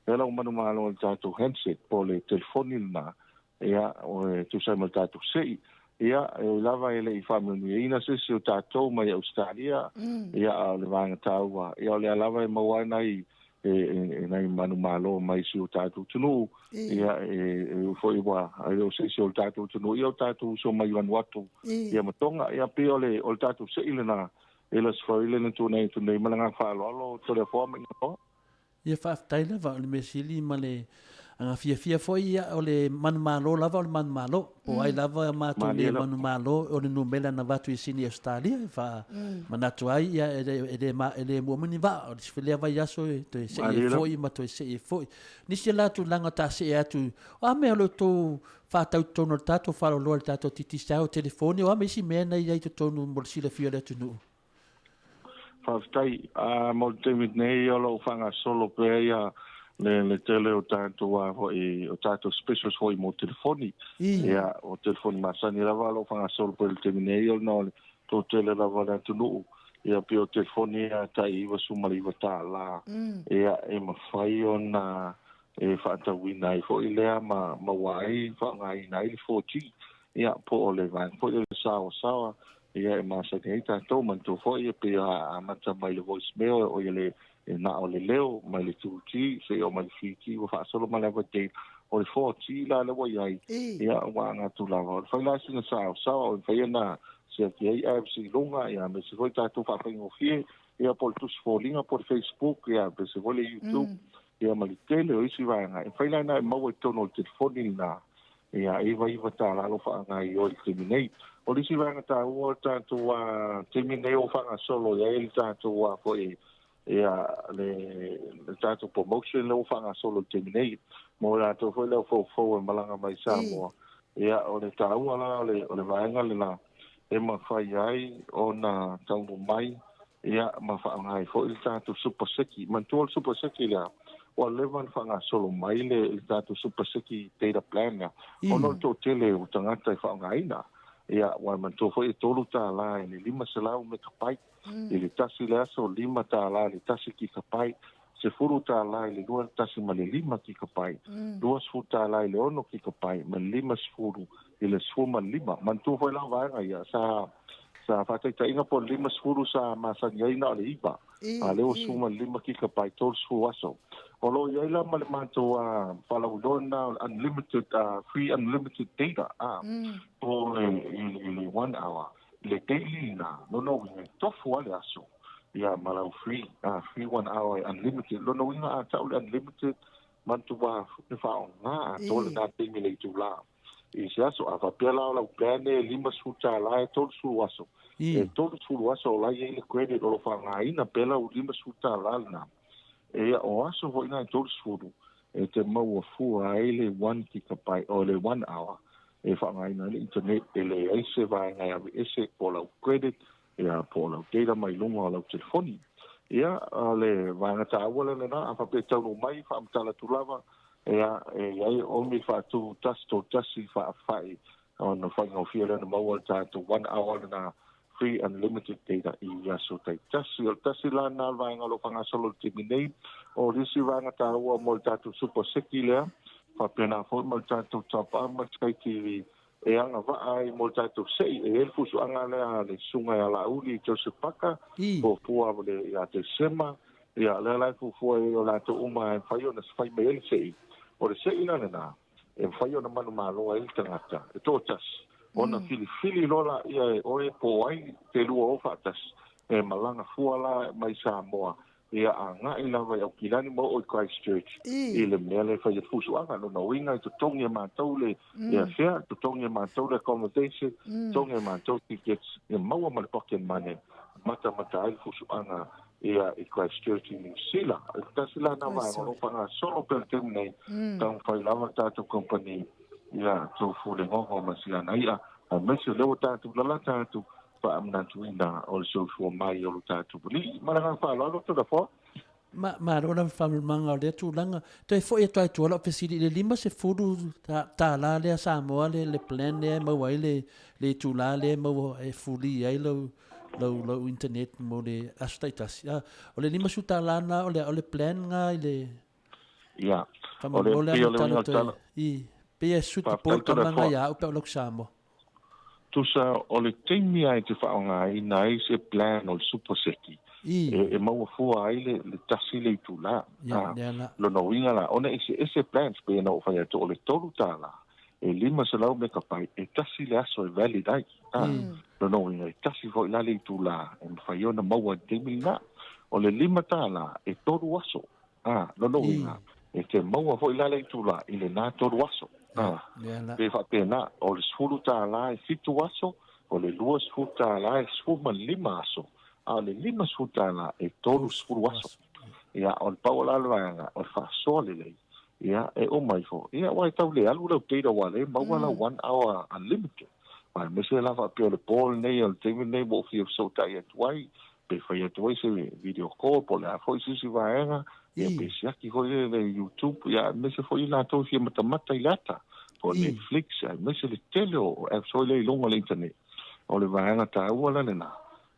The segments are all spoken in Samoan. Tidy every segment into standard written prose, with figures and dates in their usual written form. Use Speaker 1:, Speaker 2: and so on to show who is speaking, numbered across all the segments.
Speaker 1: E lau manumalo o le tatou handset po o le telefoni lena, ia, e tusa ai ma le tatou se'i. Ia, e ui lava e le i faamanuiaina se isi o tatou mai Ausetalia, ia, a o le vaega taua, ia, o lea lava e maua ai nai e nai manumalo mai si o tatou atunuu, ia, e ui foi ua e le o se isi o le tatou atunuu, ia, o tatou uso mai Vanuatu, ia, ma Tonga, ia, pei o le tatou se'i lena, e le Aso Faraile na tuanai atu nei ma le agaga faaaloalo, Toleafoa ma Iganoa.
Speaker 2: Ia faafetai lava, o le mea sili ma le aga fiafia foi ia o le manumalo lava o le manumalo. Po o ai lava matou le manumalo o le numera na avatu i Sini Ausetalia e faamanatu ai ia e le e le e le muamua ni vaa o le lea vaiaso e toe see ai foi ma toe see ai foi. Nisi la tulaga ta see atu, o a mea o lo outou faatau i totonu o le tatou faaloloa i le tatou Digicel, o telefoni, o a ma isi mea na i ai i totonu mo le silafia o le atunuu?
Speaker 1: Faafetai. Mo le taimi nei o lo o faagasolo pea ia le le tele o tatou a foi o tatou specials foi mo telefoni. Ia o telefoni masani lava o lo o faagasolo pea i le taimi nei ona o le toatele lava o le atunuu. Ia pei o telefoni ia tai $99 ia e mafai ona e faatauina ai foi lea ma maua ai faaaogaina ai le 4G. Ia po o le vaega foi o le saoasaoa Ia e masani ai tatou, manatua foi e pei a amata mai le voice mail o ia le e na o le leo mai le 2G seia oo mai le 3G ua faasolo mai lava date o le 4G la lea ua i ai ia ua aga atu lava. O le fai la sina saosaoa o le mafai ona siaki ai apps i luga ia aemaise foi tatou faafaigofie ia po o le tusi foliga po o le Facebook ia aemaise foi le YouTube ia ma le tele o isi vaega e mafai la ona e maua i totonu o le telefoni lena. Ia, e $99 lo faagaioi i le taimi nei. O le isi vaega taua o le tatou taimi nei ua faagasolo i ai le tatou foi ia le le tatou promotion lea ua faagasolo i le taimi nei mo i latou foi lea ua foufou e malaga mai i Samoa. Ia, o le taua la o le o le vaega lena e mafai ai ona taunuu mai ia ma faaaoga ai foi le tatou super seki. Manatua le super seki lea, ua leva ona faagasolo mai le, le tatou super seki data plan lea, ona o le toatele o tagata e faaaogaina. Ia, ua manatua foi e $3 i le 500 megabyte i le tasi le aso, $5 i le tasi gigabyte, $10 i le 2.5 gigabyte, $20 i le 6 gigabyte ma le 50 i le 15. Manatua foi la vaega ia, sa sa faataitaiga po o le 50 sa masani ai na o le 9, a lea ua 15 gigabyte 30 aso. O lo o i ai la ma le matou faalauiloa lena o le unlimited, free unlimited data, po o le i le one hour, le daily lena, lona uiga e tofu lava le aso ia ma lau free, free one hour e unlimited. Lona uiga a tau le unlimited, manatua le faaaoga atoa lena taimi i le itula. I se aso, a faapea la o lau plan e $50 e 30 aso, e 30 aso o la e i ai le credit o lo o faaaogaina pea lau $50 lena. Ia, o aso foi na e 30 e te maua fua ai le one gigabyte, o le one hour e faaaogaina ai le internet, e leai se vaega e aveese po o lau credit, ia, po o lau data mai luga o lau telefoni. Ia, o le vaega taua lea lena, a faapea e taunuu mai, faamatala atu lava, ia, e i ai omi faatu 131 faafai ona faigofie lea ona maua le tatou one hour lena free unlimited data i aso taitasi. O le tasi la lena o le vaega o lo o faagasolo i le taimi nei. O le isi vaega taua mo le tatou super seki lea, faapena foi ma le tatou top up ma le Sky TV e agavaa ai mo le tatou se'i. E i ai le fusuaga lea a le Susuga ia Laauli Joseph Paka, fuafua ia Tesema, ia lea la e fuafua i ai o latou uma e mafai ona fai mai ai le se'i. O le se'i la lena, e mafai ona manumalo ai le tagata e toatasi, ona filifili loa laia e oe po o ai te lua o faatasi, e malaga fua la mai Samoa ia agai lava i Aukilani ma oo i Christchurch i le mea lea e fai ai le fusuaga. Lona uiga e totogi e matou le airfare, totogi e matou le accommodation, totogi e matou tickets, ia maua ma le pocket money matamata ai le fusuaga ia i Christchurch i Niu Sila. E tasi la lena vaega o lo o faagasolo pea i le taimi nei, taumafai lava le tatou company ia tou fulegogo ma siana i'a, aemaise o lea ua tatou lalata atu faamanatuina o le soifua mai o lo tatou Alii. Ma le agaga faaaloalo, Toleafoa.
Speaker 2: Ma, malo lava faamalamalamaga o lea tulaga. Toe foi atu lava i tua lau fesili i le $50 lea Samoa le, le plan lea e maua ai le, le itula lea e maua e fuli ai lau, lau, lau internet mo le aso taitasi. Ah, o le $50 lena o le, o le plan lena i le...
Speaker 1: Ia, o le
Speaker 2: Faamolemole
Speaker 1: pei
Speaker 2: a
Speaker 1: o le uiga
Speaker 2: Mulitalo
Speaker 1: o le
Speaker 2: toe
Speaker 1: tala,
Speaker 2: i pei e suti po
Speaker 1: faafetai
Speaker 2: le tama
Speaker 1: Toleafoa.
Speaker 2: ia au pe o lau Samoa.
Speaker 1: Tusa o le taimi lava e te faaaogaina ai se plan o le super seki,
Speaker 2: I
Speaker 1: e maua fua ai le tasi le itulā.
Speaker 2: ia lea la.
Speaker 1: Lona uiga la, ona eseese plans, pei ona ou fai atu, o le $3 e 500 megabyte e tasi le aso e valid ai.
Speaker 2: I
Speaker 1: Lona uiga e tasi foi la le itulā e mafai ona maua i le taimi lenā. O le $5 e 3 aso. Lona
Speaker 2: i
Speaker 1: uiga e te maua foi la le itulā i lenā 3 aso.
Speaker 2: ia lea la.
Speaker 1: Pe faapena, o le $10 e 7 aso, o le $20 e 15 aso, a o le $50 e 30
Speaker 2: 30
Speaker 1: aso.
Speaker 2: aso.
Speaker 1: Ia, o le pau o la le vaega, o le faasoa lelei. Ia, e uma ifo. Ia, ua e tau le alu lau data ua le maua lau 1 hour unlimited. Aemaise la faapea o le po lenei, o le taimi lenei ua ou fia fesootai atu ai, pe fai atu ai se video call, po o le a foi se isi vaega, ia pe
Speaker 2: I
Speaker 1: siaki foi le YouTube, ia aemaise foi i latou e fia matamata i le ata, po o
Speaker 2: i
Speaker 1: Netflix, aemaise le tele o apps foi lea i luga o le internet. O le vaega taua la lenā,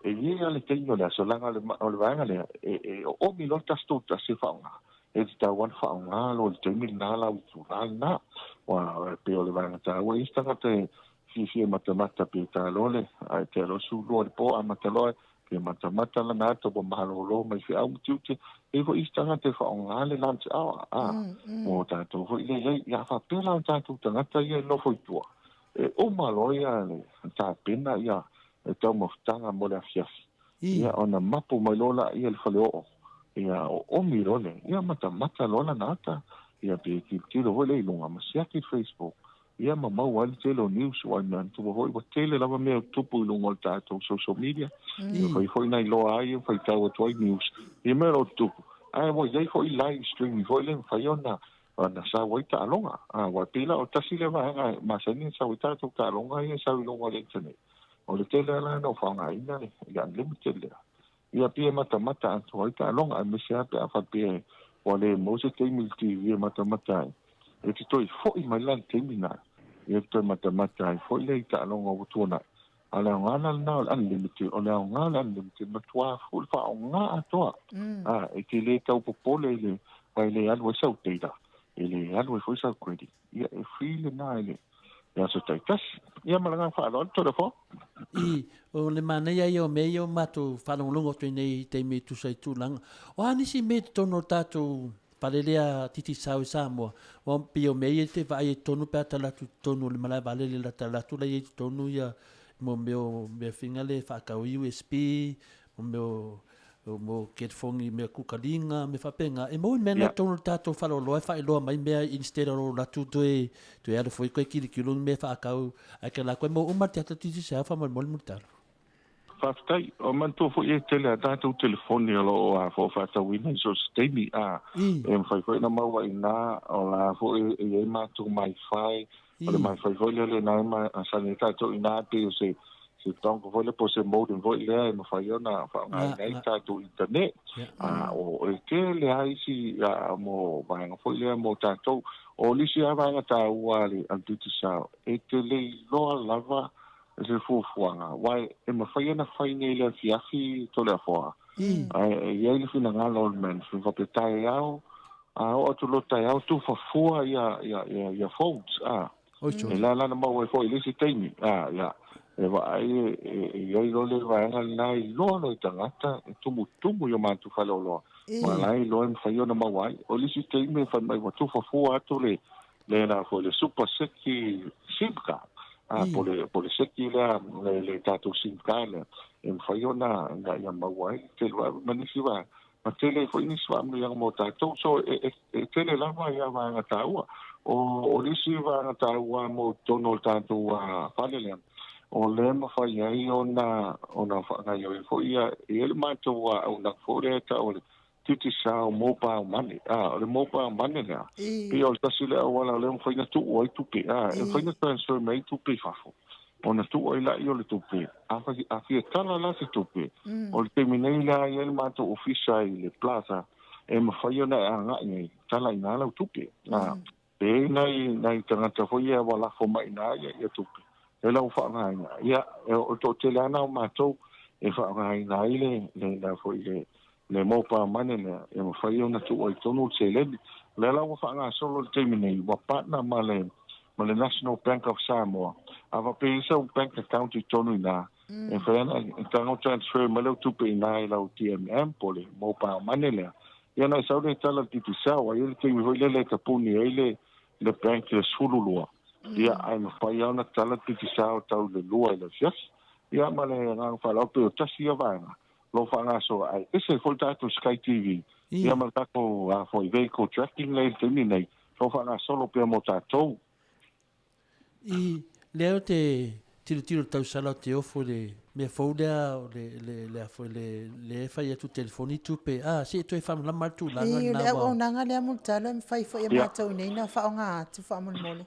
Speaker 1: e i ai lava le taimi o le aso, leaga o le vaega lea, e oomi loa le tasi tolu tasi e faaaoga, e tatau lava ona faaaoga loa i le taimi lenā lau itulā lenā. Ua e pei o le vaega taua, e i ai se tagata e fiafia matamata pe ta loa le, ae te loa 12 i le po amata loa pe matamata lana ata ua malōlō mai feau ma tiute, e i ai foi isi tagata e faaaoga le lunch hour, mo tatou foi lea i ai. Ia faapea la o tatou tagata ia e nofo i tua, e uma loa ia le tapena ia le taumafataga mo le afiafi.
Speaker 2: I
Speaker 1: Ia ona mapu mai loa laia i le faleoo, ia oomi loa le, ia matamata loa lana ata, ia pe tilotilo foi lea i luga ma siaki le Facebook, ia ma maua ai le tele o news, aua manatua foi ua tele lava mea o tupu i luga o le tatou social media, ia fai foi nai loa ai, faitau atu ai news, ia mea o lo o tutupu, ae ua i ai foi live streaming foi lea e mafai ona sau ai taaloga. Aua e pei la o le tasi lea vaega e masani ona sau ai tatou taaloga ia e sau i luga o le internet. O le tele lava la na ou faaaogaina le unlimited lea. Ia pei e matamata atoa ai taaloga, aemaise lava pe a faapea ua le maua se taimi i le TV e matamata ai. E te toe foi mai la i le taimi lena, ia te toe matamata ai foi lea i taaloga ua tuanai. A o le aoga la lenā o le unlimited, o le aoga o le unlimited, matua full faaaoga atoa. E te le tau popole i le, aua e le alu ai sau data, e le alu ai foi sau credit. Ia e free lenā i le aso taitasi. Ia ma le agaga faaaloalo, Toleafoa.
Speaker 2: I, o le manaia ia o mea ia o matou faalogologo atu ai nei i taimi e tusa i tulaga. O a nisi mea i totonu o le tatou fale lea Titisau i Samoa, aua pei o mea ia e te vaai ai i totonu pe a tala atu i totonu o le malae vaalele la tala atu la i ai i totonu ia mo mea o mea finga le faatau i USB, mo mea o mo telefoni mea kukaliga, mea faapena. E maua ni mea na i totonu o le tatou faleoloa e faailoa mai mea instead o lou alu atu toe toe alu foi toe tilotilo ni mea faatau ae kela koe maua uma le tiata Titisau faamolemole Mulitalo.
Speaker 1: Faafetai. O manatua foi e tele a tatou telefoni o lo o a fo faatauina i so o se taimi, a e mafai foi ona maua i ina, o la foi e i ai matou MiFi, o le MiFi foi lea lena e masani ai tatou i ina, pei o se dongle foi lea po o se modem foi lea e mafai ona faaaogaina ai tatou internet. O e tele lava isi mo vaega foi lea mo tatou. O nisi lava vaega taua a le Digicel, e te le iloa lava se fuafuaga, aua e mafai ona fai nei i le afiafi Toleafoa, ae e i ai le finagalo o le management faapea taeao, a oo atu loa taeao tufa fua ia phones, a. E la la na maua ai foi i le isi taimi, a, ia, e vaai e i ai loa le vaega lenā e iloa loa i tagata e tumutumu i o matou faleoloa, ma la e iloa e mafai ona maua ai. O le isi taimi e fai mai ua tufa fua atu le le la foi le super seki SIM card, a, po le seki lea le tatou SIM card lea e mafai ona ina ia maua ai le tele ma nisi vaega, ma tele ai foi nisi faamanuiaga mo tatou. So e tele lava ia vaega taua. O nisi vaega taua mo totonu o le tatou fale lea, o lea e mafai ai ona faagaoioi foi ia, e i ai le matou auaunaga foi lea e tau o le Digicel Mobile Money. O le mobile money lea, pei o le tasi lea auala o lea e mafai ona tuu ai tupe, e mafai ona transfer mai ai tupe i fafo, ona tuu ai laia o le tupe. A fia tala la se tupe, o le taimi nei lea e i ai le matou ofisa i le plaza, e mafai ona e agai ai, tala i ina lau tupe. E i ai nai tagata foi ia ua lafo mai i ina ia tupe, e lau faaaogaina. Ia, o le toatele lava na o matou e faaaogaina ai le mobile money lea, e mafai ona tuu ai tonu le seleni. Lea la ua faagasolo i le taimi nei, ua partner ma le ma le National Bank of Samoa. A faapea e i ai sau bank account i totonu i ina, e mafai lava ona e tago transfer mai lau tupe i ina i lau TMM po o le mobile money lea. Ia ona e sau lea e tala i le Digicel, aua e i ai le taimi foi lele e tapuni ai le le bank i le 12, ia ae mafai lava ona tala le Digicel tau i le 2 i le afiafi. Ia ma le agaga faaaloalo, pei o tasi ia vaega o lo o faagasolo, ae ese foi le tatou Sky TV, ia ma le tatou foi vehicle tracking lea i le taimi nei, o lo o faagasolo pea mo tatou.
Speaker 2: I lea ou te tilotilo i le tausala o Teofo i le mea fou lea o le, le, le, a foi, le, le e fai atu telefoni tupe. Ah, se i toe faamalamalama le tulaga
Speaker 3: I, o
Speaker 2: lena
Speaker 3: le
Speaker 2: ua...
Speaker 3: auaunaga lea Mulitalo e mafai foi e
Speaker 1: Ia.
Speaker 3: matou nei ona faaaoga atu faamolemole.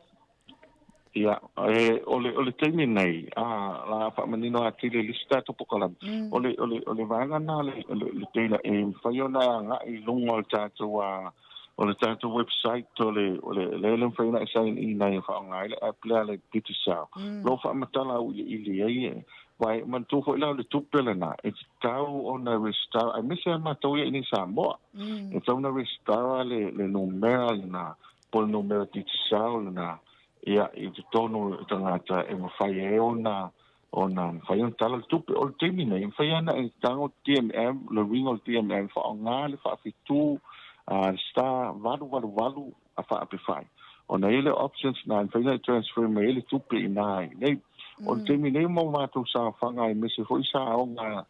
Speaker 1: Ia, e, o le, o le taimi nei, a, la faamanino atili i le isi tatou polokalame, o le, o le, o le vaega lena le, le, le data e mafai ona agai i luga o le tatou, a, o le tatou website o le, o le, lea e le mafai ona e sign in ai e faaaoga ai le app lea a le Digicel. O lo o faamatala auiliili ai e, aua e manatua foi la o le tupe lena, e tatau ona resitala, aemaise lava matou ia i inei i Samoa, e tatau ona resitala le, le numera lena, po o le numera Digicel lena, ia, i totonu o le tagata e mafai ai ona ona mafai ona tala le tupe. O le taimi nei, e mafai lava ona e tago DMM, le uiga o le DMM, faaaoga le faafitu le star 888 a faapefai. Ona i ai lea o options na e mafai ona e transfer mai ai le tupe i ina i inei. O le taimi nei ma o matou saofaga aemaise foi saoga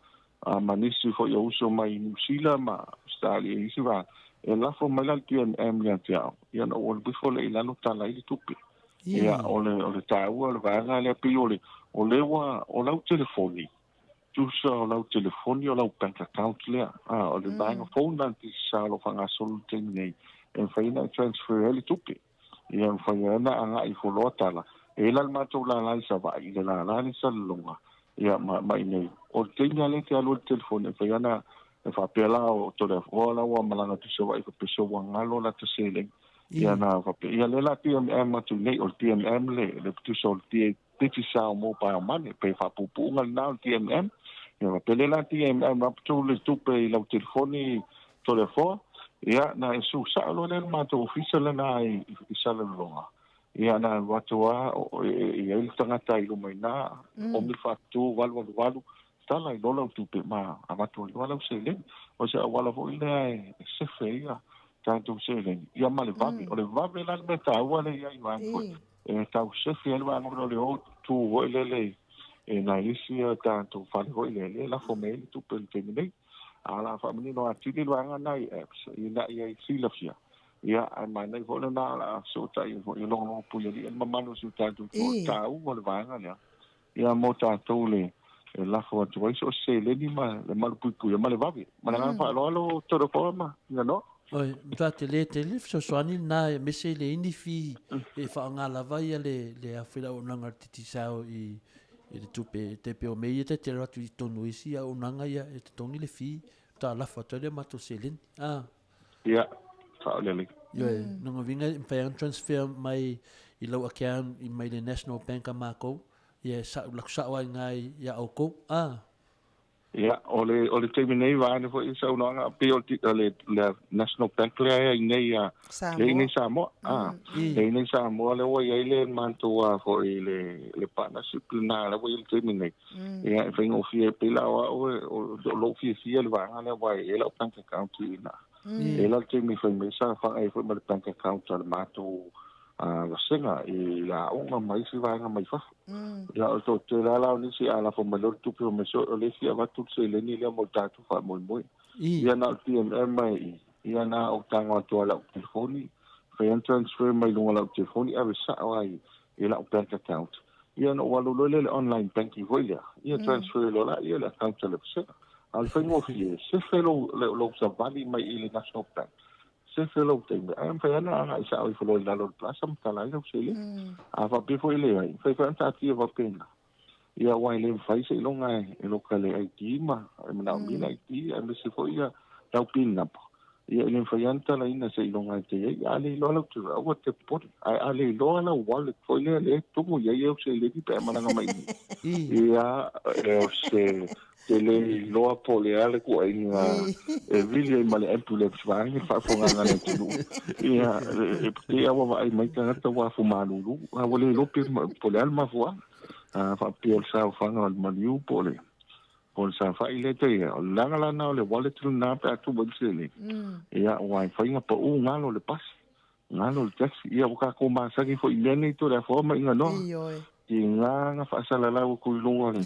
Speaker 1: ma nisi foi o uso mai Niu Sila ma Ausetalia i isi vaega, e lafo mai la le DMM ia te au, ia ona ou alu ifo lea i lalo tala ai le tupe. Ia, o le, o le taua o le vaega lea, pei o le, o lea ua, o lau telefoni, tusa o lau telefoni o lau bank account lea. A, o le vaega fou lena a le Digicel o lo o faagasolo i le taimi nei, e mafai ona e transfer ai le tupe. Ia, e mafai ai ona agai ifo loa tala. E i ai la le matou lala i Savaii, le lala lea i Salelologa, ia, ma, ma i inei. O le taimi lava lea e te alu ai i le telefoni, e mafai ona e faapea la, o Toleafoa la ua malaga atu i Savaii faapea se ua galo lata seleni. Ia na faapea, ia lea la DMM atu nei, o le DMM le, le tusa o le Digicel Mobile Money, pe faapuupuuga lena o le DMM. Ia faapea lea la DMM atu le tupe i lau telefoni Toleafoa, ia na e su sao loa lea le matou ofisa lena i, i Salelologa. Ia na alu atu lava e i ai le tagata i luma i ina, omi faatu 888, tala i loa lau tupe ma avatu ai loa lau seleni. O se auala foi lea e sefe ai ia tatou seleni, ia ma le vave. O le vave la le mea taua lea i ai vaega foi, e tau sefe ai le vaega o le o tu foi lele i nai isi tatou fale foi lele e lafo mai ai le tupe i le taimi nei. A o le a faamanino atili le vaega lena i apps ina ia silafia. Ia, ae manaia foi lena o le a fesootai ai foi e logologo puialii ai le mamalu o si o tatou atunuu, e taua le vaega lea, ia mo tatou le e lafo atu ai so o se seleni ma le malupuipuia ma le vave. Ma le agaga faaaloalo Toleafoa ma Finaganoa.
Speaker 2: Oi, matua tele tele le fesoasoani lena aemaise le inifi e faaaoga lava ia le le afu i le auaunaga a le Digicel i i le tupe e tai pei o mea ia ta te alu atu i totonu o isi auaunaga ia e totogi le fee faatoa lafo atu ai le matou seleni. Ah.
Speaker 1: Ia, sao lelei.
Speaker 2: Ioe, lona uiga e mafai lava ona transfer mai i lau account i mai le National Bank a makou, ia e sao, alu atu sao lava i ina ia outou. Ah.
Speaker 1: Ia, o le, o le taimi nei vaeane foi i saunoaga, pei o le, le National Bank lea e i inei a, lea e i inei Samoa. Ah, lea e i inei Samoa lea ua i ai le matou a foi le, le partnership lena lea ua i ai le taimi nei. Ia, e faigofie pei la o au e, o, o lou fiafia le vaega lea aua e i ai lau bank account i ina. E i ai la le taimi e fai mai sa faga ai foi ma le bank account a le matou vasega i le aoga ma isi vaega mai fafo. Ia, o le toatele lava la o nisi a lafo mai loa le tupe fai mai, so o le isi avatu le seleni lea mo le tatou faamoemoe. Ia na o le TMM mai i i, ia na ou tago atu lava i lau telefoni, fai atu transfer mai luga o lau telefoni ave sao lava i lau bank account. Ia ona ou alu loa lea i le online banking foi lea, ia transfer loa laia i le account a le vasega. A o le faigofie, sefe lou savali mai i le National Bank, sefe lou taimi, ae mafai lava ona agai sao ifo loa i lalo o le plaza ma tala ai lau seleni. A faapea foi e leai, mafai foi ona taatia faapena. Ia aua e le mafai seiloga e loka le ID ma e manaomia le ID aemaise foi ia lau pin number. Ia e le mafai lava ona talaina seiloga e te i ai. A le iloa lau te aua e te popole. Ae a le iloa lau wallet foi lea lea e tumu i ai au seleni pe a e malaga mai i inei. Ia, o se te le iloa po o le a le tuuaiga e vili ai ma le ambulance vaeane le faafofogaaga a le atunuu. Ia, e pei lava ua vaai mai tagata ua afu malulu, a ua le iloa pe po o le a le mafuaaga. A faapea o le saofaga o le maliu po o le po o le saofai lea e tai ai, o le leaga la lena o le wallet lena pe a tuu ai le seleni, ia aua e mafai ona pau galo le pasi, galo le taxi. Ia ua tatou masani foi i mea nei Toleafoa ma Iganoa.
Speaker 3: Ioe.
Speaker 1: Tiga na faasalalau atu i luga o le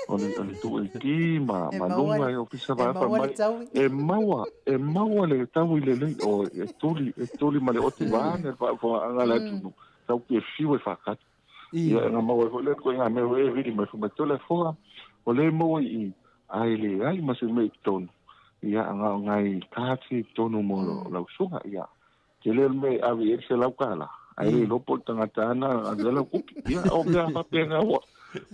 Speaker 1: o le o le 2AP ma
Speaker 3: E
Speaker 1: ma
Speaker 3: maua
Speaker 1: luga
Speaker 3: le
Speaker 1: i ofisa
Speaker 3: e
Speaker 1: va fai
Speaker 3: maua le
Speaker 1: mai
Speaker 3: taui.
Speaker 1: e maua e maua le taui lelei o e tuli e tuli ma le oti vaeane le faafofogaaga a le atunuu tau te fiu e faatali. Ia na maua ai foi lea ituaiga mea e vili mai fai mai Toleafoa o lea e maua i i ae leai ma se mea i totonu ia na o nai cards ia i totonu mo lau suga ia tele le mea e ave i ai le $100 ae le iloa po o le tagata lava na ave ai lau tupe. Ia o mea faapena ua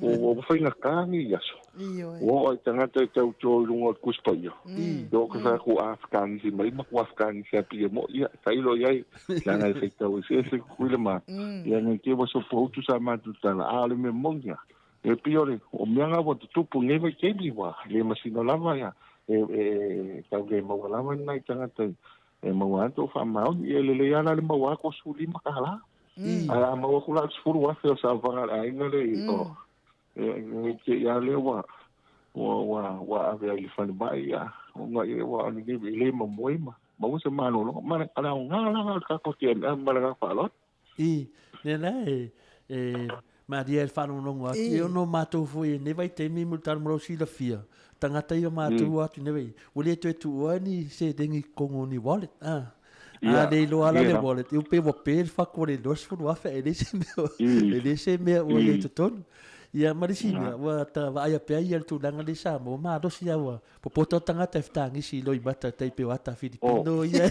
Speaker 1: ua faigata nei aso.
Speaker 3: Ioe.
Speaker 1: Ua oo i tagata e tauto i luga o le Tusi Paia. Ia ou te fai atu a fetagisi mai ma tua fetagisi atu ia moi, ia tailo i ai, leaga e faitau eseese Tutuila ma ia nei te i ua sopo utu sa matou tala, a o le mea moni lava, e pei o le o mea na ua tutupu i nei vaitaimi ua le masino lava ia e e tau le maua lava ni nai tagata e maua atu o faamaoni. Ia e lelei lava la le maua atu o $15. Ae a maua atu la le $10,000 o le saofaga a le aiga lea i o, nei te i lava lea ua ua ua ua ave ai i le falemai ia ona ia ua e le mamoe ma maua se malologa. Ma le aoga la o le tatou TMM ma le agaga faaaloalo.
Speaker 2: I, lea la e, e malie ai le faalogologo atu. E ono matou foi i lenei vaitaimi mo le tala mo lou silafia, tagata ia matou o atu i lenei vaitaimi, ua le toe tuua ni seleni i totonu o ni wallet. A, a le iloa la le wallet, e pei ua pe le fatu ua le iloa $10,000 ae leai se mea, e leai se mea ua i ai i totonu. Ia ma le isi mea, ua ta vaaia pea ia le tulaga lea i Samoa, malosi lava ua Popoto tagata e fetagisi i loimata e tai pei o ata Filipino ia.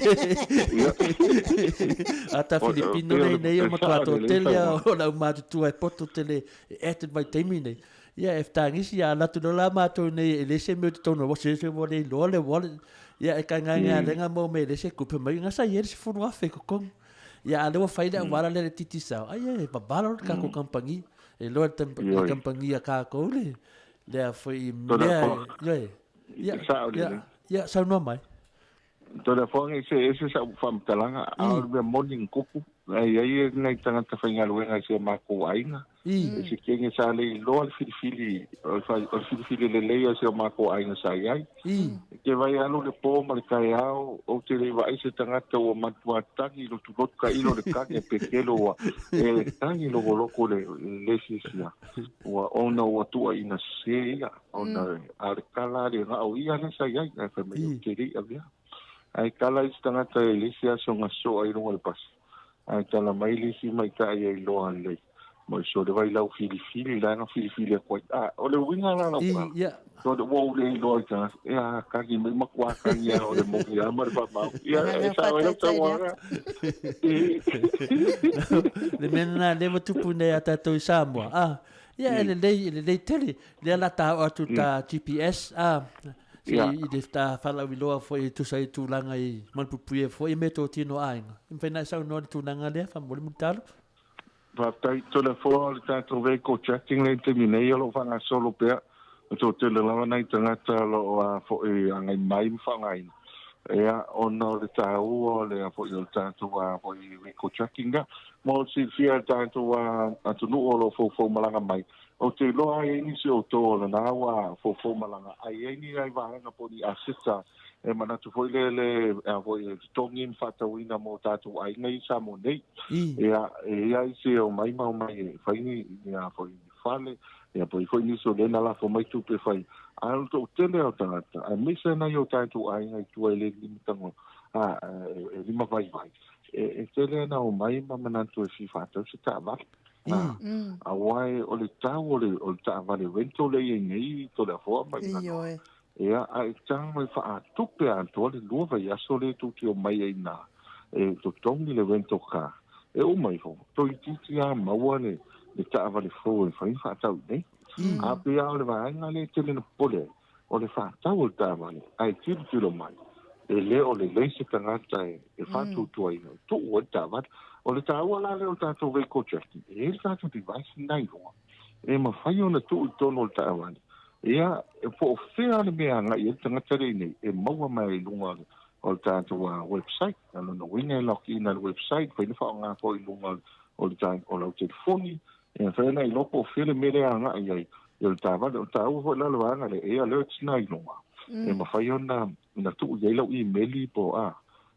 Speaker 2: Ata Filipino nei nei o matua toatele a o le aumatutua e poto tele e act i le vaitaimi nei. Ia e fetagisi a alu atu loa la matou nei e leai se mea i totonu o se ua le iloa le wallet. Ia e kaegaegalega ma omai e leai se tupe mai gasa i ai le $10,000 i totonu. Ia a o lea ua fai le auala lea i le Digicel, ai e vavalo le tatou kamupani. E iloa e le kamupani a tatou le Lea foi mea, ioe. Ia, ia, ia, saunoa mai.
Speaker 1: Toleafoa, e ese sau faamatalaga, a o le mea moni na tupu, e i ai nai tagata faigaluega i si o matou aiga, i se kene sa le iloa le filifili, o le filifili lelei o si o matou aiga sa i ai. E te vaai alu le po ma le taeao, ou te le i vaai se tagata ua matua tagi lotulotu tailo le tagi a Petelo ua e tagi logologo le le siasia. Ua ona ua tuuaiina sese ia, ona a o le tala a le na o ia lea sa i ai, ae fai mai ou te le i avea. Ae tala isi tagata i le isi aso na soa i luga o le pasi, ae tala mai le isi maitaʻi e iloa lelei, mo i sole vai lau filifili la na filifili atu ai. A o le uiga la lau tala, so ua ou le iloa i tagata, e a kagi mai matua kagi a o le moni a ma le faamau. Ia e sao ai lau saunoaga.
Speaker 2: Le mea lena lea ua tupu nei a tatou i Samoa, a, ia e lelei, e lelei tele. Lea la ta oo atu ta GPS, a, se i le ta faalauiloa foi e tusa ai tulaga i malupuipuia foi e meatotino a aiga. E mafai ona e saunoa i le tulaga lea, faamolemole Mulitalo.
Speaker 1: Faafetai Toleafoa o le tatou vehicle tracking lea i le taimi nei o lo o faagasolo pea. E toatele lava nai tagata o lo o a foi agai mai ma faaaogaina ia ona o le taua o le a foi o le tatou a foi vehicle tracking lea. Mo le silafia e le tatou a atunuu o lo o foufou malaga mai, ou te iloa e i ai nisi o outou o lena ua foufou malaga ae i ai ni nai vaega po o ni aseta E manatu foi lea le a foi e totogi ma faatauina mo tatou aiga i Samoa nei. Ia, e i ai se omai ma omai e fai ni ni a foi ni fale, ia po i foi nisi o lea na lafo mai tupe fai. A o le toatele o tagata, aemaise nai o tatou aiga i tua e le lima tago, a, e lima vaivai, e tele ana omai ma manatu e fia faatau se taavale. A, aua o le tau o le o le taavale rental lea e i ai nei i Toleafoa ma i
Speaker 3: Ioe.
Speaker 1: Ia, a e tago mai faatupe atoa le lua vaiaso lea tou te omai ai ina e totogi le rental car, e uma ifo, toeitiiti lava maua le le taavale fou e mafai ona faatau i inei. A pei lava o le vaega lea e tele na popole ai, o le faatau o le taavale, ae tilotilo mai, E le o lelei se tagata e faatuatuaina e tuu ai le taavale. O le taua la lea o le tatou vehicle tracking, e i ai le tatou device lena i luga e mafai ona tuu i totonu o le taavale, ia, po o fea le mea e agai i ai le tagata lea i inei, e maua mai i luga o le tatou website. O lona uiga e log in i le website, mafai ona faaaoga foi i luga o le o lau telefoni, e mafai ona iloa po o fea le mea lea e agai i ai i le taavale. O le taua foi la o le vaega lea, e i ai alerts na i luga, e mafai ona na tuu i ai lau imeli po o a,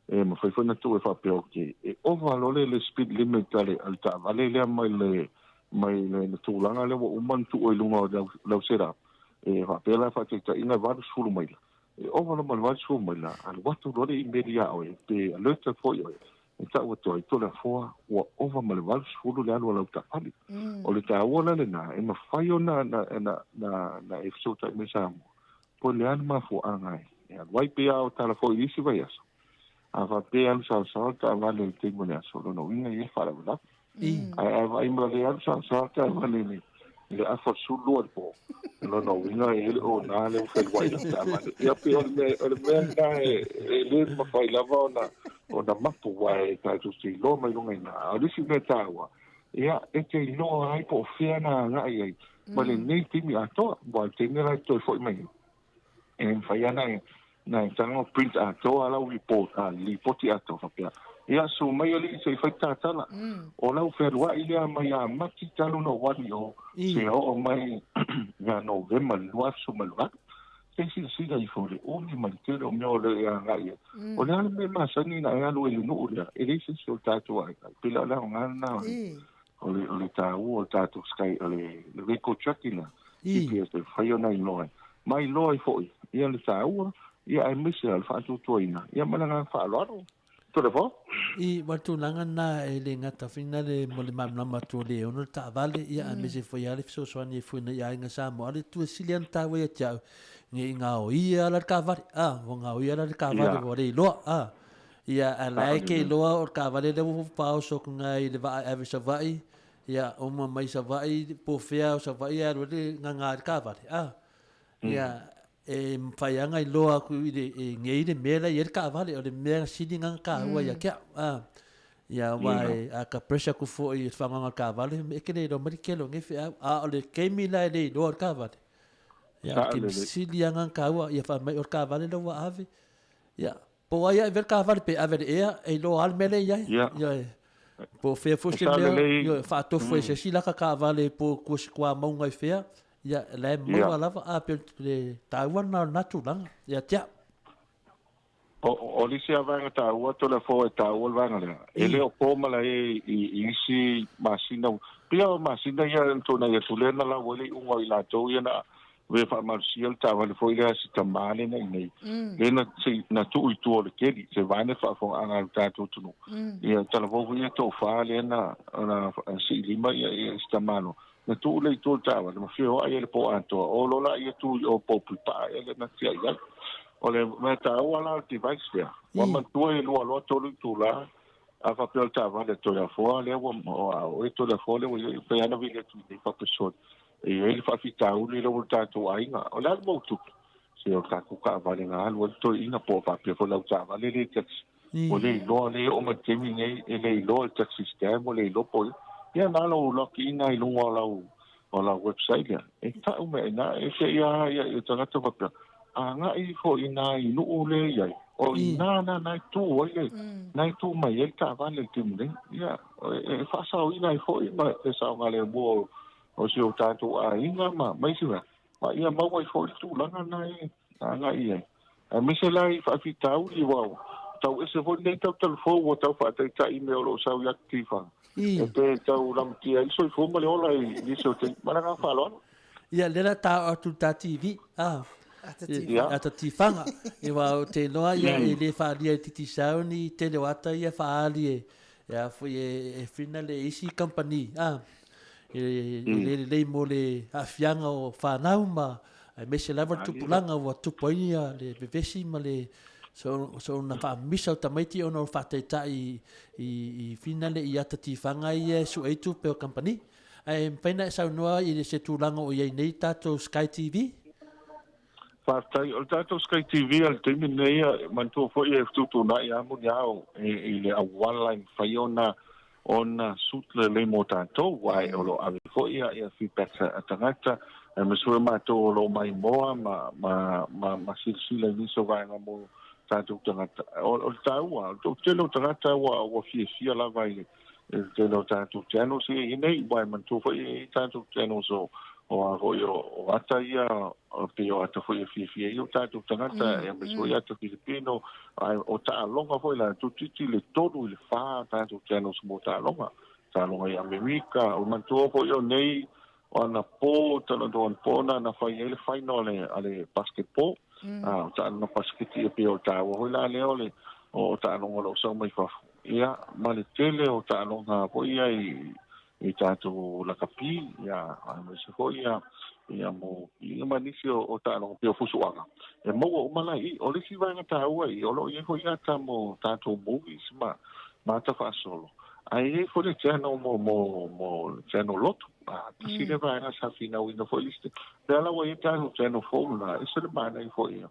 Speaker 1: e mafai foi ona tuu e faapea, okay, e ova loa le speed limit a le taavale lea mai le mai le tulaga lea ua uma ona tuu i luga o lau setup, e faapea la faataitaiga e 80 maila, e ova loa ma le 80 maila, alu atu loa le imeli ia oe, pe alert atu foi oe, e tau atu ai, Toleafoa, ua ova ma le 80 le alu a lau taavale. O le taua la lena, e mafai ona na e fesootai mai Samoa, po o le a le mafuaaga e alu ai. Pei lava o tala foi i isi vaiaso, a faapea e alu saosaoa le taavale i le taimi o le aso, o lona uiga e i ai le faalavelave. Ae a vaai ma le alu saosaoa le taavale i le afa o le 12 i le po, o lona uiga e le o na lea ua feluai lau taavale. Ia pei o le mea lena e le mafai lava ona mapu, aua e tatou te iloa mai luga i ina. A o le isi mea taua, ia, e te iloa ai po o fea na agai ai ma lenei taimi atoa, aua o le taimi la e toe foi mai ai, e mafai lava ona e tago print atoa lau report, a lipoti atoa faapea, ia, susu mai alii se i fai tatala o lau fealuai lea mai ia Mati talu na ou alu i o seia oo mai ia Novema i le 2018. Se i silasila ifo i le umi ma le tele o mea o le e agai ai. O le a le mea masani na e alu ai i le nuu lea, e leai se isi o le tatou aiga. E pei la o le aoga lena o le taua o le tatou sky, o le vehicle tracking lea, GPS e mafai ona iloa ai. Ma iloa ai foi ia le taua, ia aemaise lava le faatuatuaina, ia ma le agaga faaaloalo. Toleafoa.
Speaker 2: I, ma le tulaga lena e le gata foi na le mo le malamalama atu o le ono le taavale, ia aemaise foi lava le fesoasoani e fuaina i aiga Samoa. A o le itu e sili lava ona taua ia te au, ne i gaoia la le taavale, a, ua gaoia la le taavale ua le iloa, a. Ia, a la e ke iloa o le taavale lea ua paoso atu na i le vaa e ave i Savaii, ia, uma mai Savaii, po o fea o Savaii e alu ai le gaga i le taavale, a. Ia, e mafai lava ona iloa atu i le, e nei le mea la e i ai le taavale, o le mea sili lena ona taua ia te au. A, ia, aua e, a ta pressure atu foi i le faaaogaina o le taavale, e te le iloa mai le tele o nei feau. A o le taimi la e le iloa ai le taavale, ia, o le taimi sili lava lena ona taua, ia fai mai o le taavale lea ua ave, ia, Po o ai a ave le taavale pe ave i le ea, e iloa lava le mea lea e i ai.
Speaker 1: Ia.
Speaker 2: Ioe. Po o fea foi
Speaker 1: E
Speaker 2: se
Speaker 1: sao
Speaker 2: mea,
Speaker 1: lelei.
Speaker 2: ioe, faatofu ai e se isi laka taavale po o tua i se tuamauga i fea, ia, la e maua lava. A pei o le taua lena o lena tulaga ia te au.
Speaker 1: O le isi lava vaega taua, Toleafoa e taua le vaega lea, e le o po malae i isi masina, pei lava o masina ia na tuanai atu lea na lau ai le iuga o i latou ia na Ua faamalosia le taavale foi lea a si tamā lea na i inei, lea na, se, na tuu i tua o le keli, se vaega faafofogaaga a le tatou atunuu. Ia, talavou foi ia tofa lea na, na sii lima ia, ia si tamā loa. Na tuu lea i tua o le taavale, ma feoai ai le po atoa. O loa la ia tu i o po o Puipaa ea lea na tiai ai. O le mea taua la o le device lea, ua manatua e lua loa tolu itula, a faapea o le taavale a Toleafoa lea ua, o oe Toleafoa lea ua i ai, pei lava ona vili atu i nei faapisoli. E i ai le faafitauli lea ua i le tatou aiga. O le a le mau tupe? Se o le tatou taavale na alu ai le toeaina po o faapea foi lau taavale lea i taxi. Ua le iloa lea e oo mai le taimi lenei e le iloa i le taxi stand ua le iloa po o ia na lou log in ai i luga o lau o lau website lea. E tau mai ai i ina e te i a ia i tagata faapea agai ifo i ina i nuu lea e i ai. O i ina na na e tu ai le na e tu mai ai le taavale i le taimi nei. Ia e faasaoina ai foi ma le saogalemu o o si o tatou aiga ma ma isi mea, ma ia maua ai foi le tulaga lena e agai i ai. Aemaise la i faafitauli aua ua tau ese foi lenei tautala fou ua tau faataitai i mea o lo o sau i atu tifaga, e pe tau lamatia ai le soifua ma le ola i nisi o taimi. Ma le agaga faaaloalo.
Speaker 2: Ia, lea la ta oo atu i le ta TV, a,
Speaker 3: Ata tifaga.
Speaker 2: Ata tifaga. Aua ou te iloa ia e le faaalia e Digicel ni tele o ata ia faaali e, e a foi e, e whina le isi kamupani, a, e, e le lelei mo le aafiaga o fanau ma aemaise lava le tupulaga ua tupu ai ia le vevesi ma le soona faamisa o tamaiti ona o le faataitai i, i, i whina le i ata tifaga ia e sue ai tupe o kamupani. Ae mafai ona e saunoa i se tulaga o i ai nei tatou Sky TV?
Speaker 1: Faafetai. O le tatou Sky TV a le taimi lenei, e manatua foi e fetuutuunai lava muniao i le auala e mafai ona suit lelei mo tatou, aua o lo o ave foi ia feedbacks a tagata, aemaise foi o matou o lo o maimoa ma silasila i nisi o vaega mo tatou tagata. O le taua, o le toatele o tagata ua fiafia lava i le tele o tatou channels ia i nei, aua e manatua foi e i ai tatou channels o a foi o ata ia, pei o ata foi e fiafia ai o tatou tagata, aemaise foi ata Filipino, ae o taaloga foi la, toeitiiti le 3 i le 4 tatou channels mo taaloga, taaloga i Amerika. O le manatua foi o nei o anapo, talanoa anapo na fai ai le final a le basketball, o taaloga basiketi, e pei o le taua foi la lea o le o taaloga o lo o sau mai fafo, ia, ma le tele o taaloga foi ia i tatou lakapi, ia, aemaise foi ia mo ia ma nisi o taaloga pei o fusuaga e maua uma la i. O le isi vaega taua i o lo o i ai foi ata mo tatou movies ma ata faasolo, ae i ai foi le channel mo channel lotu. Tasi le vaega sa finauina foi liste lea la ua i ai tatou channel fou la, ese le manaia foi ia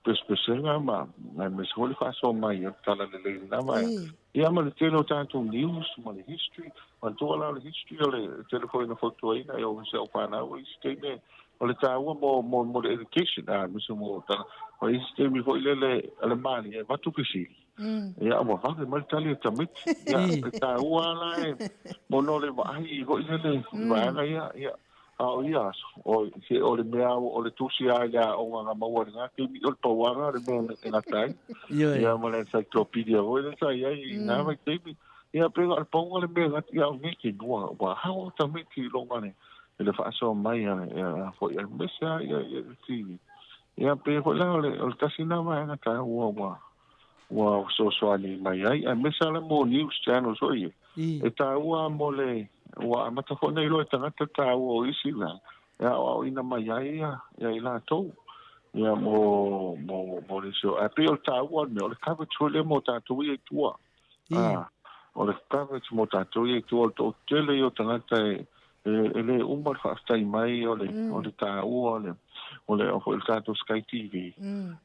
Speaker 1: pesepesega ma aemaise foi le faasoa mai o le tala lelei lena vaega. Ia ma le tele o tatou news ma le history. Manatua la o le history o le tele foi na fautuaina e o se au whanau i isi taimi o le taua mo le education. Aemaise mo tala. O isi taimi foi lele a le mali e avatu fesili. Ia ua vave mai le tali a tamaiti. Ia e taua la e mo no le vaai foi lele i vaega ia. Ia a o ia aso, o, se o le mea o le tusi lava i le aoga na maua i lena taimi, o le pauaga le mea e gata ai.
Speaker 2: Ioe.
Speaker 1: Ia ma le encyclopedia foi lea sa i ai i na vaitaimi. Ia pei o le pauga le mea e gata, ia o nei taimi ua hao tamaiti i luga i le faasoa mai a le foi aemaise lava ia le TV. Ia pei foi la o le tasi lena vaega taua ua fesoasoani mai ai, aemaise lava mo news channels foi ia. E taua mo le ua amata foi ona iloa e tagata taua o isi mea e aoaoina mai ai ia i latou ia mo le isi. Ae pei o le taua o le mea o le coverage foi lea mo tatou ia i tua. O le coverage mo tatou ia i tua, o le toatele ia o tagata e le uma le faafetai mai o le taua o le foi le tatou Sky TV.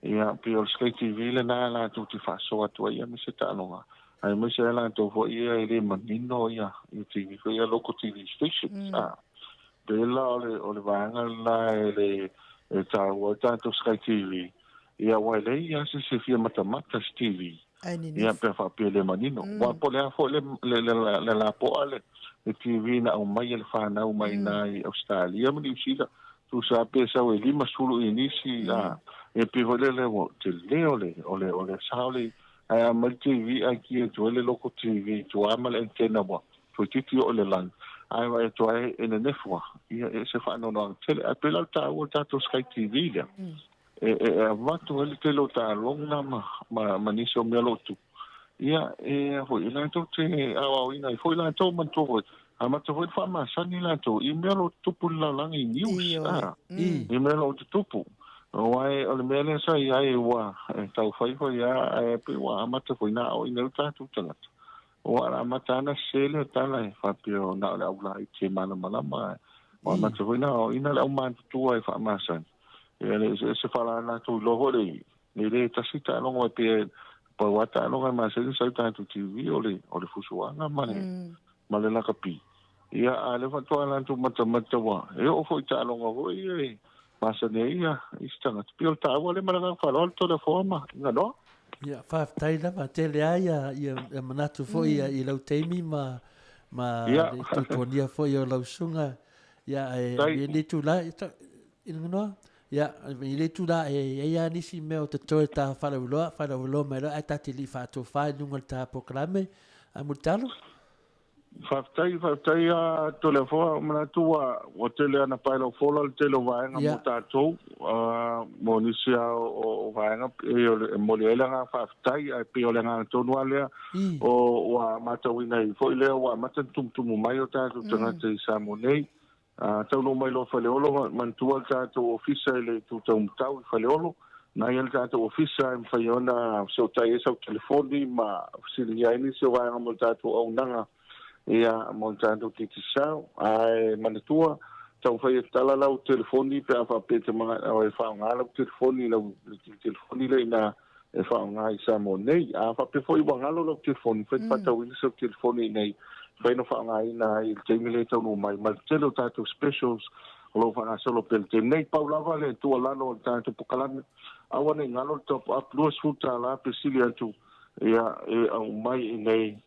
Speaker 1: Ia pei o le Sky TV lena latou te faasoa atu ai aemaise taaloga, aemaise ai latou foi ia e le manino ia TV foi ia local TV stations. Pei la o le vaega lena e le e taua ai tatou Sky TV. Ia aua e leai lava se isi e fia matamata se TV.
Speaker 3: Ai
Speaker 1: Ia
Speaker 3: nenefu.
Speaker 1: pe faapea e le manino. Aua po o le a foi le lapoa le TV na aumai e le fanau mai ina i Ausetalia ma Niu Sila, tusa pe sau e 50 inisi, e pei foi lele ua tele o le sao le ae a mai le TV ae kia atu ai le local TV i tua ma le antenna ua toeitiiti oo i le lagi, ae vaai atu ai e nenefu lava, ia e ese faanoanoaga tele. Ae pei la o le taua o le tatou Sky TV lea, e avatu ai le tele o taaloga ma nisi o mea o lo o tupu. Ia, e foi, e latou te aoaoina ai foi latou, manatua foi, amata foi ona faamasani latou i mea o lo o tutupu i le lalolagi i news,
Speaker 3: Ioe.
Speaker 1: i mea o lo o tutupu. Aua o le mea lea sa i ai ua e taufai foi lava, ae pei ua amata foi ona aoaoina ai o tatou tagata. Ua amata lava ona sese lea tala e faapea na o le aulaiti e malamalama, ae ua amata foi ona aoaoina le aumatutua e faamasani. Ia le eseese faala latou iloa foi le le tasi taaloga e pei pau lava taaloga e masani sa i tatou TV o le fusuaga ma le lakapi. Ia a o lea faatoa latou matamata ua e oo foi i taaloga foi ia e masani ai ia isi tagata. Pei o le taua lea ma le agaga faaaloalo Toleafoa ma Iganoa.
Speaker 2: Ia, faafetai lava, tele lava ia manatu foi i lau taimi ma le tuatuagia foi o lau susuga. Ia, ae i lenei itula, Iganoa, ia, i lenei itula e i ai lava nisi mea o totoe ta faalauiloa, faalauiloa mai loa ae ta te le i faatofa i luga o le ta polokalame. A Mulitalo?
Speaker 1: Faafetai, faafetai a Toleafoa. Ou manatu ua tele ana pae lau fola le tele o vaega mo tatou, mo nisi lava o vaega e momoli ai le agaga faafetai, ae pei o le agaga tonu lava lea o ua matauina ai foi lea ua amata ona tumutumu mai o tatou tagata i Samoa nei. Taunuu mai loa Faleolo, manatua le tatou ofisa i le itu taumatau i Faleolo, na i ai le tatou ofisa e mafai ona fesootai ai sau telefoni ma fesiligia ai nisi o vaega mo le tatou auaunaga, ia, mo le tatou Digicel. Ae manatua, Taumafai e tala lau telefoni pe a faapea e te manao e faaaoga lau telefoni lau telefoni lea ina e faaaoga i Samoa nei. A faapea foi ua galo lau telefoni, mafai ona faatauina sau telefoni i inei, mafai ona faaaogaina ai i le taimi lea e taunuu mai, ma le tele o tatou specials o lo o faagasolo pea i le taimi nei. Pau lava le tuualalo a le tatou polokalame, aua ne i galo le top up $20 pe sili atu ia e aumai i inei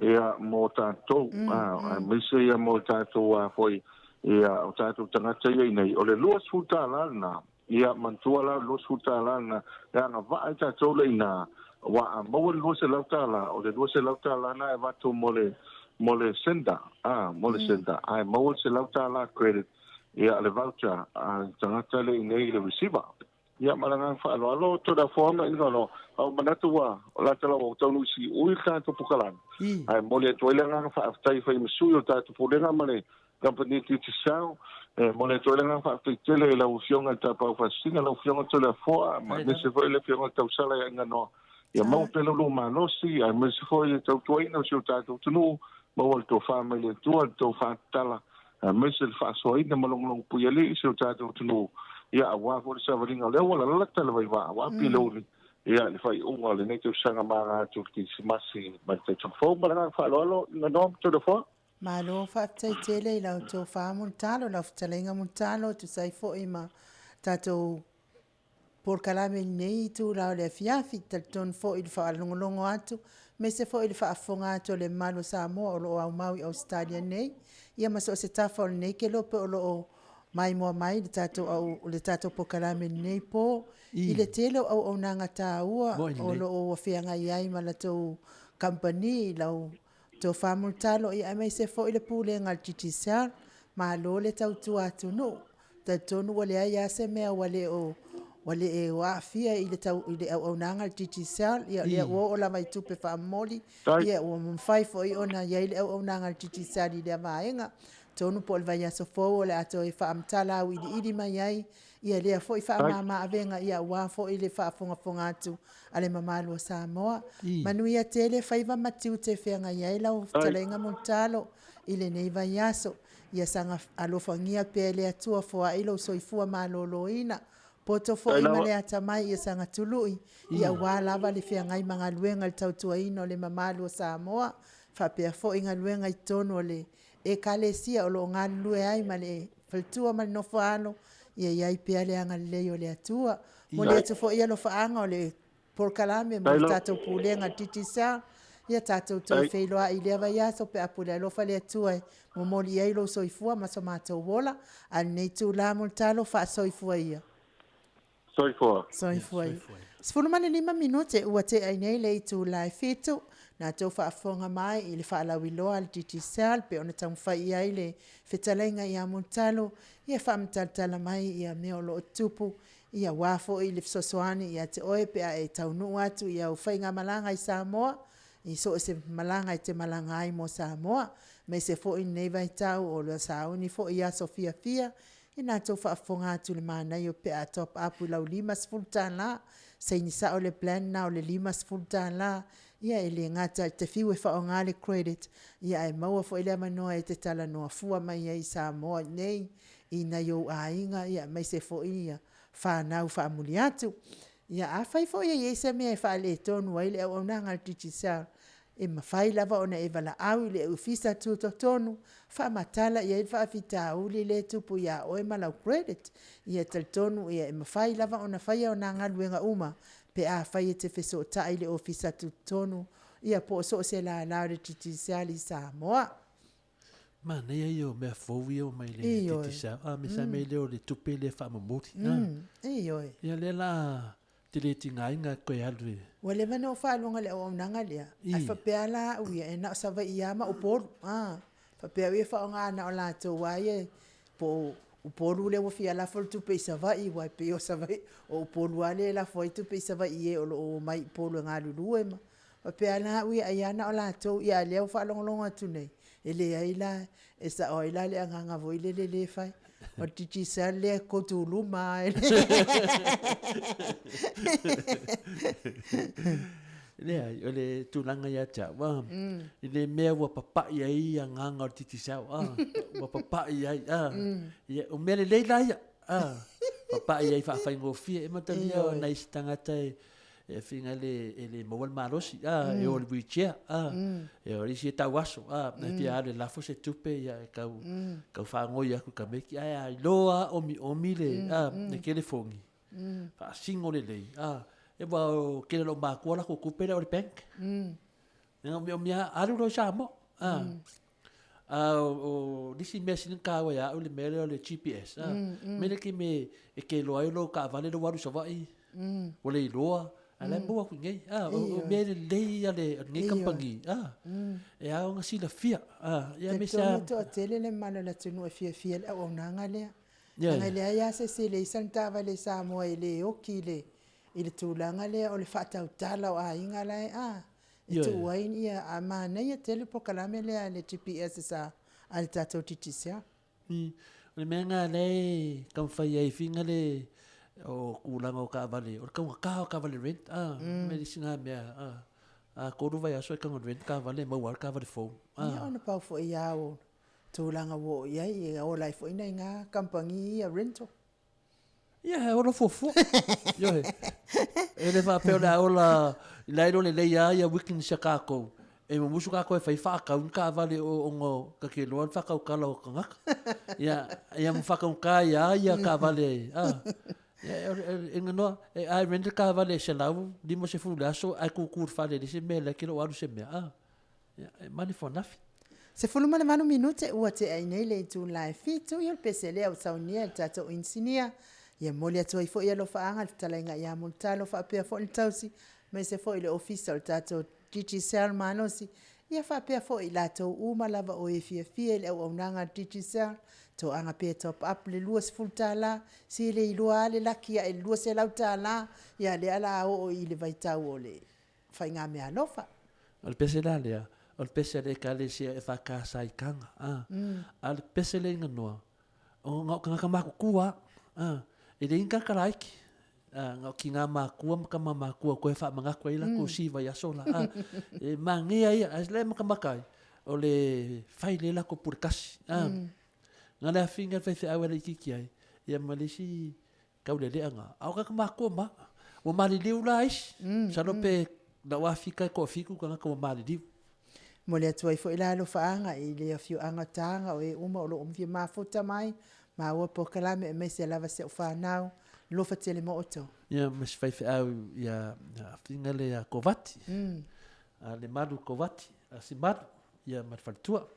Speaker 1: ia mo tatou, aemaise ia mo tatou a foi ia o tatou tagata ia i inei. O le $20 lena, ia manatua la o le $20 lena e agavaa ai tatou le ina, aua a maua le $200, o le $200 lena e avatu mo le mo le sender, a mo le sender, ae maua le $100 credit ia le voucher a le tagata lea i inei le receiver. Ia, ma le agaga faaaloalo, Toleafoa ma Inigaloa, a ua manatu ua lata lava ua taunuu i siui le tatou polokalame, ae momoli atu ai le agaga faafetai e fai ma sui o le tatou Pulega ma le Kamupani Digicel. E momoli atu ai le agaga faafetai tele i lau Afioga i le Tapaau Faasisina, lau Afioga Toleafoa, ma aemaise foi le Afioga i le Tausala ia Iniganoa. Ia maua pea lo lua malosi, aemaise foi le tautuaina o si o tatou atunuu, maua le tofa mai le Atua, le tofa tatala, aemaise le faasoaina ma logologopuialii i si o tatou atunuu, ia aua foi le savaliga o le auala lalata le vaivaa, ua api le uli, ia i le faaiuga o lenei tausaga ma aga atu i le Kerisimasi ma le tausaga fou. Ma le agaga faaaloalo, Inanoa ma Toleafoa.
Speaker 3: Malo faafetai tele i la outou fa Mulitalo, lau fetalaiga Mulitalo, e tusa ai foi ma tatou polokalame i lenei itula o le afiafi. Talitonu foi i le faalogologo atu, aemaise foi i le faafofoga atu a le mamalu o Samoa o lo o aumau i Ausetalia nei, ia ma so o se tafa o lenei kelope o lo o maimoa mai le tatou au le tatou polokalame i lenei po, i le tele o auaunaga taua o lo o feagai ai ma latou kamupani i lau Tofa Mulitalo, ia aemaise foi le Pulega a le Digicel, malo le tautua atunuu. Talitonu ua leai lava se mea ua le o ua le o aafia i le tau i le auaunaga a le Digicel, ia lea ua oo lava i tupe faamomoli, ia ua mafai foi ona i ai le auaunaga a le Digicel i lea vaega. Atonu po o le vaiaso fou o le a toe faamatala auiliili mai ai ia lea foi faamama avega ia aua foi le faafogafoga atu a le mamalu o Samoa. Manuia tele faiva ma tiute e feagai ai lau fetalaiga Mulitalo i lenei vaiaso. Ia saga alofagia pea e le Atua foai lou soifua maloloina, poto foi ma le atamai ia saga tului, ia aua lava le feagai ma galuega i le tautuaina o le mamalu o Samoa, faapea foi galuega i totonu o le Ekalesia o lo o galulue ai ma le faletua ma le nofo-a-alo, ia i ai pea le agalelei o le Atua. Momoli atu foi alofaaga o le polokalame mo le tatou Pulega a le Digicel, ia tatou toe feiloai i lea vaiaso pe a pule alofa le Atua e momoli i ai lou soifua ma so matou ola. A o lenei itula mo le talofa, faasoifua ia.
Speaker 1: Soifua.
Speaker 3: Soifua ia. 15 minute ua tea ai nei le itula e 7, na tou faafofoga mai i le faalauiloa a le Digicel pei ona taumafai i ai le fetalaiga ia Mulitalo ia faamatalatala mai ia mea o lo o tutupu ia aua foi le fesoasoani ia te oe pe a e taunuu atu i au faigamalaga i Samoa i so o se malaga e te malaga ai mo Samoa aemaise foi lenei vaitau o le sauni foi i aso fiafia Ina tou faafofoga atu i le manaia pe a top up i lau $50, saini sao le plan lena o le $50, ia e le gata e te fiu e faaaoga le credit, ia ae maua foi le avanoa e te talanoa fua mai ai i Samoa nei i nai ou aiga ia aemaise foi ia fanau faamuli atu. Ia afai foi e i ai se mea e faaletonu ai le auaunaga a le Digicel, E mafai lava ona e valaau i le Ofisa Tutotonu, faamatala i ai le faafitauli lea e tupu ia oe ma lau credit. Ia talitonu e mafai lava ona faia na galuega uma pe afai e te fesootai i le Ofisa Tutotonu ia po o so o se lala o le Digicel i Samoa.
Speaker 2: Manaia ia o mea fou ia ua mai le Digicel, a me sa mea lea o le tupe lea faamomoli.
Speaker 3: Ioe.
Speaker 2: Ia lea la te le tigaina e toe alu e.
Speaker 3: Ua leva ona ou faalogo i le auaunaga lea, ae faapea la au ia, e na o Savaii lava ma Upolu. A, faapea au ia e faaaoga na o latou lava ia, po o Upolu lea ua fia lafo le tupe i Savaii, aua e pei o Savaii, o Upolu lava lea e lafo ai tupe i Savaii i e o lo o omai i Upolu e galulue ma. Faapea la au ia, ai lava na o latou, a o lea ua faalogologo atu nei, e leai la, e sao ai la le agaga foi lele lea e fai. O le Digicel lea e kotuluma lava.
Speaker 2: Leai, o le tulaga ia te au, a, i le mea ua papai ai agaga o le Digicel, a, ua papai ai, a, ia, o mea lelei la ia, a, papai ai faafaigofie. E matalia o nai isi tagata e, e afiga le, e le maua le malosi, a, e o i le wheelchair, a, e o isi e tau aso, a, e fia alu e lafo se tupe, ia, e tau, tau faagoi atu i tamaiti, ae a iloa lava omiomi le, a, le telefoni, Faasino lelei, a, e ua o tele o lou matua latou tupe lea o le bank. Ia omiomi lava, alu loa i Samoa. A, a o nisi mea sili ona taua ia au le mea lea o le GPS, a, mea lea e te me e te iloa ai lou taavale lea ua alu i Savaii, ua le iloa, a o la e maua atu i inei. A, o mea lelei ia a lenei kamupani, a, e ao ona silafia, a, ia aemaise lava.
Speaker 3: Talitonu e toatele le mamalu o le atunuu e fiafia i le auaunaga lea. Leaga e leai lava se isi e leai sana taavale i Samoa e le oti i le i le tulaga lea o le faatautala o aiga la e a e tuu ai ia a manaia tele le polokalame lea a le GPS sa a le tatou Digicel.
Speaker 2: O le mea lena lea e taumafai ai fina le o tulaga o taavale o le taugata o taavale rent a mm. le isi na mea a a tolu vaiaso e tago rent taavale e maua ai le taavale fou
Speaker 3: a. Ia ona pau foi a o tulaga ua oo i ai, e ola ai foi nai ga kamupani ia rental.
Speaker 2: Ia, e ola fuafua. Ioe. E le faapea o le a ola i la iloa lelei lava ia weekends a tatou. E mumusu tatou e fai faatau ni taavale o ona ta te iloa le faatautala o tagata. Ia, ia ma faataugata ai lava ia taavale, a. Ia, e noa, a e rent le taavale e $150 i le aso ae tutu i le fale e leai se mea la e te le o alu i se mea, a. Ia, e money for nothing.
Speaker 3: 18 minute ua tea ai nei le itula e 7, ia o le pese lea ua saunia e le tatou inisinia. Ia momoli atu ai foi alofaaga i le fetalaiga ia Mulitalo faapea foi le tausi, aemaise foi le ofisa o le tatou Digicel Malosi, ia faapea foi i latou uma lava o e fiafia i le auaunaga a le Digicel, toaga pea e top up le $20, se le iloa lava le laki ae i le $200, ia lea o le a oo i le vaitau o le faigameaalofa.
Speaker 2: O le pese la lea, o le pese a le Ekalesia EFKS i Taga, a. A o le pese lea i Ganoa, o na o tagata matutua lava, a, e leai ni tagata laiti, a, na o tina matua ma tama matua toe faamanatu ai latou si vaiaso la, a. E manaia ia, a o la e matamata ai, o le fai lelei o latou pule tasi, a. Na o le afine a le faifeau e laitiiti ai, ia ma le isi Taulelea na, a o tagata matutua ma. Ua maliliu la isi. Masalo pe na ou Afika e toafitu tagata ua maliliu.
Speaker 3: Momoli atu ai foi la alofaaga i le afioaga o Taga o e uma o lo o fia mafuta mai, maua polokalame aemaise lava si au fanau, alofa tele mo outou.
Speaker 2: Ia ma si faifeau ia Afina le ia Kovati. A le Malu Kovati, a si Malu ia ma le faletua.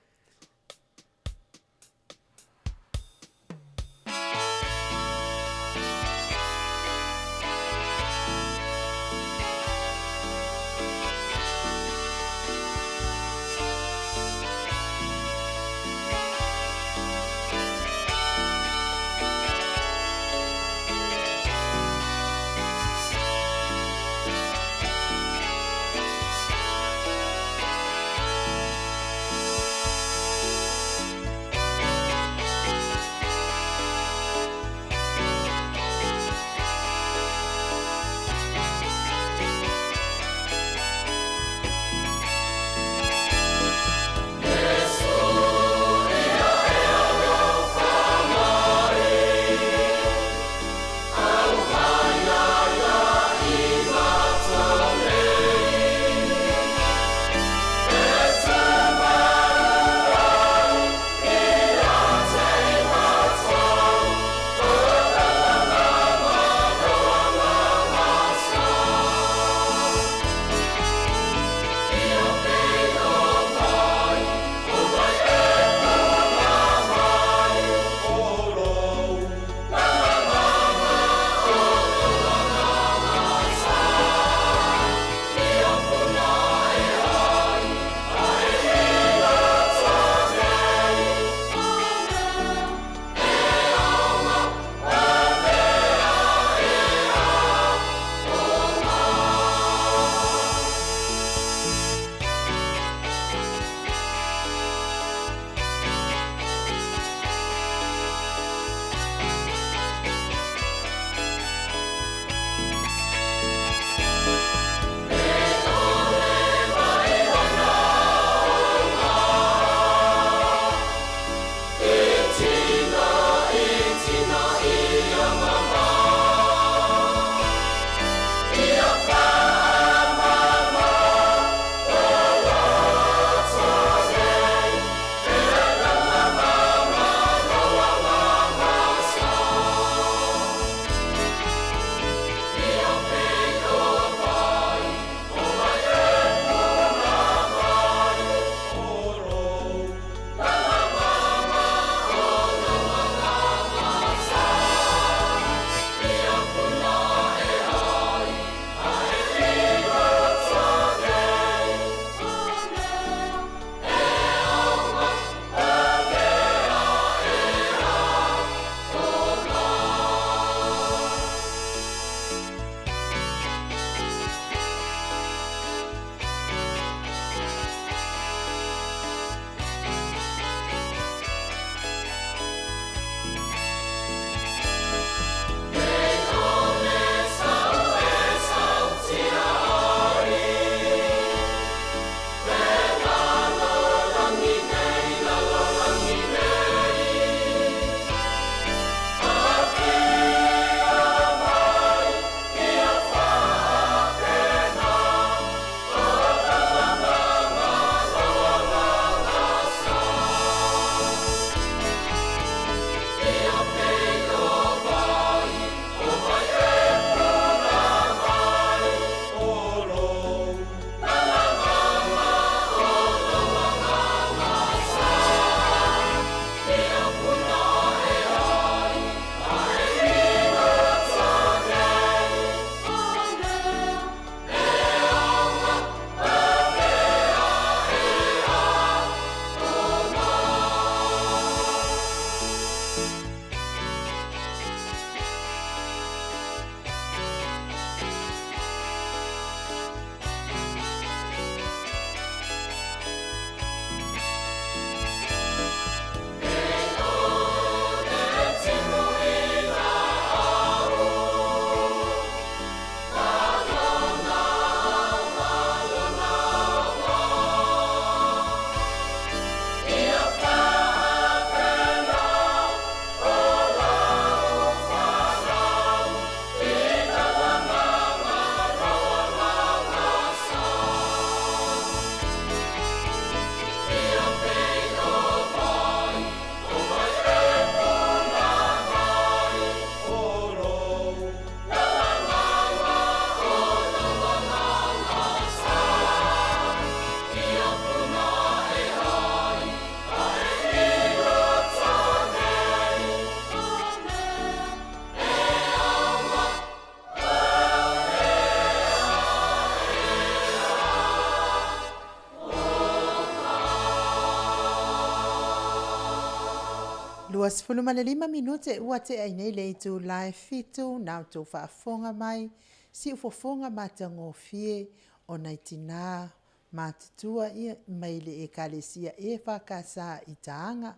Speaker 3: 25 minute ua tea ai nei le itula e fitu na outou faafofoga mai, siufofoga matagofie o nai tina matutua ia mai le Ekalesia EFKS i Taga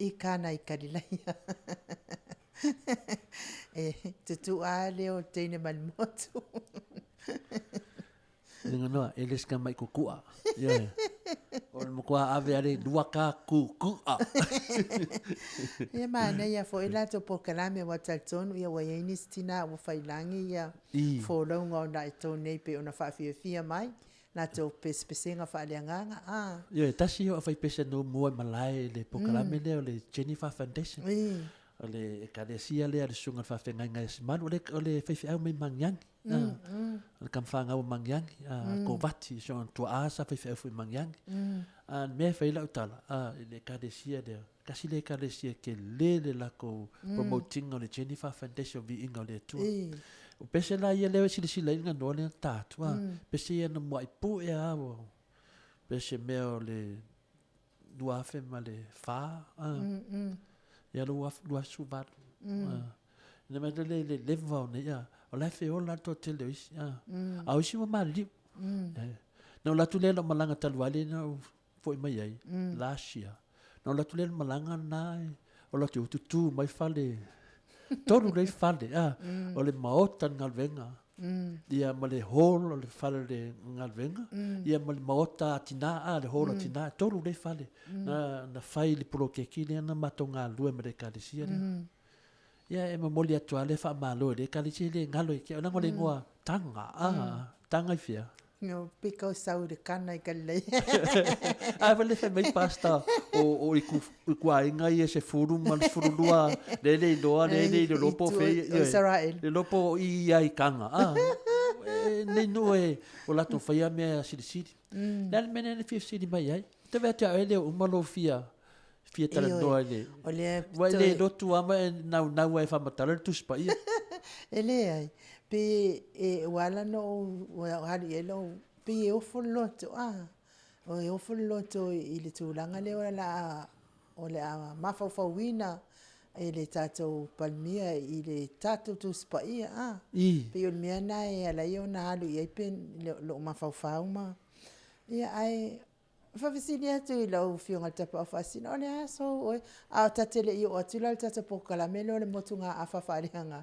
Speaker 3: i Kana i Kalilaia. E tutu'a lea o teine mai le motu.
Speaker 2: Linganoa, e le sika mai kukua. Yeah. O le matua ave ale lua ka kukua.
Speaker 3: Ia manaia foi latou polokalame aua talitonu ia ua i ai nisi tina ua failangi ia folauga ona e tou nei pei ona faafiafia mai latou pesepesega faaleagaga a.
Speaker 2: Ioe, tasi ia o aufaipese na umuua i malae i le polokalame lea o le Jennifer Foundation. O le ekalesia lea a le Susuga i le Faafeagaiga ia Simalu, o le faifeau mai Magiagi. O le tama fanau a Magiagi, a Kovati, si ona tuaa sa faifeau foi i Magiagi. A o le mea e fai ai lau tala, i le ekalesia lea, tasi lea ekalesia tele le latou promote ina o le Jennifer Foundation Viiga o le Atua. O pese la ia lea e silasila ai le ganoa lea na ta atu, a, pese ia na muai pue lava ua, pese mea o le 2004, a, ia 2018, a. Ina mea le le leva o nei, a, o la e feola lava le toatele o isi, a, a o isi ua maliliu. Na ou alu atu lea i lau malaga talu ai lea na ou foi mai ai, last year, na ou alu atu lea i le malaga lena, o alu atu ua tutu mai fale, tolu nei fale, a, o le maota o le galuega, ia ma le hall o le fale o le galuega, ia ma le maota a tina, a, le hall a tina, e tolu nei fale, na fai i le poloketi lea na matou galulue ma le ekalesia lea. Ia e momoli atu lava le faamalo i le Ekalesia e le galo i te au, leaga o le igoa Taga, a, Taga i fea?
Speaker 3: No, pika o sau i le Kana i Kalilaia.
Speaker 2: Ae foi le fai mai pastor o, o i ku, i kuaiga ia sefulu ma le sefululua, le le iloa, le le iloa po o fea ia,
Speaker 3: O Israel.
Speaker 2: Le iloa po o i ia i Kaga, a. E, nei nuu e, o latou faia mea silisili. Le a le mea lea na fia fesili mai ai? Te vaai atu ia oe e le o uma lou fia fia talanoa i le...
Speaker 3: O lea
Speaker 2: Ua e le lotu lava ma e naunau ai e faamatala le Tusi Paia.
Speaker 3: E leai, pe e, ua ala ona ou, ua alu i ai lou, pei e ofo le loto, a, e ofo le loto i le tulaga lea o le a, o le a mafaufauina e le tatou Palemia i le tatou Tusi Paia, a. Pei o le mea lena e ala ai ona alu i ai pe, lou mafaufau ma, ia ae Faafesili atu i lau Afioga i le Tapaau Faasisina, o le a sou oe? A ta te le i oo atu la i le tatou polokalame lea o le motugaafa faaleagaga.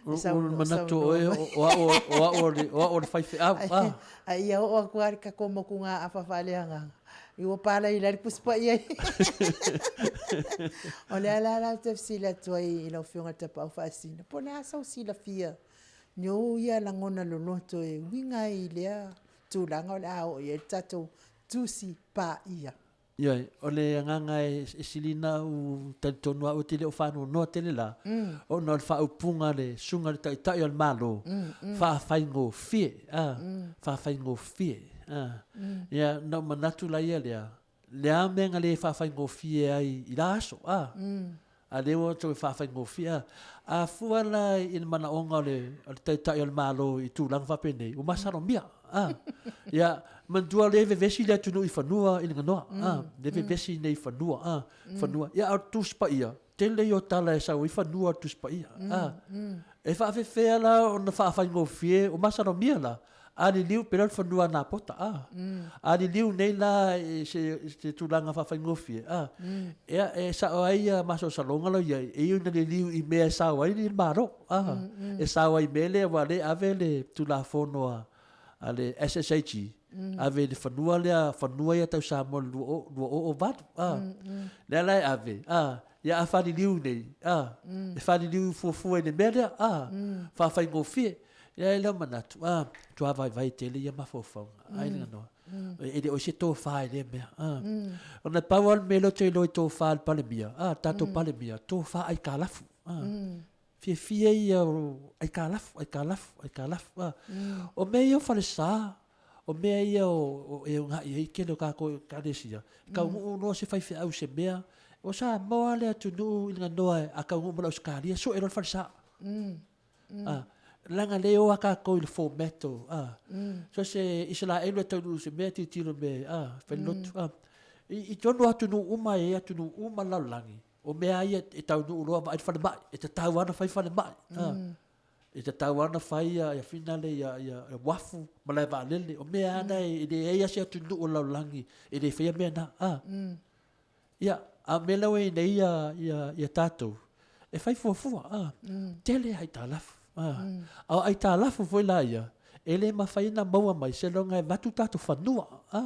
Speaker 2: Ua manatu oe o au o au o le faifeau.
Speaker 3: A ia oo atu lava i le tatou motugaafa faaleagaga, ua palaila ai le Tusi Paia. O le a la la ou te fesili atu ai i lau Afioga i le Tapaau Faasisina, po o le a sou silafia i ou ia lagona loloto e uiga ai i lea tulaga o le a oo i ai le tatou Tusi Paia.
Speaker 2: Ioe, o le agaga e sili ona ou talitonu au e te le o faanoanoa tele la, ona o le faaupuga a le Susuga i le Taitai o le Malo, faafaigofie, a, faafaigofie, a. Ia, ona ou manatu laia lea, le a mea na le faafaigofie ai i la aso, a? A lea ua toe faafaigofie, a? A fua la i le manaoga o le, o le Taitai o le Malo i tulaga faapenei, ua masalomia, a? Ia, manatua o lea e vevesi le atunuu i fanua i le ganoa, a? Lea e vevesi nei i fanua, a? Fanua. Ia, a o le Tusi Paia, tele ia o tala e sau ai fanua o le Tusi Paia, a? E faafefea la ona faafaigofie, ua masalomia la, a liliu pei la o le fanua a Napota, a. A liliu nei la i se, se tulaga faafaigofie, a. Ia, e sao ai ia masalosaloga la e i ai, e iu ina liliu i mea e sao ai le Malo, a. E sao ai i mea lea aua o lea e ave le Tulafono a, a le SSAG, ave i le fanua lea, fanua ia tau Samoa i le 2008, a. Lea la e ave, a, ia a faliliu nei, a, e faliliu fuafua i le mea lea, a, faafaigofie. Ia e le o manatu, a, matua vaivai tele ia mafaufauga, ai le ganoa. E le o se tofa i lea mea, a. Ona e pau lava le mea lea ou te iloa i tofa a le Palemia, a, le tatou Palemia, tofa aitalafu, a. Fiafia ia o aitalafu, aitalafu, aitalafu, a. O mea ia o falesa, o mea ia o e una'i ai tele o tatou Ekalesia, e taunuu loa se faifeau i se mea, o Samoa le atunuu i le ganoa a taunuu mai le Ausetalia, sue loa le falesa. A, leaga lea e o a tatou i le format o, a, so se Isaraelu e taunuu i se mea, tilotilo i mea, a, fai lotu, a. I totonu o atunuu uma e i ai atunuu uma o le lalolagi, O mea ia e taunuu loa vaai le falemai, e tatau lava ona fai falemai. E tatau lava ona fai ia, ia finale ia, ia, ia uafu, malae vaalele. O mea lava na e leai lava se atunuu o le lalolagi e le faia mea na. Ia, a o mea la ua i ai nei ia, ia, ia tatou, e fai fuafua, a, tele aitalafu, a. A o aitalafu foi la ia, e le mafai ona maua mai seiloga e avatu tatou fanua, a.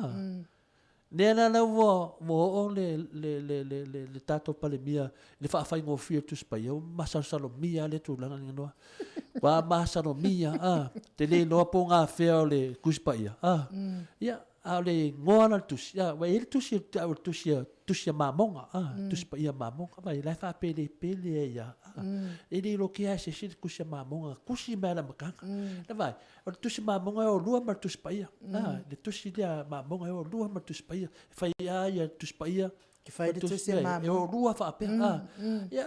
Speaker 2: Lea la la ua, ua oo le, le, le, le, le, le tatou Palemia i le faafaigofie o le Tusi Paia, ua masalosalogia lava lea tulaga Alii Ua masalomia, a, te le iloa po o gafea o le Tusi Paia, a. Ia, a o le igoa la o le tusi, a, ua i ai le tusi, o le tusi a, tusi a mamoga, a, tusi paia a mamoga, vaai, la e faapelepele ai lava, a. E le iloa kea e se isi le tusi a mamoga na tusi mai lava i le amataga. Na vaai, o le tusi mamoga e o lua ma le tusi paia, a, le tusi lea a mamoga e o lua ma le tusi paia. E fai lava ia tusi paia,
Speaker 3: E fai le tusi a
Speaker 2: mamoga. E o lua faapea, a. Ia,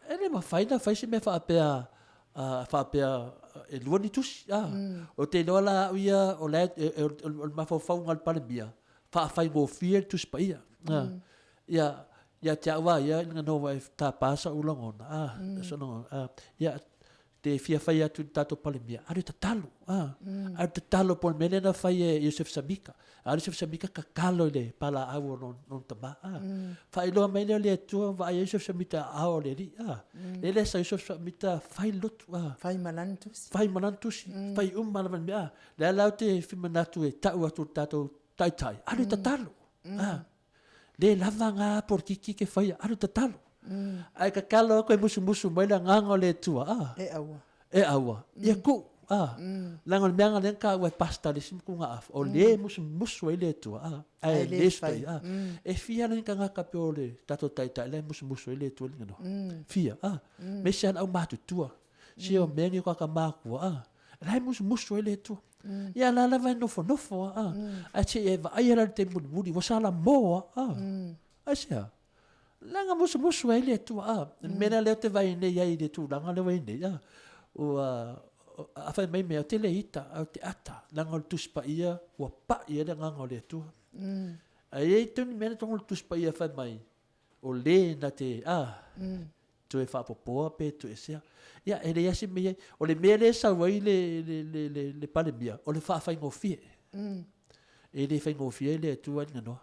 Speaker 2: e le mafai ona fai se mea faapea, a faapea e lua ni tusi, a. Ou te iloa la au ia o la e, o le mafaufauga o le Palemia, faafaigofie le Tusi Paia, a. Ia, ia te au lava ia, ina ua e tapa sou lagona, a, sou lagona, a, ia, te fia fai atu i le tatou Palemia, alu e tatalo, a, alu e tatalo po o le mea lea na fai e Iosefo Samika. Alu Iosefo Samika tatalo i le palaau o lona tama, a. Faailoa mai lea o le Atua, vaai ai Iosefo Samita i aao o le Alii, a. Lea la sa Iosefo Samita fai le lotu, a.
Speaker 3: Fai ma lana tusi.
Speaker 2: Fai ma lana tusi, fai uma lava i mea, a. Lea la ou te fia manatu e tau atu i le tatou Taitai, alu e tatalo, a. Le lava ngā polokiki ke whaia, alu tatalo. Ae tatalo aku e musumusu mai le agaga o le Atua, a.
Speaker 3: E aua.
Speaker 2: E aua. Ia ku, a. Leaga o le mea lea na taua e pastor le isi makuga afa, o le musumusu ai le Atua, a. Ae le fai, a. E fia la ni tagata pe o le tatou taitai la e musumusu ai le Atua le Fia, a. Me se ala au matutua. Sia o mea ni o kaka makua, a. La e musumusu ai le Atua. Ia la lava e nofonofo a, ae se i e vaai ala i le taimi mulimuli, ua salamo a, a. Aisea? Leaga musumusu ai le Atua, a. Le mea lea lea ou te vaai nei ai i le tulaga lea ua i ai nei, a. Ua, a fai mai mea, ou te le ita, ae ou te ata, leaga o le Tusi Paia ua pai ai le Agaga o le Atua. Ae i ai tonu mea na togo le Tusi Paia fai mai, o le na te, a, toe faapopoa pe toesea. Ia, e leai lava se mea i ai. O le mea lea e sau ai le, le, le, le, le Palemia, o le faafaigofie. E le faigofie ai le Atua i Ganoa.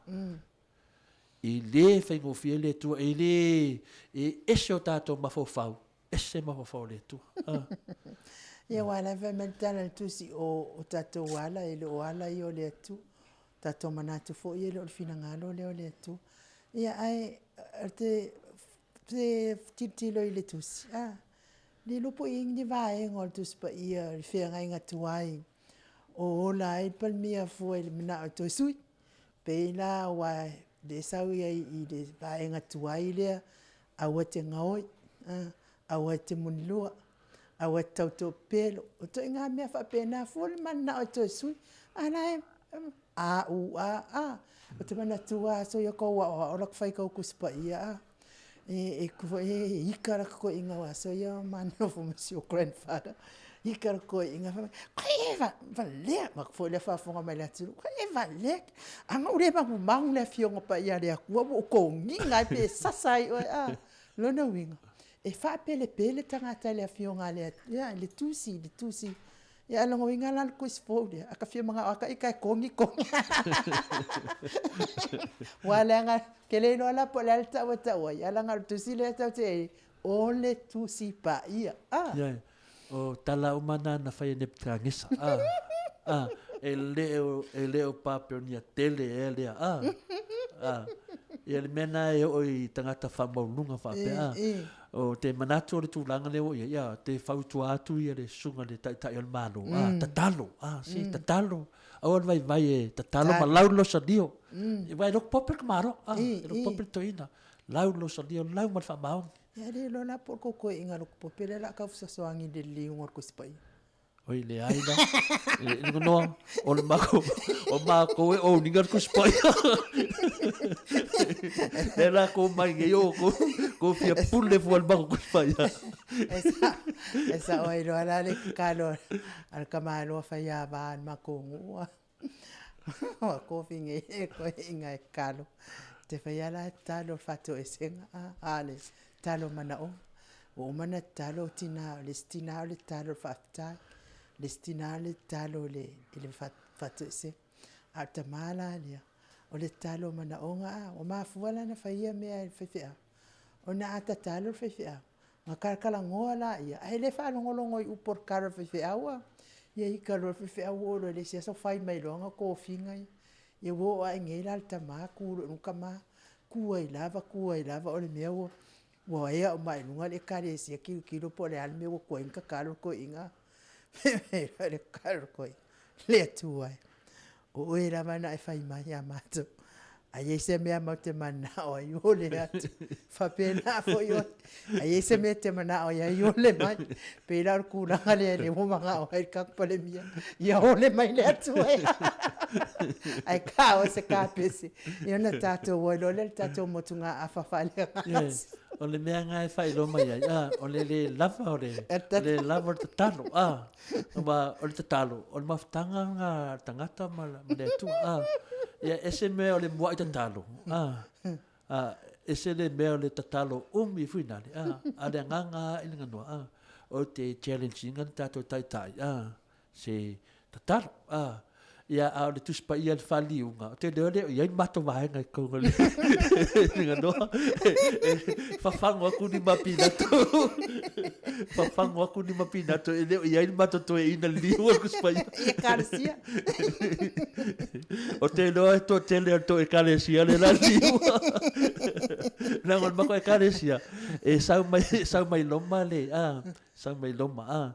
Speaker 2: E le faigofie ai le Atua, e le, e ese o tatou mafaufau, ese mafaufau o le Atua. Ah.
Speaker 3: Ia, aua la e fai mai le tala a le Tusi, o, o tatou ala, e le o ala ia o le Atua. Tatou manatu foi e le o le finagalo lea o le Atua. Ia, ae, te, te tilotilo i le tusi, a, le iloa po o i ai ni vaega o le Tusi Paia i le feagaiga tuai o ola ai le Palemia fua i le manao e toe sui. Pei la aua lea e sau ai i le vaega tuai lea, aua e te gaoi, a, aua e te munilua, aua e te tautoopelo. O ituaiga mea faapena fua le mananao e toe sui, a la e a u a a. Ou te manatua aso ia kou aoao la ku fai kau Tusi Paia a. E e e ika la koiga o aso ia ma nofo ma si o grandfather. Ika la koiga fa kai e va va lea ma foi le faafofoga mai le atunuu. Kai e va lea. Anga u le magumagu le afioga paia a le Atua ua ou kogiga ai pe sasa ai oe a. Lona uiga, e faapelepele tagata i le afioga a le Atua, le tusi, le tusi. Ia a logoina la le tusi fou lea, a ka fia manao a ka ika e kogi kogi. Ua leaga, ke le iloa la po o le a le tau e tau ai, a leaga o le tusi lea tau te ei, o le tusi paia. Ah.
Speaker 2: Yeah. O tala uma na na fai e Nebuchadnezzar. Ah. Ah. E le o, e le o Papelonia tele ea lea. Ah. Ah. Ia le mea na e oo i tagata faamaualuluga faapea. Ah. O te manatu o le tulaga lea ua i ai, ia, te fautua atu ia le susuga i le Taitai o le Malo, ah, tatalo, ah, si, tatalo. Aua le vaivai e tatalo ma lau le losalio. Aua e loku pope le tamaloa, ah, e loku pope le toeaina. Lau le losalio, lau ma le faamaoni.
Speaker 3: Ia le iloa la po o le kokoiga loku pope lea o le a tau fesoasoani i le liliuga o le Tusi Paia.
Speaker 2: Oi, leai la. E noa, o le mako, o mākou e owning le Tusi Paia. Lea la ko mai nei o ko, ko fia pule fua le mako Tusi Paia.
Speaker 3: E sa, e sa o iloa la le kalo a le kamaloa fai a vā le mako ngua. Ua kofi nei e koe inga e kalo. Te fai lava la tatalo o le faatoesega a le tatalo manaoga. Ua uma ona tatalo o tina, o le isi tina o le tatalo o le faafetai, o le isi tina o le tatalo i le faatoesega. A o le tama la lea, o le tatalo o manaoga a. Ua mafua la ona fai ia mea e le faifeau, ona a tatalo le faifeau, ona talatalanoa lea, ae le faalogologo i upu o le tatalo a le faifeau a. Ia ita loa le faifeau oo loa i le isi aso fai mai loa ana tofiga ia. Ia ua oo lava nei la le tama tu loa i luga tama, tu ai lava tu ai lava, o le mea ua ea uma lava i luga le ekalesia tilotilo po o le a le mea ua tuai ona tatalo le toeaina. Fai mai loa le tatalo a le toeaina, le Atua e, o oe lava na e fai mai ia matou, a i ai se mea matou te mananao ai, ole atu. E faapena foi oe, a i ai se mea e te manao ai, ole mai. E pei la o le tulaga lea lea ua manao ai le tatou Palemia, ia ole mai le Atua e a! Ae ta oe se kapese, ia ona tatou o ai loa lea i le tatou motugaafa faaleagaga.
Speaker 2: O le mea lena e faailoa mai ai, o le le lava o le, le lava o le tatalo, aua o le tatalo, o le mafutaga lena a le tagata ma le Atua. Ia e ese mea o le muai tatalo, ese le mea o le tatalo umi foi lale, a o le agaga lava i le ganoa, ou te challenge ina le tatou taitai, se tatalo a ia a o le Tusi Paia i le faaliuga, ou te iloa e le o i ai le matou vaega i totonu o le Ganoa. E fafagu atu ni ma pinato. Fafagu atu ni ma pinato e le o i ai le matou toeaina i le liu o le Tusi Paia.
Speaker 3: I Ekalesia.
Speaker 2: Ou te iloa e toatele o le tou Ekalesia lea la liu. Leaga o le matou Ekalesia, e sau mai, sau mai Roma le, a, sau mai Roma, a.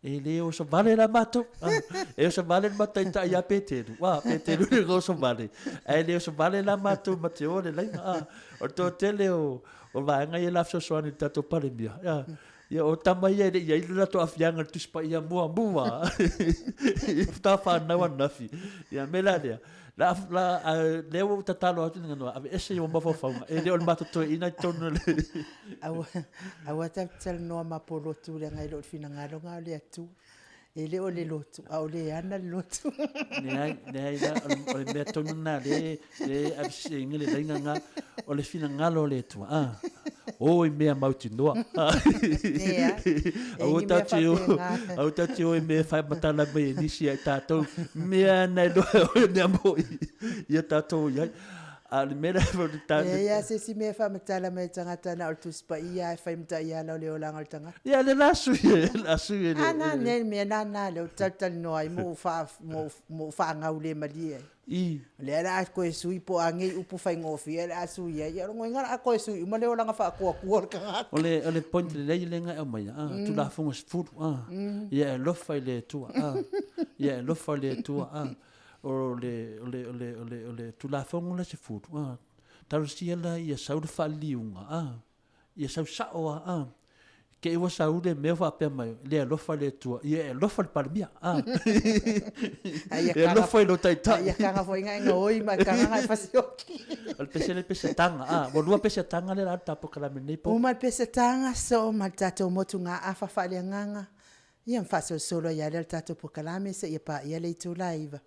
Speaker 2: E le oso vale la matou. E oso vale le matou taitai ia Peteru. A, Peteru le oso vale. Ae le oso vale la matou ma te o le laina. A, o le toatele o, o vaega ia la fesoasoani i le tatou Palemia. A, ia o tama ia e le i ai le latou aafiaga i le Tusi Paia muamua. I faatoa fanau ananafi. Ia, mea la lea, la, la, a, lea ua ou tatalo atu i le ganoa, aveese i ou mafaufauga, e le o le matou toeaina i totonu o le...
Speaker 3: Aua, aua tatou te talanoa mapolotu leaga e le o le finagalo lena o le Atua. E le o le lotu, a o le ana le lotu.
Speaker 2: Leai, leai la, o le mea tonu lena lea e aveseseina le laina lena, o le finagalo o le Atua. A, o i mea mautinoa.
Speaker 3: Leai,
Speaker 2: Aua tatou te o, aua tatou te o i mea e faamatala mai e nisi ia i tatou, mea na iloa e oe mea moni ia tatou i ai. A o le mea lea o le
Speaker 3: ta... Leai lava se isi mea e faamatala mai e tagata na o le Tusi Paia lava e fai mataiala o le olaga o le tagata.
Speaker 2: Ia, le la sui e, la sui e
Speaker 3: le... A na le mea na na lea ou te talatalanoa ai ma ou faa, ma ou faagaulemalie ai.
Speaker 2: I.
Speaker 3: O lea o le a toe sui po o a nei upu faigofie o le a sui ai. Ia o lona uiga o le a toe sui uma le olaga faatuatua o le tagata.
Speaker 2: O le, o le point lelei lea na e aumaia, a, Tulafono 10, a, ia e alofa i le Atua, a, ia e alofa i le Atua, a. O le, o le, o le, o le, o le Tulafono lea 10, a, talosia la ia sau le faaliliuga, a, ia sau sao lava, a, te i ua sau le mea faapea mai, le alofa le Atua, ia e alofa i le Palemia, a, e alofa i lou taitai.
Speaker 3: A ia taga foi na e gaoi ma e taga na e fasioki.
Speaker 2: O le pese le pesetaga, a, ua lua pesetaga lea la le ta polokalame nei po.
Speaker 3: Uma le pesetaga, soo ma le tatou motugaafa faaleagaga, Ia ma faasolosolo ai lava lea o le tatou polokalame seia paia le itula e 9.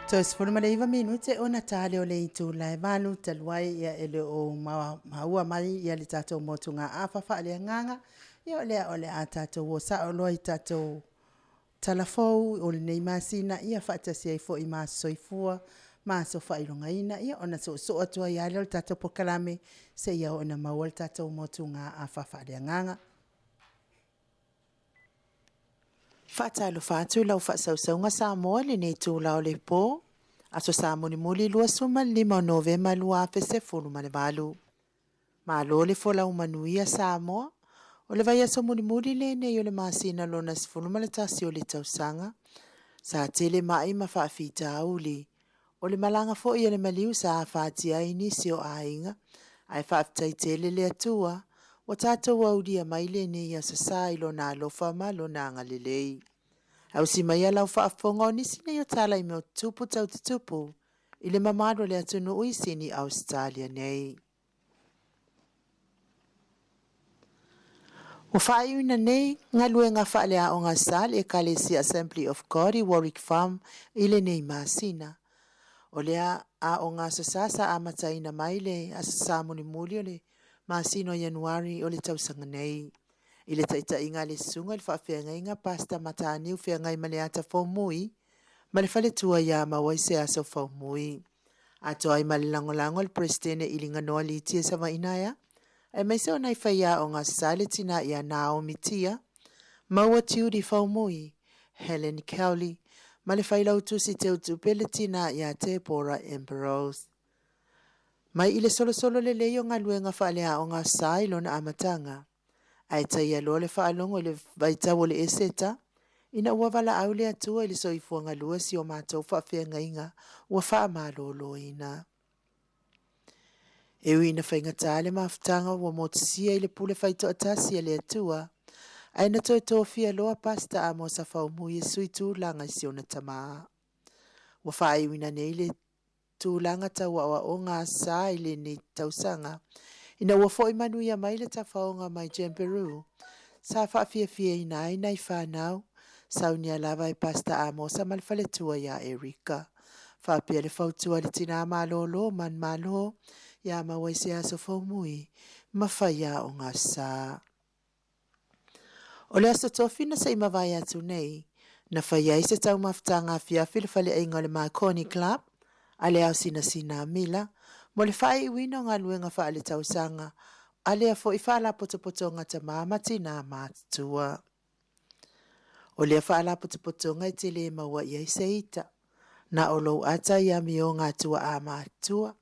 Speaker 3: Toe 19 minute ona ta lea o le itula e 8 talu ai ia e le o maua mai ia le tatou motugaafa faaleagaga. Ia o lea o le a tatou o sao loa i tatou tala fou o lenei masina, ia faatasi ai foi ma aso soifua ma aso faailogaina, ia ona soosoo atu ai lava lea o le tatou polokalame seia oo ina maua le tatou motugaafa faaleagaga. Faatalofa atu i lau faasausauga Samoa i lenei itula o le po, Aso Sa mulimuli 25 o Novema 2018. Malo le folau manuia Samoa. O le vaiaso mulimuli lenei o le masina lona 11 o le tausaga. Sa tele mai ma faafitauli. O le malaga foi a le maliu sa afatia ai nisi o aiga, ae faafetai tele le Atua ua tatou aulia mai lenei aso sa i lona alofa ma lona agalelei. Ausi maia lau faafofoga o nisi nei o tala i mea o tutupu tau tutupu i le mamalu o le atunuu i Sini Ausetalia nei. Ua faaiuina nei galuega faaleaoga sa le Ekalesia Assembly of God i Warwick Farm i lenei masina. O lea aoga aso sa sa amataina mai le aso sa mulimuli o le masina o Ianuari o le tausaga nei. I le taitaiga a le Susuga i le Faafeagaiga Pastor Mataniu Feagaimaleata Faumui ma le faletua ia Mauaiseaso Faumui. Atoa ai ma le lagolago a le Peresetene Iliganoa Litia Savainaea, aemaise o nai faiaoga sa le tina ia Naomi Tia, Maua Tiudi Faumui, Helen Cowley, ma le Failautusi Teutupe le tina ia Tebora Ambrose. Mai i le solosolo lelei o galuega faaleaoga sa i lona amataga, Ae taia loa le faalogo i le vaitau o le Eseta, ina ua valaau le Atua i le soifua galue si o matou faafeagaiga ua faamaloloina. E ui ina faigata le mafutaga ua motusia i le pule faitoatasi a le Atua, ae na toe tofia loa Pastor Amosa Faumui e sui tulaga i si ona tama. Ua faaiuina nei le tulaga tau aoaoga sa i lenei tausaga, ina ua foi manuia mai le tafaoga mai Jamboree, sa faafiafiaina ai nai fanau, saunia lava e Pastor Amosa ma le faletua ia Erica. Faapea le fautua a le tina malolo manumalo ia Mauaiseaso Faumui ma faiaoga sa. O le Aso Tofi na se i mavae atu nei, na fai ai se taumafataga afiafi i le faleaiga o le Marconi Club a le Ao Sinasina Mila mo le faaiuina o galuega faaletausaga a lea foi faalapotopotoga tama ma tinā matutua. O lea faalapotopotoga e te le maua i ai se ita, na o lou ata i amioga a tuaa matutua,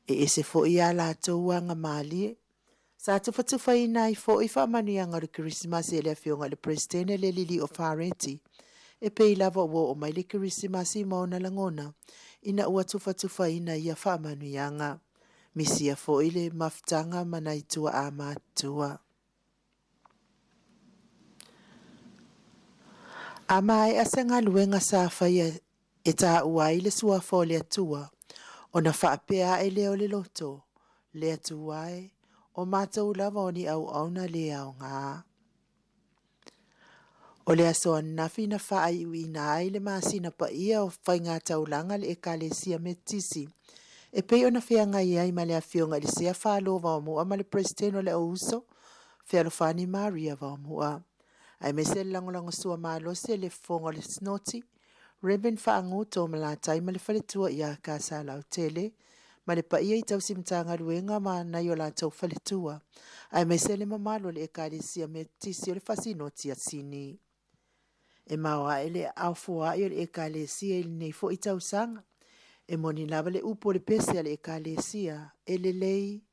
Speaker 3: e ese foi a latou aga malie. Sa tufatufaina ai foi faamanuiaga o le Kerisimasi e le Afioga i le Peresetene le Lili'o Fareti, e pei lava ua oo mai le Kerisimasi ma ona lagona ina ua tufatufaina ia faamanuiaga. Misia foi le mafutaga ma nai tuaa matutua. A maea se galuega sa faia e taua ai le suafa o le Atua, ona faapea ae lea o le loto, Le Atua e, o matou lava o ni auauna le aoga. O le aso ananafi na faaiuina ai le masina paia o faigataulaga le Ekalesia Metotisi, e pei ona feagai ai ma le Afioga i le Sea Falo Vaomua ma le Peresetene o le Auuso, Fealofani Maria Vaomua, aemaise le lagolagosua malosi a le Fofoga o le Sinoti, Rev. Faaguto Malatai ma le faletua ia Kasalautele, ma le paia i tausi Matagaluega ma nai o latou faletua, aemaise le mamalu o le Ekalesia Metotisi o le Fasinoti a Sini. E maoae le aao foai o le Ekalesia i lenei foi tausaga. E moni lava le upu o le pese a le Ekalesia, E lelei,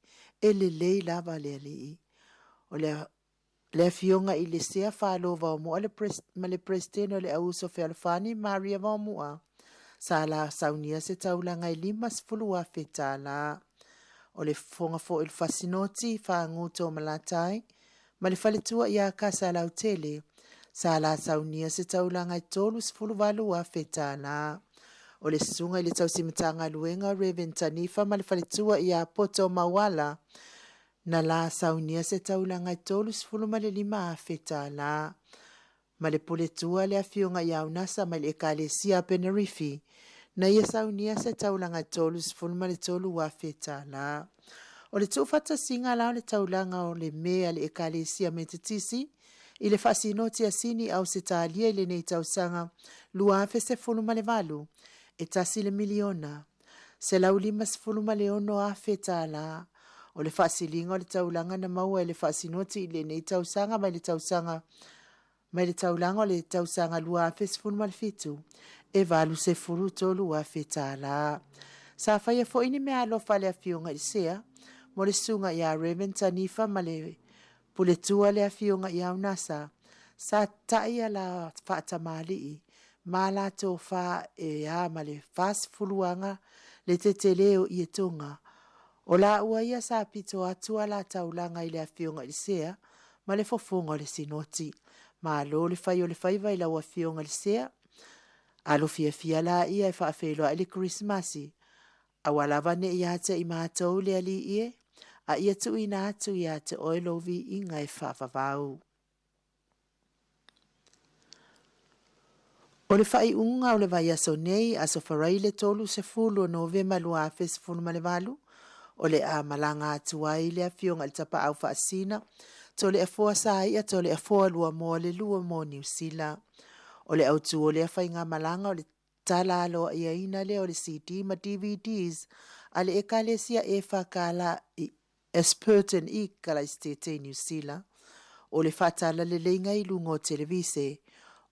Speaker 3: e lelei lava le Alii. O le Le Afioga i le Sea Falo Vaomoa le ma le Peresetene o le Auuso Fealofani Maria Vaomua, sa la saunia se taulaga e $50,000. O le fofoga foi o le Fasinoti, Fagu Tomalatai, ma le faletua ia Kasalautele, sa la saunia se taulaga e $38,000. O le susuga i le tausi Matagaluega Rev Tanifa ma le faletua ia Poto Mauala, Na la saunia se taulaga e 35 afe tala ma le puletua le afioga ia Unasa mai le Ekalesia a Penerifi, na ia saunia se taulaga e 33 afe tala. O le tuufaatasiga la o le taulaga o le me a le Ekalesia Metotisi i le Faasinoti a Sini Ausetalia i lenei tausaga 2018, e $1,156,000 tala. O le faasiliga o le taulaga na maua e le Faasinoti i lenei tausaga mai le tausaga mai le taulaga o le tausaga 2017, e $83,000 tala. Sa faia foi ni meaalofa a le Afioga i le Sea mo le susuga ia Reverend Tanifa ma le Puletua le Afioga ia Unasa, sa ta'i a la faatamalii ma latou fa e a ma le 40 aga le tetele o ietoga. O laua ia sa pito atu a la taulaga i le Afioga i le Sea ma le fofoga o le Sinoti. Malo le fai o le faiva i lau Afioga i le Sea. Alo fiafia laia e faafeiloai le Kerisimasi, aua lava ne i ia te i matou le Alii e, a ia tuuina atu ia te oe lou viiga e faavavau. O le faaiuga o le vaiaso nei, Aso Faraile 30 o Novema 2018, o le a malaga atu ai le Afioga i le Tapaau Faasisina, Toleafoa Saia Toleafoa Luamoa le Lua mo Niu Sila. O le autu o lea faigamalaga o le tala aloaiaina lea o le CD ma DVDs a le Ekalesia EFKL i Esperton i Kalaisitete i Niu Sila, o le faatalaleleiga i luga o televise,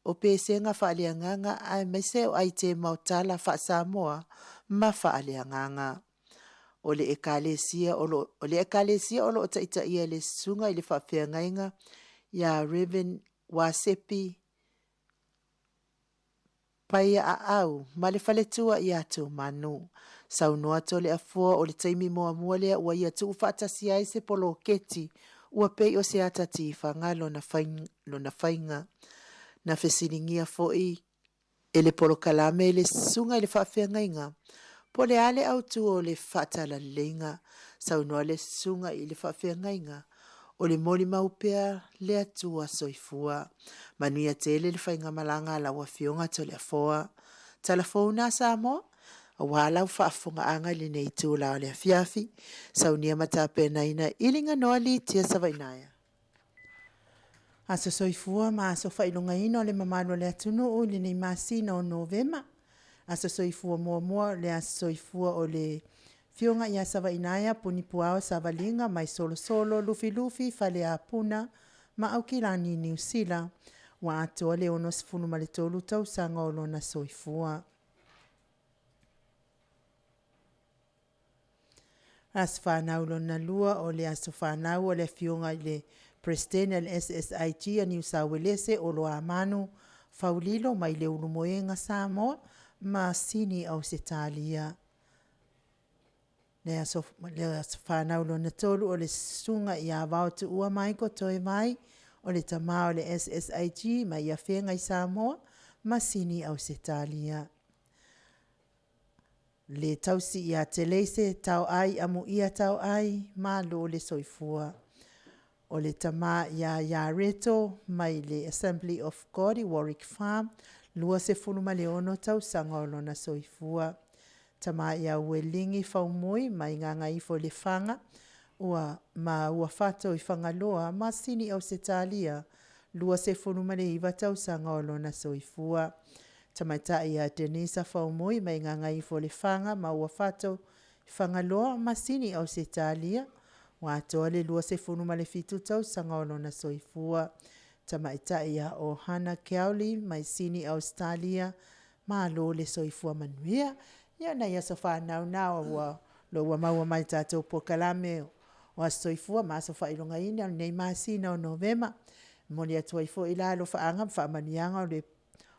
Speaker 3: o pesega faaleagaga aemaise o aitema o tala faa-Samoa ma faaleagaga. O le Ekalesia o lo o le Ekalesia o lo o taitaia e le Susuga i le Faafeagaiga ia Rev. Wasepi Paia Aau ma le faletua ia Tumanu. Saunoa Toleafoa o le taimi muamua lea ua ia tuufaatasi ai se poloketi ua pei o se ata tifaga lona lona faiga. Na fesiligia foi e le polokalame le susuga i le faafeagaiga po o le a le autu o le faatalaleiga. Saunoa le susuga i le faafeagaiga O le molimau pea le Atua soifua. Manuia tele le faigamalaga a lau Afioga Toleafoa. Tala fou na Samoa, aua lau faafofogaaga i lenei itula o le afiafi. Saunia ma tapenaina Iliganoa Litia Savainaea. Aso soifua ma aso faailogaina o le mamalu o le atunuu i lenei masina o Novema. Aso soifua muamua o le aso soifua o le Afioga ia Savainaea Punipuao Savaliga mai Solosolo, Lufilufi, Faleapuna ma Aukilani, Niu Sila, ua atoa le 63 tausaga o lona soifua. Aso fanau lona lua o le aso fanau o le Afioga i le Peresetene a le SSIG a Niu Sauelese Oloamanu Faulilo mai le Ulumoega Samoa ma Sini Ausetalia. Le aso, le aso fanau lona tolu o le susuga ia Vaotuua Michael Toevai, o le tama o le SSIG mai Afega i Samoa ma Sini Ausetalia. Le tausi ia Teleise Taoai Amuia Taoai, malo le soifua. O le tama ia Iareto mai le Assembly of God i Warwick Farm, 26 tausaga o lona soifua. Tama ia Ueligi Faumui mai Gagaifo i Lefaga, ua ma ua fato i Fagaloa ma Sini Ausetalia, 29 tausaga o lona soifua. Tamaitai ia Denisa Faumui mai Gagaifo i Lefaga ma ua fato i Fagaloa ma Sini Ausetalia, ua atoa le 27 tausaga o lona soifua. Tamaitai ia o Hana Keauli mai Sini Ausetalia, malo le soifua manuia. Ia o nai aso fanau na ua lo ua maua mai tatou polokalame o aso soifua ma aso faailogaina o lenei masina o Novema. E momoli atu ai foi la alofaaga ma faamanuiaga o le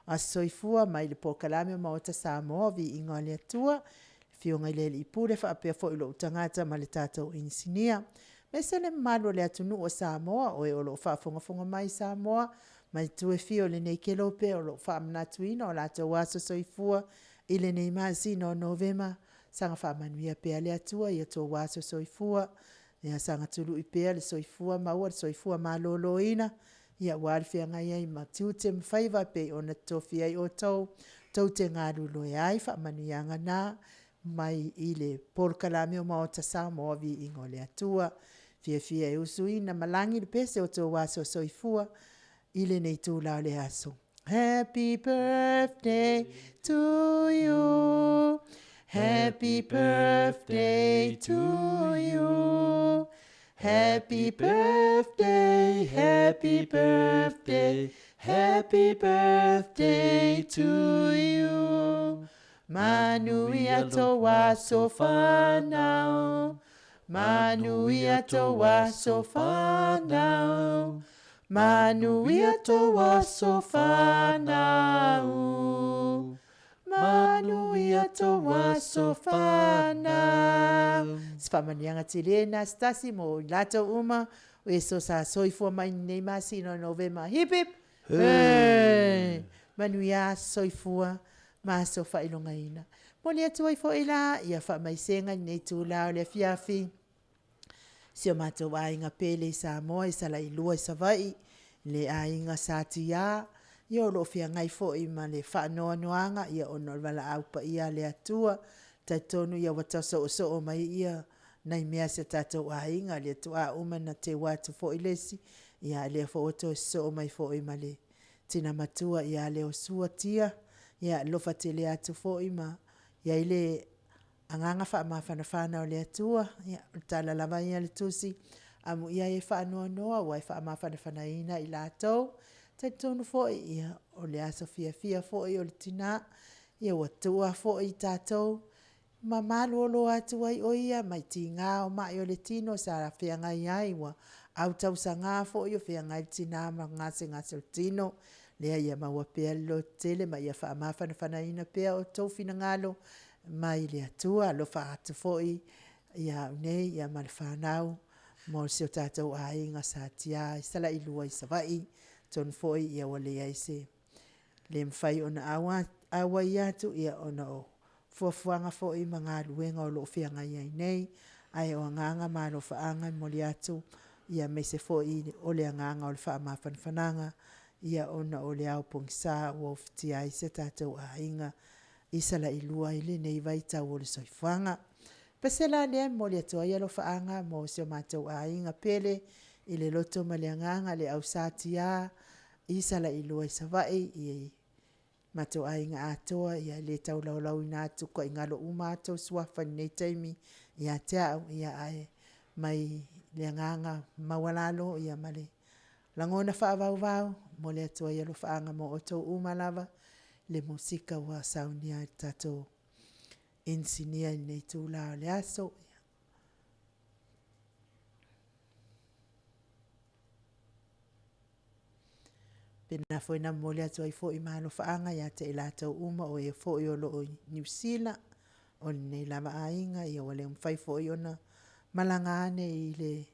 Speaker 3: Aso Soifua mai le polokalame Maota Samoa, Viiga o le Atua, le Afioga i le Alii Pule faapea foi lou tagata ma le tatou inisinia. Aemaise le mamalu o le atunuu o Samoa, o e o lo o faafogafoga mai i Samoa mai itu e fia o lenei kelope o lo o faamanatuina o latou aso soifua i lenei masina o Novema. Saga faamanuia pea le Atua i o outou aso soifua, ia saga tului pea le soifua maua le soifua maloloina, aua le feagai ai ma tiute ma faiva e pei ona tofia ai outou tou te galulue ai. Faamanuiaga na mai i le polokalame o Maota Samoa, Viiga o le Atua. Fiafia e usuina malagi le pese o outou aso soifua i lenei itula o le aso. Happy birthday to you. Happy birthday to you. Happy birthday, happy birthday, happy birthday to you. Manuia tō aso whānau, manuia tō aso whānau, manuia tō aso whānau. Manuia tō aso whānau. Se faamanuiaga tele na se tasi mo i latou uma o Iesu sa soifua mai nei masina o Novema. Hip hip! Hooray! Manuia aso soifua ma aso faailogaina. Momoli atu ai foi la ia faamaisega i lenei itula o le afiafi. Si o matou aiga pele i Samoa i Salailua i Savaii, le aiga Sa Tiā, ia o lo o feagai foi ma le faanoanoaga ia ona o le valaau paia a le Atua. Talitonu ia ua tau soosoo mai ia nai mea a si o tatou aiga, lea toa uma na teu atu foi le isi, ia a lea foi ua toe sosoo mai foi ma le tina matua ia Leosua Tia, ia alofa tele atu foi ma i ai le agaga faamafanafana o le Atua, ia, o le tala lava ia a le Tusi, amuia e faanoanoa ua e faamafanafanaina i latou. Talitonu foi, ia, o le aso fiafia foi o le tina, ia ua tuua foi i tatou, ma malolo atu ai o ia mai tiga o mai o le tino sa feagai ai, ua autausaga foi o feagai le tina ma gasegase o le tino. Lea ia maua pea le lototele ma ia faamafanafanaina pea outou finagalo mai le Atua. Alofa atu foi ia au nei ia ma le fanau mo si o tatou aiga sa tia i Salailua i Savaii. Atonu foi ia ua leai se le mafai ona auai atu ia ona o fuafuaga foi ma galuega o lo o feagai ai nei, ae o agaga ma alofaaga e momoli atu ia aemaise foi o le agaga o le faamafanafanaga ia ona o le ao pogisa ua ofitia ai si o tatou aiga i Salailua i lenei vaitau o le soifuaga. Pese la lea e momoli atu ai alofaaga mo si o matou aiga pele i le loto ma le agaga le au Sa Tiā i Salailua i Savaii i matou aiga atoa, ia e le taulaulauina atu taiga uma a outou suafa i lenei taimi ia te au, ia ae mai le agaga maualalo ia ma le lagona faavauvau, momoli atu ai alofaaga mo outou uma lava le musika ua saunia e le tatou inisinia i lenei itula o le aso. Pena foi na momoli atu ai foi ma alofaaga ia te i latou uma o e foi o lo o i Niu Sila, o lenei lava aiga, ia ua le mafai foi ona malaga ane i le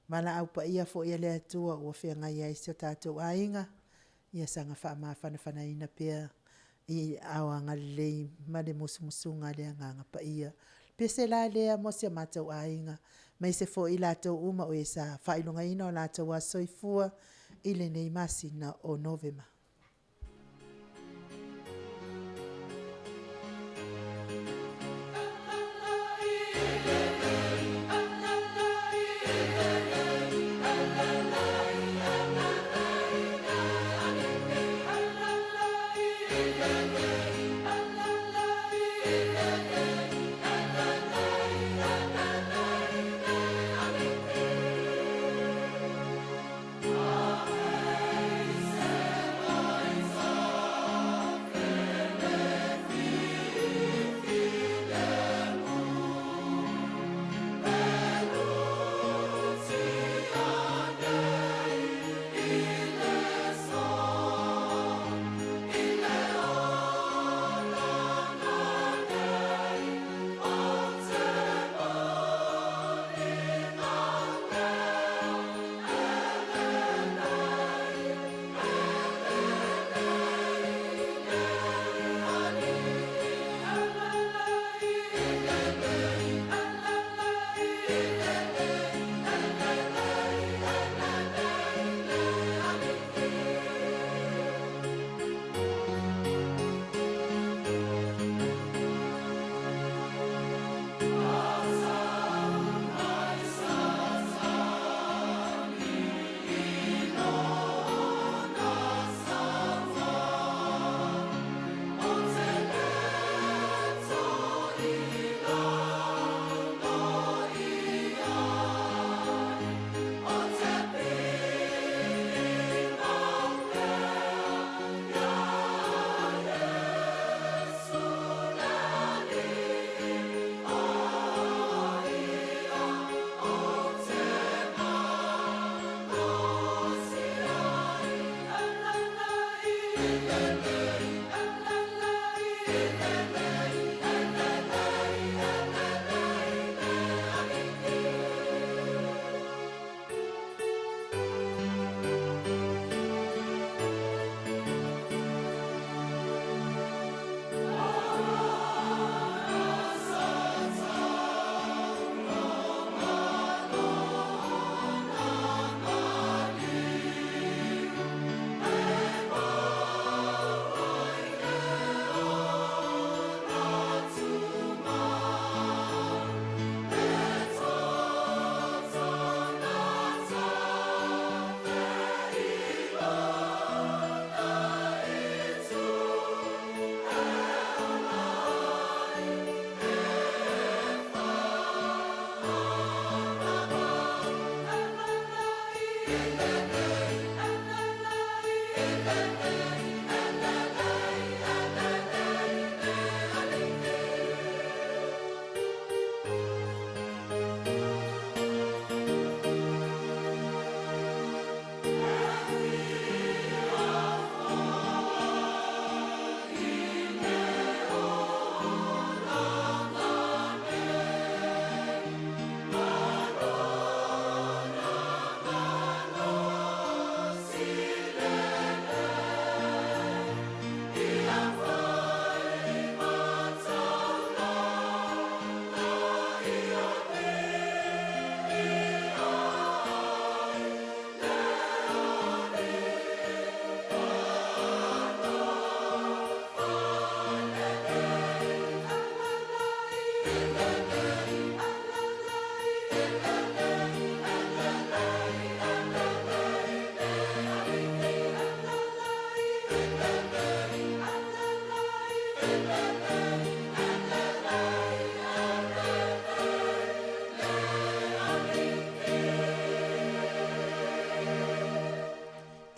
Speaker 3: valaau paia foi a le Atua ua feagai ai si o tatou aiga, ia saga faamafanafanaina pea i aao agalelei ma le musumusuga a le Agaga Paia. Pese la lea mo si o matou aiga, aemaise foi i latou uma o e sa faailogaina o latou aso soifua i lenei masina o Novema.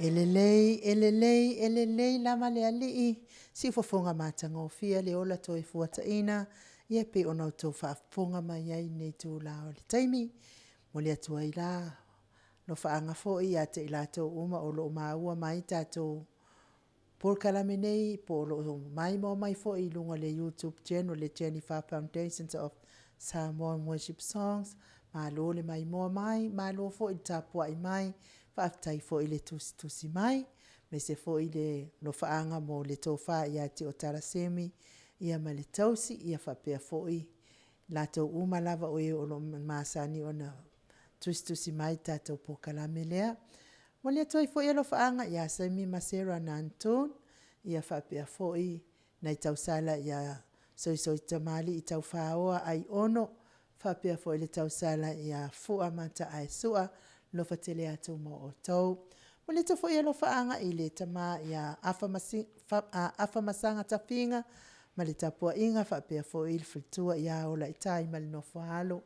Speaker 3: E lelei, e lelei, e lelei lava le Alii, siufofoga matagofie le ola toefuataina, ia e pei ona outou faafofoga mai ai i lenei itula o le taimi. Momoli atu ai la alofaaga foi ia te i latou uma o lo o maua mai tatou polokalame nei po o lo o maimoa mai foi i luga o le YouTube channel le Jennifer Foundations of Samoan Worship Songs. Malo le maimoa mai, malo foi le tapuai mai, faafetai foi le tusitusi mai, aemaise foi le alofaaga mo le tofa ia Tioatara Semi ia ma le tausi, ia faapea foi latou uma lava o e o lo o masani ona tusitusi mai i le tatou polokalame lea. Momoli atu ai foi alofaaga ia Semi ma Sarah Nanton, ia faapea foi nai tausala ia Soisoi Tamalii Taufaoa Aiono, faapea foi le tausala ia Fua Mataaesua, alofa tele atu mo outou. Momoli atu foi alofaaga i le tama ia Afamasaga Tafiga ma le tapuaiga faapea foi le faletua ia Olaitai ma le nofo a alo,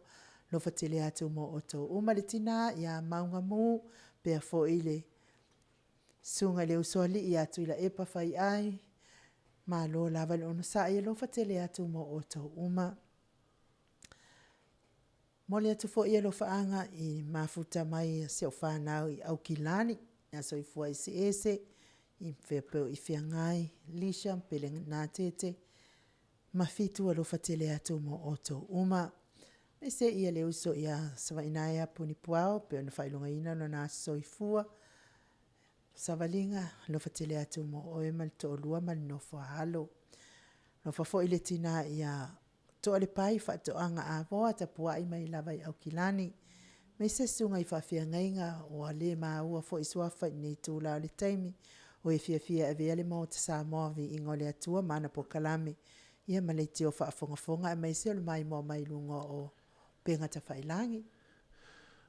Speaker 3: alofa tele atu mo outou uma. Le tina ia Maugamu, faapea foi le susuga i le Usoalii ia Tuilaepa Faiai, malo lava le onosai, alofa tele atu mo outou uma. Momoli atu foi alofaaga i mafuta mai a si au fanau i Aukilani, ia Soifua Eseese, i faapea i Feagai, Lisha ma Pelenatea ma Fitu, alofa tele atu mo outou uma. Aemaise ia le uso ia Savaiinaea Punipuao, pei ona faailogaina lona aso soifua. Savaliga, alofa tele atu mo oe ma le toalua ma le nofo a alo. Alofa foi le tina ia Toalepai Faatoaga Avoa, tapuai mai lava i Aukilani. Aemaise susuga i faafeagaiga ua le maua foi suafa i lenei itula o le taimi, o e fiafia e avea le Maota Samoa viiga o le Atua ma ana polokalame, ia ma leitio faafogafoga aemaise o le maimoa mai luga o upega tafailagi.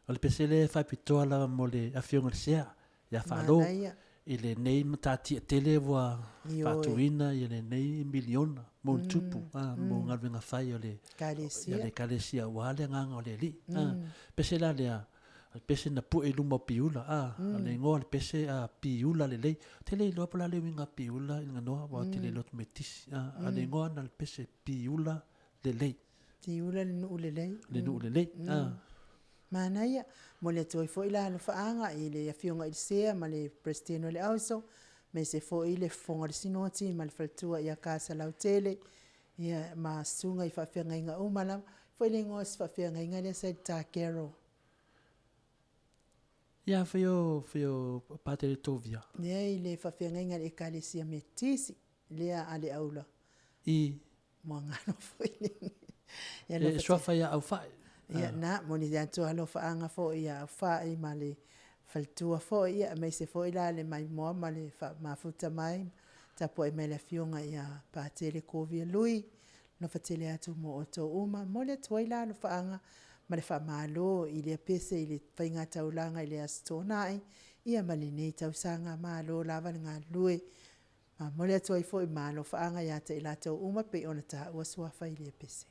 Speaker 2: O le pese lea e faapitoa lava mo le Afioga i le Sea ia Falo i lenei matatia tele ua faatuina i lenei miliona mo le tupu mo galuega fai o le Ekalesia aua le agaga o le Alii. Pese la lea, o le pese na pue i luma o Piula, o le igoa o le pese Piula Lelei. Ou te le iloa po o le a le uiga o Piula i le ganoa aua ou te le iloa metotisi, a o le igoa lena o le pese Piula Lelei.
Speaker 3: Piula le nuu lelei.
Speaker 2: Le nuu lelei.
Speaker 3: Manaia. Momoli atu ai foi la alofaaga i le Afioga i le Sea ma le Peresetene o le Auso, aemaise foi le Fofoga o le Sinoti ma le Faletua ia Kasalautele, ia ma susuga i faafeagaiga uma lava. Foi le igoa o se faafeagaiga lea sa i le Takero.
Speaker 2: Ia, fai o Patele Tovia.
Speaker 3: Lea i le faafeagaiga a le Ekalesia Metotisi, lea a le Aula.
Speaker 2: I.
Speaker 3: Muagano foi le.
Speaker 2: Ia, e suafa ia Aufai.
Speaker 3: Ia, na, momoli atu alofaaga foi ia Aufai ma le faletua foi, ia, aemaise foi la le maimoa ma le mafuta mai, tapuai mai le Afioga ia Patele Kovia Lui, alofa tele atu mo outou uma. Momoli atu ai la alofaaga ma le faamalo i lea pese i le faigataulaga i le Aso Toonai, ia ma lenei tausaga, malo lava le galulue. Momoli atu ai foi ma alofaaga ia te i latou uma pei ona taua suafa i lea pese.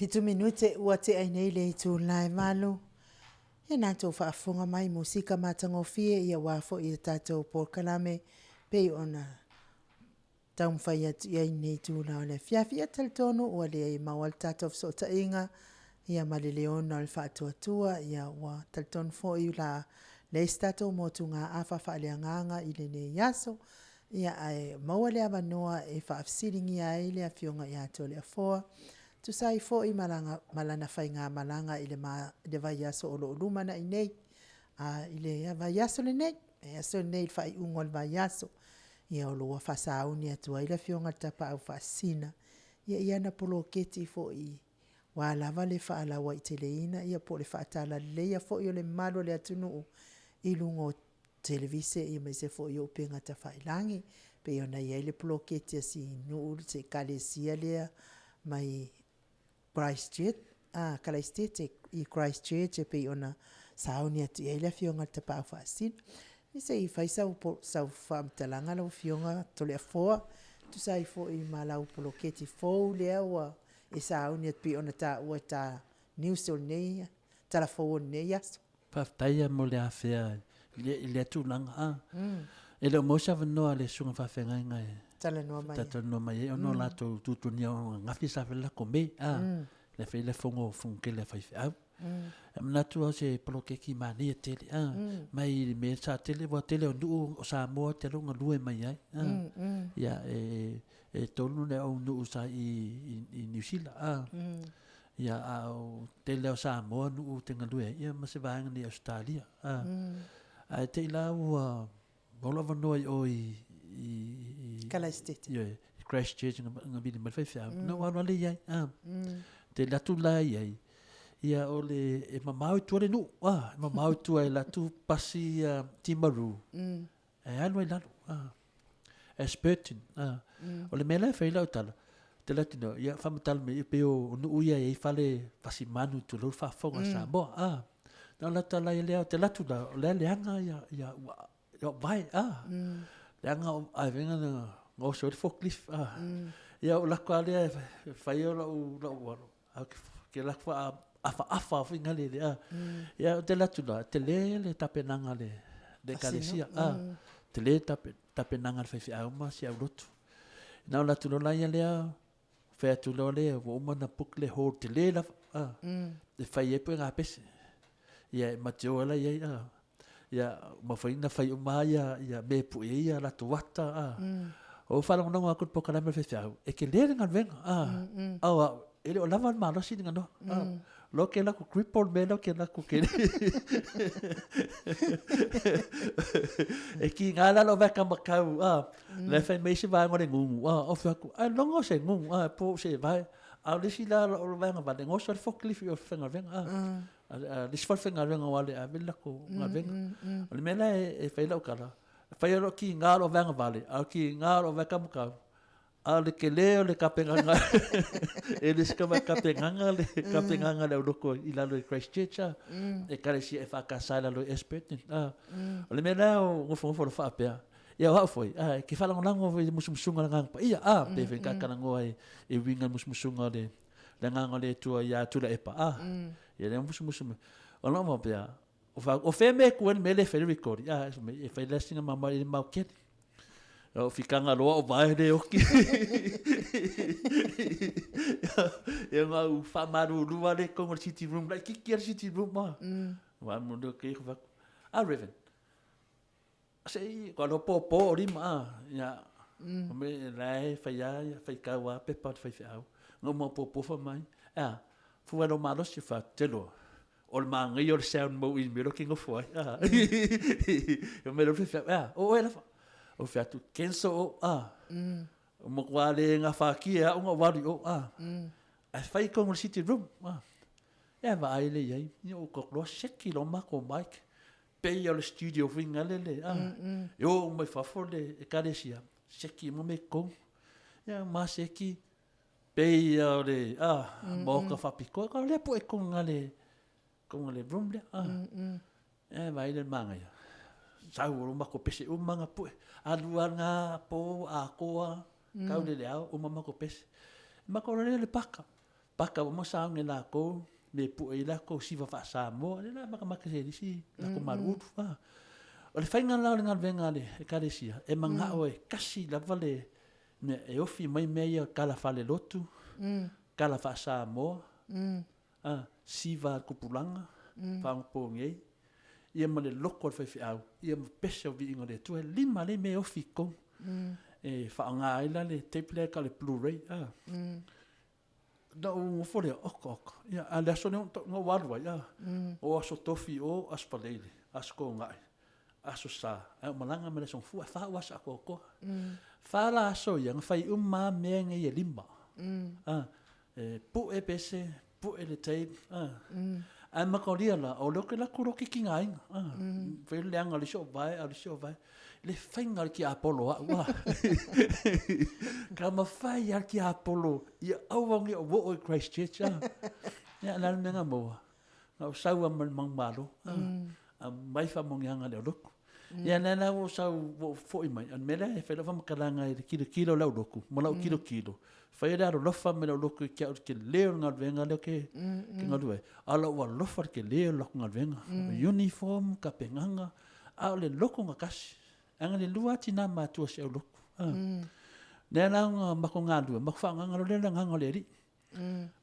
Speaker 3: Hitu minute ua tea ai nei le itula e valu. Ia na tou faafofoga mai musika matagofie ia aua foi a tatou polokalame pei ona taumafai atu i ai i lenei itula o le afiafi. Ia talitonu ua le maua le tatou fesootaiga ia ma le Leona o le Faatuatua, ia ua talitonu foi o le a leai se tatou motugaafa faaleagaga i lenei aso. Ia ae maua le avanoa e faafesiligia ai le Afioga ia Toleafoa, e tusa ai foi ma lana faigamalaga i le vaiaso o lo o lumanai nei, i le vaiaso lenei, le vaiaso lenei i le faaiuga o le vaiaso. Ia o lo o ua faasauni atu ai le Afioga i le Tapaau Faasisina i ana poloketi foi aua lava le faalauaiteleina po o le faatalaleleia foi o le mamalu o le atunuu i luga o televise aemaise foi o upega tafailagi, pei ona i ai le poloketi a si nuu, si ekalesia lea mai Karaisitete i Christchurch e pei ona sauni atu i ai le Afioga i le Tapaau Faasisina. Ia se i fai sau faamatalaga lau Afioga Toleafoa e tusa ai foi ma lau poloketi fou lea ua e sauni atu pei ona taua i ta news o lenei, tala fou o lenei aso.
Speaker 2: Faafetai lava mo le afea i lea tulaga. E le o maua se avanoa a le susuga faafeagaiga e
Speaker 3: talanoa mai ai,
Speaker 2: talanoa mai ai ona o latou tutunia o ananafi sa fai le latou me, lea fai le fono tele a faifeau. E manatu lava o se poloketi manaia tele, mai le mea sa tele, aua tele o nuu o Samoa e tele ina galue mai ai, ia e tonu le au nuu sa i i Niu Sila, ia a o tele lava o Samoa nuu te galue ai, ia ma se vaega nei Ausetalia, ae te i la ua maua lou avanoa i o i
Speaker 3: i Kalaisitete.
Speaker 2: Ioe, i Christchurch na vili mai le faifeau, na ou alu lava lea i ai, te alu atu la i ai, ia o le, e mamao i tua le nuu, e mamao i tua e alu atu pasi Timaru, e alu ai i lalo, Ashburton, O le mea la e fai ai lau tala, ou te alu atu nei, ia faamatala mai, pei o nuu ia e i ai fale fasimanu tulou le faafofoga a Samoa, Na o lau tala ai lea, ou te alu atu la, o la e leaga ia vae, leaga ae fai na oso ai le forklift, Ia ou alu atu lava lea e fai lau alo, ae ou te alu atu faaafa foi lea a. Ia ou te alu atu la, e tele le tapenaga a le ekalesia, tele le tapenaga a le faifeau ma si aulotu. Na ou alu atu loa la ia lea, fai atu loa lea ua uma ona book le hall tele lava, e fai ai puegapese. Ia e ma te o ai la i ai, ia uma foi ona fai uma lava ia mea e pue ai ia latou ata, a. Ou faalogologo atu i le polokalame a le faifeau, e tele le galuega, a, a o au, e le o lava le malosi le ganoa, a. Loa ou te alu atu cripple le mea lea ou te alu atu ou te E tiga la lou vaekamakau, a, la e fai mai isi vaega o le gugu, a, ou fai atu, ailoga o se gugu, a, po o se vae. A o le isi la o le vaega vale, goso le forklift i o i le falefaigaluega, a. A le isi falefaigaluega ua alu e ave le latou galuega. O le mea la e fai ai lau tala, e fai lava lou tiga o lou vaega vale, a o le tiga o lou vaekamakau, a o le tele o le tapenaga e le o se tapenaga le tapenaga a le aulotu i lalo i Christchurch a, Ekalesia EFKS i lalo i Ashburton a. O le mea la o nofonofo loa faapea, ia o au foi, a, e te faalagolago foi i le musumusuga o le Agaga Paia, a, pe foi na ta talanoa e uiga i le musumusuga o le le Agaga o le Atua ia Tuilaepa, a, ia lea musumusu mai. Ona ou faapea, o fea mea e tu ai le mea lea e fai le recording? A, fai mai, e fai la sina mama i le maukele. O fikaga loa o vae le oki. Ia nga u whaamaruru a le kongo le city room, lai kiki a le city room a. Wa mo le ke ko A Revan. Se i ko lo po po o lima a. Ia. O me la e fai a ia fai kau a pepa o te fai feau. Nga mo po po fa mai. A fua lo malosi fa te loa. O le māngaia o le sound mau i mea ke nofo ai. Ah. O mea lo fe ah, o oe lafa. O fe atu cancel o ah. O mo kwa le ngā whāki e au ngā waru o ah. Ai whai kongo le city room. Ah. E va ai le iai. Ni o ko loa seki lo mako mic. Pei o le studio whinga le le. Ah. E o mai fafo le ekalesia. Seki mo me kong. Ia ma seki. Pei ia o le, ah, maoka faapitoa, ka lea poe konga le, konga le room lea, ah. E vai le māngaia. Sau o mako pese uma nga poe. Alu a ngā pō, a koa, kau le le ao, uma mako pese. Mako rore le paka. Paka ua uma saogi e lakou me e pue ai lakou siva faa-Samoa, lea la makamaka se lisi lako maluulu. A. O le faiga la o le galuega a le Ekalesia, e manao e kasi lava le mea e ofi mai mea ia kala faalelotu, kala faa-Samoa, a, siva a le tupulaga, faaogopogei, ia ma le loko a le faifeau, ia ma pese o le viiga o le Atua. E lima lea mea e ofi i totonu. E faaaoga ai la le tape lea e tau o le blu ray. A. Na ou nofo lea, oka oka, ia a o le aso lea na ou alu ai, a, o Aso Tofi i o, Aso Faraile, Aso Toonai, Aso Sa, ae ou malaga mai le Aso Gafua, e fa au aso atoatoa. Fa la aso ia, na fai uma lava mea nei e lima. A, e pue pese, pue le tape, a. Ae mataulia la, o lea ou te alu atu loa tigaina, a. Fai le leaga o le isi ou vae, a o le isi ou vae. Le faiga o le tiapolo au, a. Taumafai lava le tiapolo ia aua ne i ou oo i Christchurch, a. Ia o le a le mea na maua? Na ou sau lava ma le manumalo, a. Aumai faamanuiaga a le aulotu. Ia lea la ua ou sau ua ou foi mai, o le mea lea e fai lau faamatalaga i le tilotilo a le aulotu ma lau tilotilo, fai le alolofa mai le aulotu ia te au i le tele o le galuega lea ou te galue ai, a o lou alofa i le tele o le latou galuega. O uniform, tapenaga, a o le loto gatasi. Leaga e lua lava tina matutua o si aulotu. Lea la na matou galue, matou faagaga loa lea i le agaga o le Alii.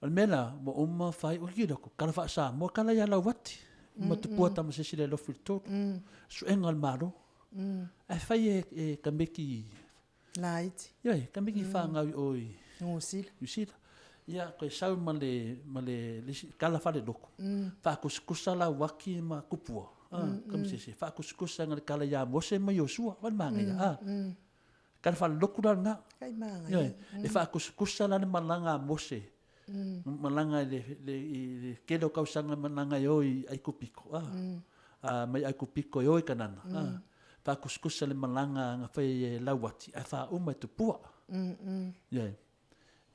Speaker 2: O le mea la, ua uma fai, oi kilo, tala faa-Samoa, tala ia Lauati, ma Tupua Tamasese le alofi i le tolu, suega o le Malo. Ae fai e tamaiti
Speaker 3: Laiti.
Speaker 2: Ioe, tamaiti fanau i o i
Speaker 3: Niu Sila.
Speaker 2: Niu Sila. Ia, toe sau ma le, ma le isi tala faalelotu, faakusakusa Lauati ma Tupua, Tamasese, faakusakusa na le tala ia Mose ma Iosua, vai le manaia, a. Tala faalelotu la lena.
Speaker 3: Kai manaia.
Speaker 2: Ioe, e faakusakusa la le malaga a Mose, malaga i le tele o tausaga malaga e o i Aikupito, a, a mai Aikupito e o i Kanana, a, faakusakusa le malaga na fai e Lauati ae faauma e Tupua. Ioe.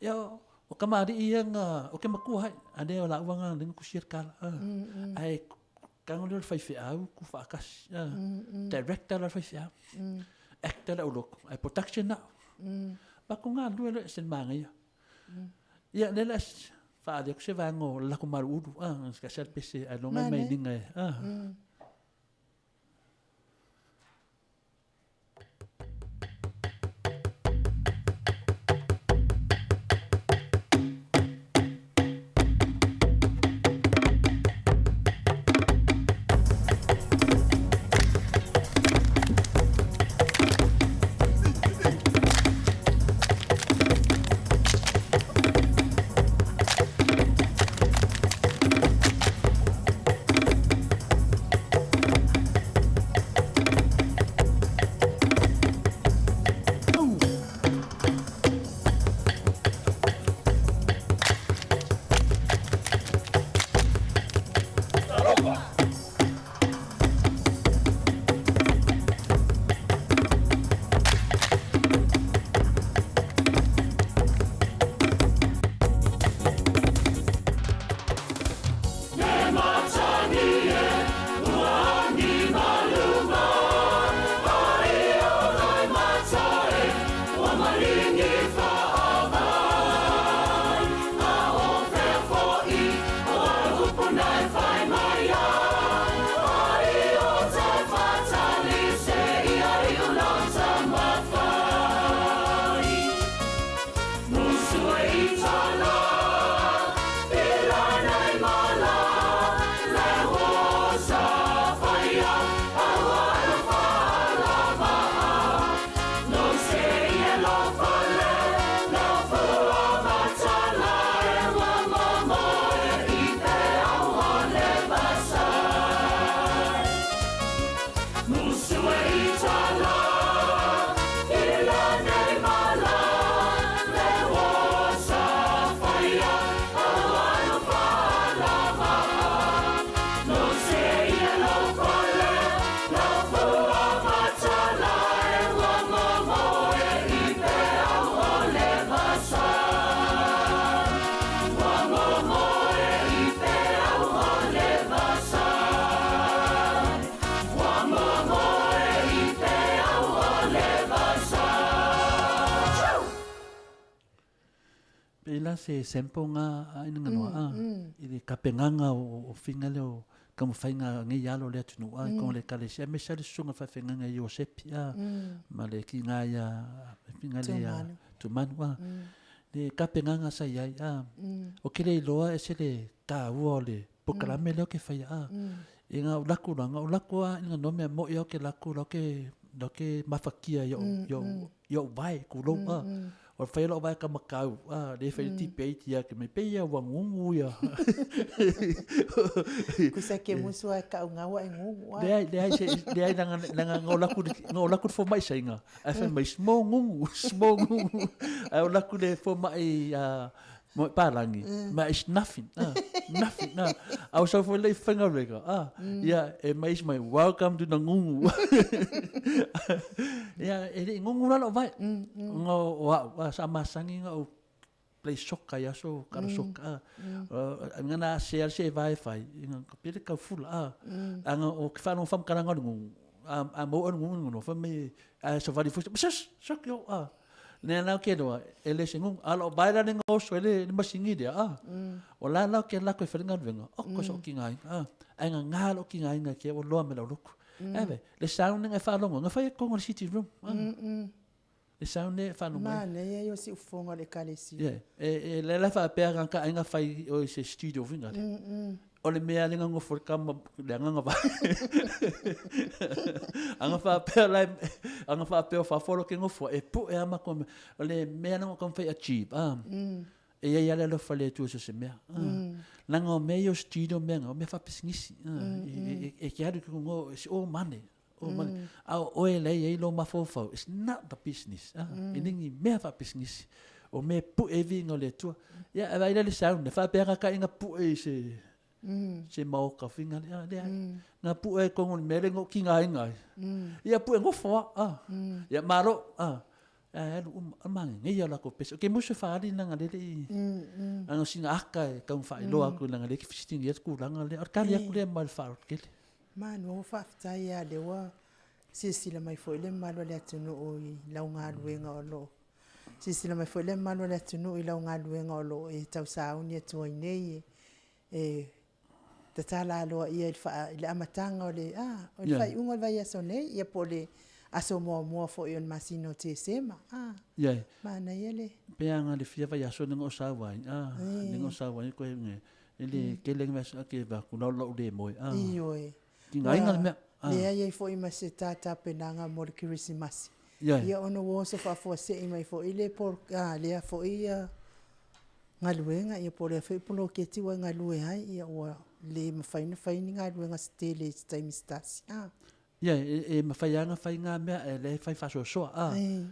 Speaker 2: Ia, o kamali'i ia na, ou te matua ai, a lea o laua na lea na tusia le tala, a, ae tago lea o le faifeau tu faatasi, a, director la le faifeau, actor le aulotu, ae production au. Matou galulue loa e ese le manaia. Ia, lea o le a faaali atu se vaega o le latou maluulu, a, tasi lava le pese ailoga e mainiga e, a. se sample nga a ina nganoa a i le tapenaga o figa lea o taumafaiga a nei alo o le atunuu a i totonu o le Ekalesia aemaise lava le susuga faafeagaiga ia Iosepi a ma le tiga ia le figa lea ia Tumanu a le tapenaga sa i ai a. Ou te le iloa e ese le taua o le polokalame lea ou te faia a. Ina ou alu atu loa, na ou alu atu lava ina noa mea moni lava ou te alu atu la ou te mafatia i ou vae tulou a. O le fai o lou vae kamakau a, lea e fai le debate ia ke mai pei ia ua gugu ia.
Speaker 3: Kusa ke musu ai kau ngaua e gugu
Speaker 2: a. Leai, leai, se, leai, leaga, leaga na ou alu atu, na ou alu atu i le fomai Saina, ae fai mai, small gugu, small gugu. Ae ou alu atu i le fomai Mo palagi, ma it's nothing, ah, nothing, ah. A o sau foi lea i faigaluega, ah, ia, e mai isi mai, welcome to Nagugu. Ia, e le i gugu la lou vae, ona o au, ah, sa masani ona ou play soccer i aso kala soccer, ah. Nga na sea le se vae fai, ina ka pele kau fula, ah. Anga o ke whanau whamkaranga o le gugu, a mau o le gugu, no, wha mai, a savali foi, sas, sak yo, ah. Nea lau ke loa, e le se ngungu. A lo bai la lenga oso e le le masingi lea, a. O la lau ke lako e wharinga luenga, o ko so ki ngai, a. Ai nga ngā lo ki ngai nga ke o loa me lau loku. Ave, le sound nga e whalongo, nga whai e kongo le city room, a. Le sound e whalongo.
Speaker 3: Ma nei ai o si ufonga le kalesi.
Speaker 2: Yeah. E, e le la wha pea nga ka ainga whai o se studio vinga le. O le mea le ngangofo le kama le agaga va. Aga faapea la aga faapea o fafo ke ngofo e pu'e a makou mea. O le mea lena ua taumafai e achieve a. E iai a le alofa le Atua so se mea. Leaga o mea ia o studio mea na o mea faapisinisi a. E ke alu ki luga o it's all money. Oh money. A o oe lea e i ai lou mafaufau, it's not the business. Ah, e le ni mea faapisinisi. O mea e pue ai viiga o le Atua. Ia, e vaai la le sound, e faapea ka kaiga pue i se, se maoka finga le, ah, leai. Na pue ai tonu i le mea lea na ou tigaina ai. Ia pue nofo lava, ah. Ia malo, ah. Ae alu uma, a magegeia o latou pese. Ok, musu e faaali leaga lea e le i, leaga o sina aka e tau faailoa atu leaga lea e te fesiligia le tulaga lea. O le tali atu lea ma le faaaloalo tele.
Speaker 3: Manu, faafetai ia lea ua silasila mai foi le mamalu o le atunuu i lau galuega o lo o silasila mai foi le mamalu o le atunuu i lau galuega o lo o e tausauni atu ai nei e tatala aloaia i le faa, i le amataga o le, a, o le faaiuga o le vaiaso nei, ia po o le aso muamua foi o le masina o Tesema. A, manaia le.
Speaker 2: Pe ana le fia vaiaso lenei o sau ai, a, lenei o sau ai koe nge, e le tele ni vaiaso ake va ku lau lau le moe, a.
Speaker 3: Ioe.
Speaker 2: Tigaina le mea.
Speaker 3: Leai ai foi ma se tatapenaga mo le Kerisimasi. Ia ona ua oso faafuasei mai foi le pol, a, lea foi ia galuega, ia po o lea foi poloketi ua e galue ai, ia ua le mafai ona fai ni galuega se tele i se taimi se tasi. A.
Speaker 2: Ia, e mafai lava ona fai ngā mea, ae lea e fai faasoasoa, a.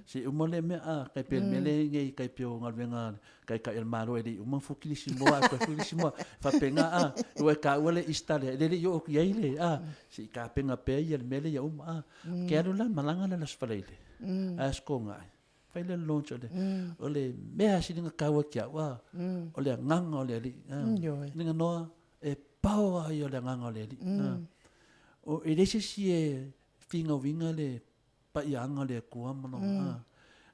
Speaker 2: Se i uma lea mea, a, tai pei o le mea lea e i ai nei, tai pei o galuega a le Taitai o le Malo e le i uma ona fuki lisi moa, ae toe fuki lisi moa. E faapena, a, ua e taua le Easter lea, e le i oo atu i ai le, a, se i tapena pea ia le mea lea ia uma, a. Ke alu la malaga le Aso Faraile, ae Aso Toonai, fai lea le launch o le, o le mea sili ona taua ki au, a, o le agaga o le Alii, a. Lenga noa, e pao lava ia o le agaga o le Alii, a. O, e leai se isi e finauina le paiaga o le Atua ma lona, a.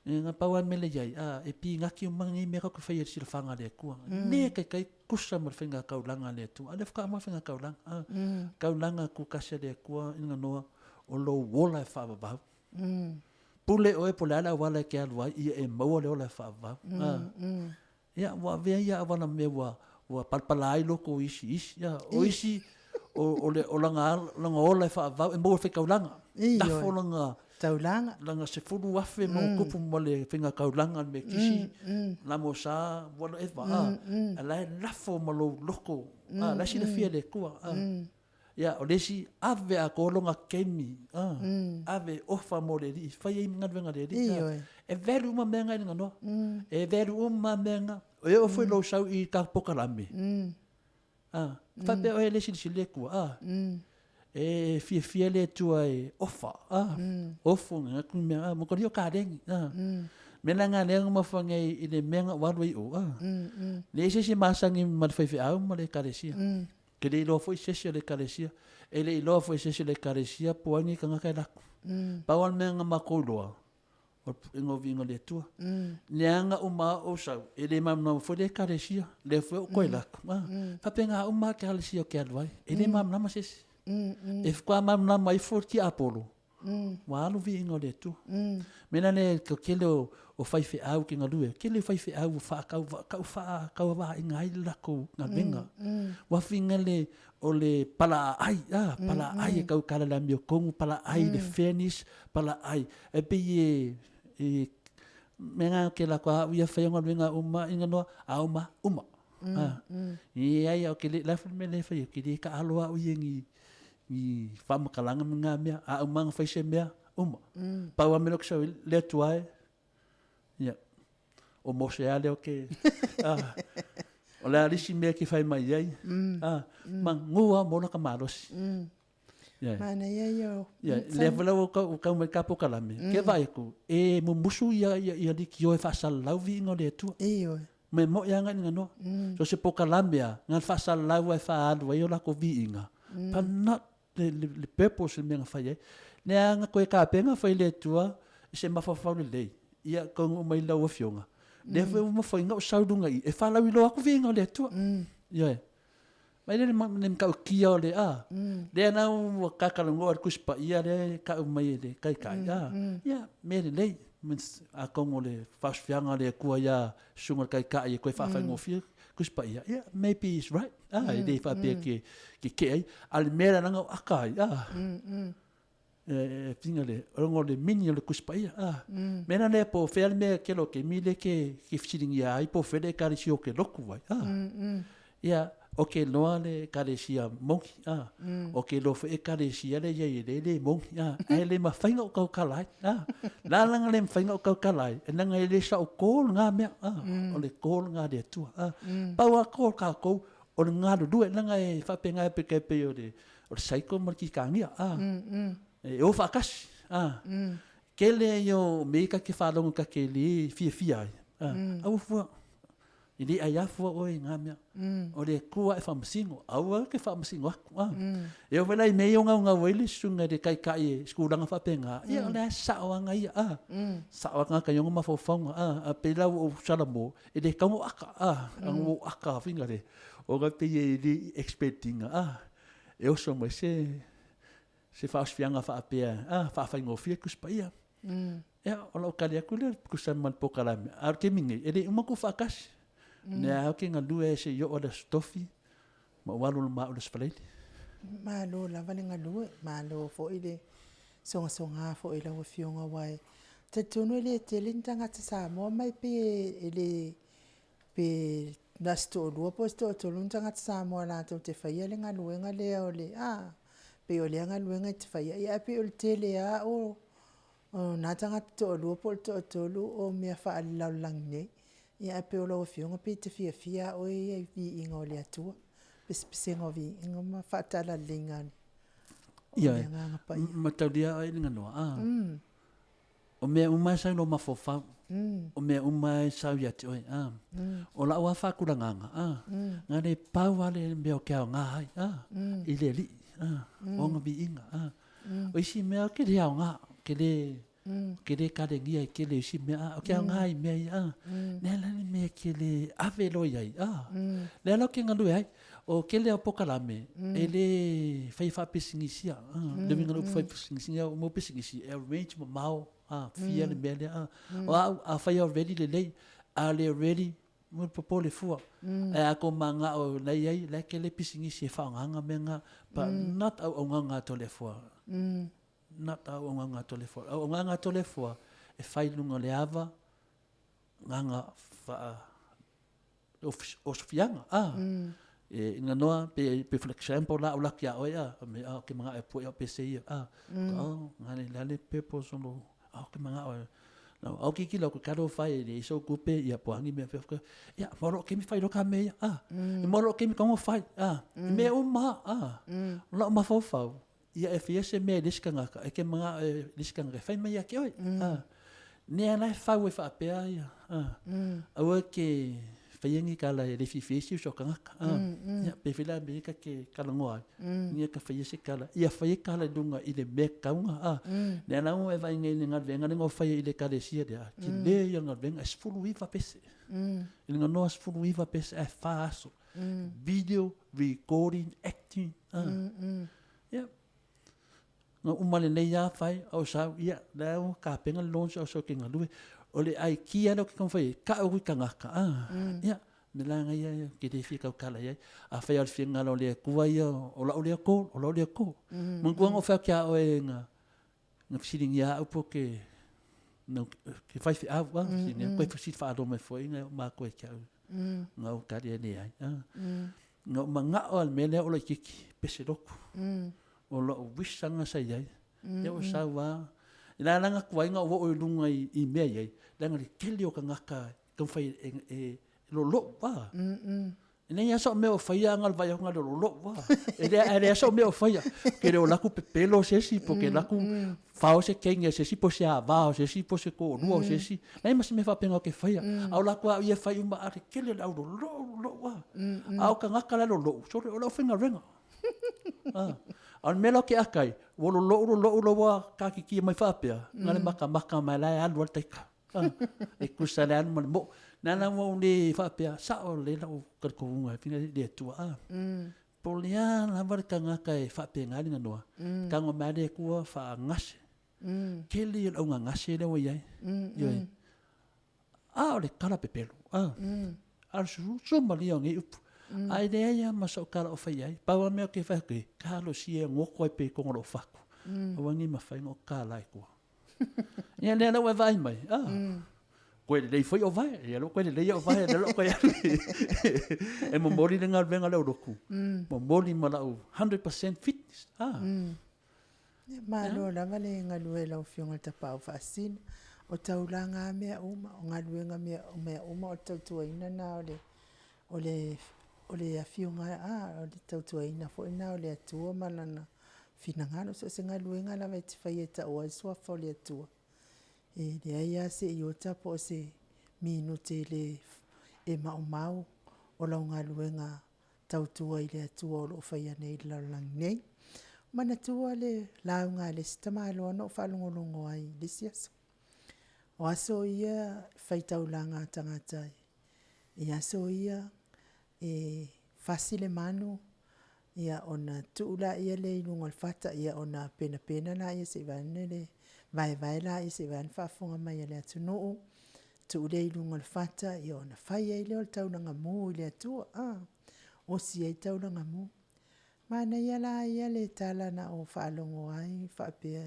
Speaker 2: E na pau lava le mea lea i ai, a, e pinaki uma nei mea tatou te faia i le silafaga a le Atua. Le taitai tusa ma le faigataulaga a le Atua. A lea faatoa aumai le faigataulaga, a. Taulaga tutasi a le Atua ina noa o lou ola e faavavau. Pule oe po o le a le auala e te alu ai, ia e maua le ola e faavavau. A. Ia, ua avea ia auala mea ua, ua palapala ai loko o isi, isi, ia, o isi, o, o le, o lana, lana ola e faavavau, e maua i le faitaulaga.
Speaker 3: Ioe.
Speaker 2: Lafo lana,
Speaker 3: Taulaga.
Speaker 2: lana 10,000 ma ona tupu ma le faigataulaga a le metisi, lamo sa, whatever, a, a la e lafo ma lou loko, a, la e silafia e le Atua, a. Ia, o le isi, ave atoa lona kemi, a, ave e ofa mo le Alii, fai ai ma galuega a le Alii.
Speaker 3: Ioe.
Speaker 2: E value uma mea nga i le noa. E value uma mea nga. E oo foi lou sau i tatou polokalame. A, faapea oe e le silasila le Atua, a. E fiafia le Atua e ofa, a. Ofo nga atu mea, a, mo ko lio kaleni, a. Mea la nga lea na mafuanga nei i le mea na ou alu ai i o, a. Leai se isi e masani ma le faifeau ma le ekalesia. Ke le iloa foi se isi o le ekalesia. E le iloa foi se isi o le ekalesia po o ai ni tagata e laku. Pau lava le mea na matou iloa, O le puega o viiga o le Atua. Leaga uma a ou sau, e le malamalama foi le Ekalesia, lea foi ou koe lako. A, faapena uma lava Ekalesia ou te alu ai, e le malamalama se isi. E faatoa malamalama ifo le tiapolo, ua alu viiga o le Atua. Mea la lea, o le tele o faifeau ke galue, o le tele o faifeau ua faatau, tau faatauavaaiga ai le latou galuega. Ua fina le, o le palaaai, a, palaaai e tau tala i le amiotonu, palaaai i le fairness, palaaai. E pei e, e mea na ke lako a au ia fai o galuega uma ina noa, a uma, uma. A, e ai au ke le, la foi le mea lea e fai, ke le taalo au ia ni, ni faamatalaga ma na mea, a uma na fai se mea, uma. Pau lava mea lea ou te sau ai, le Atua e, ia, o Mose lava lea ou te, a, o le a le isi mea e te fai mai ai, a, manu lava ma ola ka malosi. Ia.
Speaker 3: Manaia ia o.
Speaker 2: Ia, lea foi la ua tau, tau mai ka polokalame, ke vaai atu, e mumusu ia, ia, ia lekiō e faasalalau viiga o le Atua.
Speaker 3: Ioe.
Speaker 2: Me moʻi lava na noa. So se polokalame lava, na faasalalau lava e faaalu ai o latou viiga, but not le, le, le purpose le mea na fai ai. Lea na toe tapena foi le Atua i se mafaufau lelei, ia taunuu mai lau Afioga, lea foi ua mafai ona ou sau i luga i i e faalauiloa atu viiga o le Atua. Ioe. Mai le le matautia o le a, lea la ua ta talanoa i le Tusi Paia lea e tau mai e le Taitai, a, ia, mea lelei. Atonu o le faasofiaga a le Atua ia Susuga i le Taitai e toe faafaigofie Tusi Paia, ia, maybe is right, a, e le faapea ke tetee ai. A o le mea lea leaga o aka ai, a, e whina le, ona o le mini o le Tusi Paia, a. Mea la lea po o fea le mea kelo ke mi le ke, ke fesiligia ai po o fea le Ekalesia o ke lotu ai, a. Ia, o ke loa le Ekalesia moni, a. O ke loa foi Ekalesia le iai e le le moni, a. Ae le mafai ona ou tautala ai, a. La lana le mafai ona ou tautala ai, e leaga e le sao call na mea, a. O le call na a le Atua, a. Pau lava call tatou, o le galulue, leaga e faapena e pei o le, o le cycle ma le kikagia, a. E o faatasi, a. Tele ia o mea ia ta te faalogo ta te le fiafia ai, a. Aua fua, e le ai afua oe i na mea. O le Atua e faamasino, aua e te faamasino atu, a. E oo foi la i mea ia o gaugau ai le susuga i le Taitai i se tulaga faapena, ia o lea e sao lava ia, a. Sao lava tagata i ona mafaufauga, a. Ae pei la ua ou salamo, e le tatau ona ou aka, a. Ona ua ou aka fina le, ona e pei e le i expect ina, a. E oso mai se se faaosifiaga faapea, a, faafaigofie Tusi Paia. Ia, o lau tali atu lea, tusa ma le polokalame. A o le taimi nei, e le i uma ona tuufaatasi. Lea lava ou te galue seia oo i le Aso Tofi, ma ou alu ma au i le Aso Faraile.
Speaker 3: Malo lava le galue, malo foi le sogasoga foi i lau Afioga, aua e talitonu e le tele ni tagata Samoa mai pei e le Pe na o se toalua po o se toatolu ni tagata Samoa latou te faia le galuega lea o le a, pei o lea galuega e te faia, ae pei o le tele lava o na tagata toalua po o le toatolu o mea faalelalolagi nei. Ia ae pei o lau Afioga pei e te fiafia lava oe ia i viiga o le Atua, pesepesega o viiga ma faatalaleiga o le Agaga Paia.
Speaker 2: Ioe, mataulia oe Liganoa, a. O mea uma e sau i lou mafaufau, o mea uma e sau ia te oe, a. O lau lava faatulagaga, a, na le pau lava le mea o ke aoga ai, a, i le Alii, a, o ona viiga, a. O isi mea ou te le aoga, ou te le, ou te le kalenia i tele o isi mea, a, ou te aoga i mea ia, a. Lea la le mea e te le ave loa i ai, a. Lea la ou te galue ai. O tele o polokalame, e le fai faapisinisia. Le uiga o le upu fai pisinisia, o mea o pisinisi, e arrange mamao, fia le mea lea. O au, afai e ready lelei, a le ready, mo le popole fua. Ae a tou manao la e i ai, la e tele pisinisi e faaaogaina mea na, but not auaunaga a Toleafoa. Not auaunaga a Toleafoa. Auaunaga a Toleafoa, e fai i luga o le ava, agaga faa osofiaga a e ina noa pe pe for example la ula kia oe a me a ke manga e pue o pese ia a o ngale la le purpose o a ke manga o na au ki ki lo ka ro fai le so kupe ia po angi me fe ia mo ro ke mi fai ro ka me ia a mo ro ke mi kongo fai a me uma a la ma fau fau Ia e fia se mea i le isi kangaka, e ke manga e le isi kangaka e fai mai ia ke oe. A, nea la e fau e faapea ia. A, aua ke faia ni tala e le fiafia ai si uso a tagata. Ia, pe fai la Amerika ke talanoa ai, ia ka faia se tala, ia faia tala i luga i le mea tatau ona, a. Lea la ua e vaai nei i le galuega lea na ou faia i le Ekalesia lea, tele ia o le galuega, e 19 pese. I le ganoa 19 pese ae 4 aso. Video, recording, acting, a. Ia, na uma lelei lava fai, ou sau, ia, lea ua tapena le launch ou sau ou te galue. O le aikia lea ou te taumafai i ai, tau atu i tagata, a, ia, mea la ia ou te le fia tautala i ai. Afai lava o le finagalo o le Atua ia o lau lea call, o lau lea call. Manatua na ou fai atu ia oe na fesiligia au po o ke faifeau, a, fesiligia, toe fesili faaloa mai foi na e oo matua ia te au, na ou tali e leai. Na ou manao lava i le mea lea o laitiiti, pese lotu. O lou wish lava lena sa i ai. Ia ua sau lava, i la la na tuai ona ou oo i luga i mea i ai, leaga le tele o tagata e taumafai e lolou a. E leai lava sau mea o faia ae na o le vaai atu na o le lolou lava. E leai lava sau mea o faia, ou te le o alu atu pepelo se isi, pe ou te alu atu fao se cane a se isi, po o se ava o se isi, po o se toalua o se isi. Leai ma se mea faapena ou te faia. A o latou lava ia e fai uma, a o le tele o le au lolou lolou lava. A o tagata la e lolou, sole o le aufaigaluega. A o le mea la ou te ata ai, ua lolou lolou la ua taatitia mai faapea, na o le matamata mai la e alu lava le taita. E tusa le alu ma le moo. O lea la ua ou le faapea, sao lelei lou talitonuga i le Atua. Po o le a lava le tagata e faapena le ganoa, tago mai lava le Atua faagase. Tele ia o le augagase lea ua i ai. Ioe. A o le tala pepelo, a o le sumalia o nei upu. Ae leai lava ma sau tala o fai ai. Pau lava le mea ou te fai atu ai, talosia e goto ai pea i totonu o lou fatu, aua ne i mafai ona ou tala i tua. Ia lea la ua e vaai mai, a, toe lelei foi ou vae, ia lea ua toe lelei au vae, lea la ua toe alu e momoli le galuega a le aulotu, momoli ma lau 100% fitness, a.
Speaker 3: Ia, malo lava le galue i lau Afioga i le Tapaau Faasisina. O taulaga lava mea uma, o galuega mea uma o le tautuaina lena o le, o le, o le Afioga, a, o le tautuaina foi lena o le Atua ma Lana finagalo. So o se galuega lava e te faia e tau ai le Suafa o le Atua, e leai lava se iota po o se minute e le e maumau o lau galuega tautua i le Atua o lo o faia nei i le lalolagi nei. Manatua le lauga a le isi tamaloa na ou faalogologo ai i le isi aso. O aso ia faitaulaga a tagata i aso ia e fasi le manu, ia ona tuu laia lea i luga o le fata, ia ona penapena laia se i vaeane le vaevae laia se i vaeane le faafofoga mai a le atunuu, tuu lea i luga o le fata, ia ona fai ai lea o le taulaga mu i le Atua, a, osi ai taulaga mu. Manaia la ia le tala na ou faalogo ai faapea,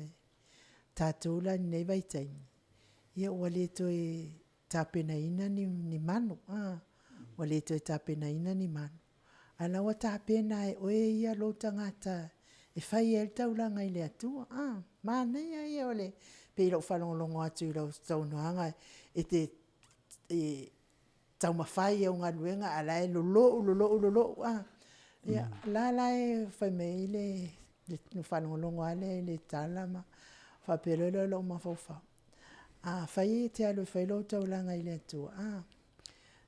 Speaker 3: tatou la i lenei vaitaimi, ia ua le toe tapenaina ni manu, a, ua le toe tapenaina ni manu, a o la ua tapena e oe ia lou tagata e fai ai le taulaga i le Atua, a. Manaia ia o le, pei o lau faalogologo atu i lau saunoaga e te taumafai i au galuega a o la e lolou, lolou, lolou, a. Ia, o la la e fai mai ai le, ona faalogologo lava lea i le tala ma faapea loa lea o lou mafaufau, afai e te alu e fai lou taulaga i le Atua, a,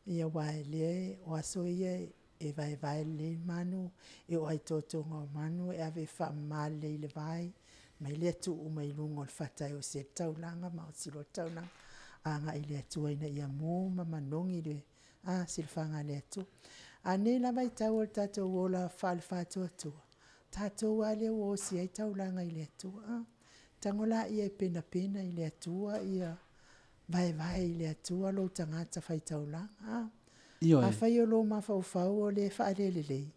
Speaker 3: ia aua o lea o aso ia e vaevae lelei manu, e oo lava i totoga o manu e ave e faamama lelei i le vai, aumai lea tuu mai luga o le fata e osi ai le taulaga ma osi loa le taulaga agai i le Atua ina ia mu ma manogi le silafaga a le Atua. A o lenei la vaitau o le tatou ola faale-faatuatua, tatou lava lea ua osi ai taulaga i le Atua, a. Tago laia e penapena i le Atua vaevae i le Atua lou tagata faitaulaga, a. Ioe. Afai o lou mafaufau o lea e faalelelei,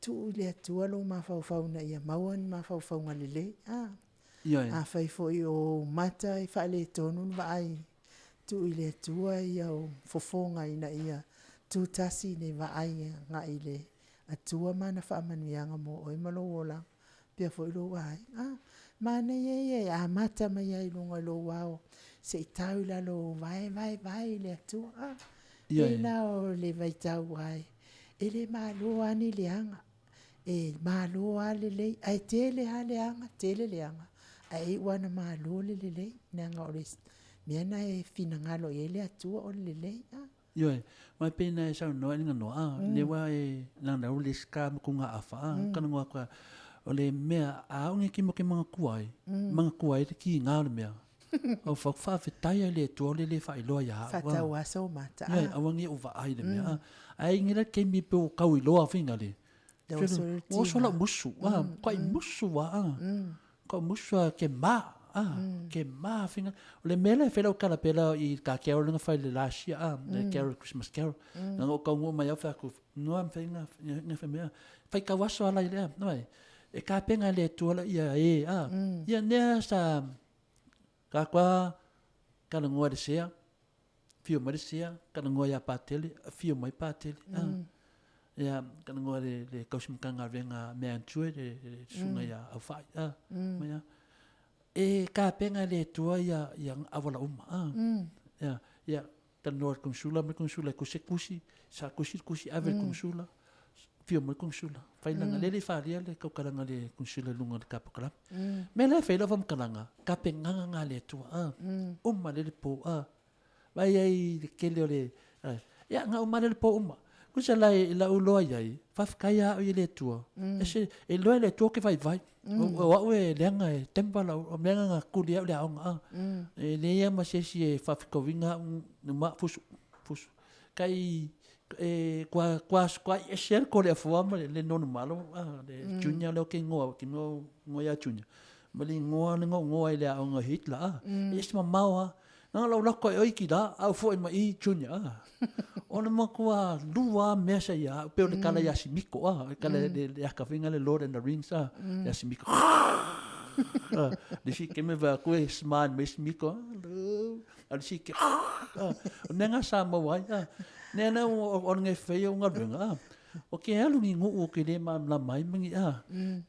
Speaker 3: tuu i le Atua lou mafaufau ina ia maua ni mafaufauga lelei, a. Ioe. Afai foi o ou mata e faaletonu le vaai, tuu i le Atua ou fofoga ina ia tutasi le vaai agai i le Atua ma ana faamanuiaga mo oe ma lou olaga faapea foi lou aiga. A, manaia ia e amata mai lava i luga o lou ao se i tau i lalo o ou vae, vaevae i le Atua. A, pei la o le vaitau lava e le malo lava ni leaga, e malo lava lelei, ae tele lava leaga, tele leaga, ae iu lava ina malo le lelei, leaga o le mea lena e finagalo i ai le Atua o le lelei.
Speaker 2: Ioe, ma e pei na e saunoa i le ganoa, a, le ua e lanau le ska ma ku gaafa, a, ka nagoa aku a, o le mea, a o nge kimo ke manatua ai, manatua ai le kiga o le mea, o fa faafetai ai le Atua o le le faailoa ia au, a.
Speaker 3: Faatau aso mata,
Speaker 2: a. Ioe, aua nge o vaai i le mea, a. Ae i nge la taimi pe o kau iloa finga le, ua oso lau musu, a, makuai musu a, a. Ko musu a ke ma, a, ke ma finga. O le mea lea e fai lau tala pela i ka carol nga fai le last year, a, le carol, Christmas carol. Nga o kau mai au fai aku, noa fai nga, nga fai mea. Fai kau aso ala i lea, noa e. E ka penga le tua la ia e, a. Ia nea sa, ka kua, ka ngoa le sea, Whio mai le sea, kana ngoa ia Patele, whio mai Patele. Mm. Ia, kana ngoa le, le kausi matagaluega mea antue, le, le sunga ia Aufai. Ah, mm. mai, E ka penga le tua ia, ia awala uma. Ah. Mm. Ia, ia, kana noa le konsula, me konsula e kuse kusi, sa kusi kusi, ave le konsula, whio mai konsula. Whailanga, mm. lele wharia le kaukaranga le konsula lunga le kapakalame. Mm. Me le whaila whamkalanga, ka penganga ngā le tua. Ah. Mm. Uma le le po. Ah. Vai ai i le kele o le, ia, nga uma le po uma. Kusa la i lau loa iai, whawhikai a au i le Atua. E se, e loa le Atua ke vai vai. O au e leanga e tempa lau, o meanga nga kuli au le aonga a. E le ia ma se esi e whawhikawinga au numa fusu, fusu. Kai, e, kua, kua, kua i ese ko le afua ma le nonu malo, a, le junior leo ke ngoa, ke ngoa, ngoa ia junior. Ma le ngoa le ngoa ngoa i le aonga Hitler a. E ese mamao a. Nā lau lako e oi ki rā, au foi ma i junior a. O le matua lua mea sa ia, pe o le kala ia Simiko a, le kala le, le aka finga le Lord and the Rings a, ia Simiko. Le si ke me va koe smile me Simiko a, a le si ke a, o mea ngā sa mau ai a. Nea na o, o nge whai o ngā runga a. O ke alu ni nguu o ke le ma la mai mangi a.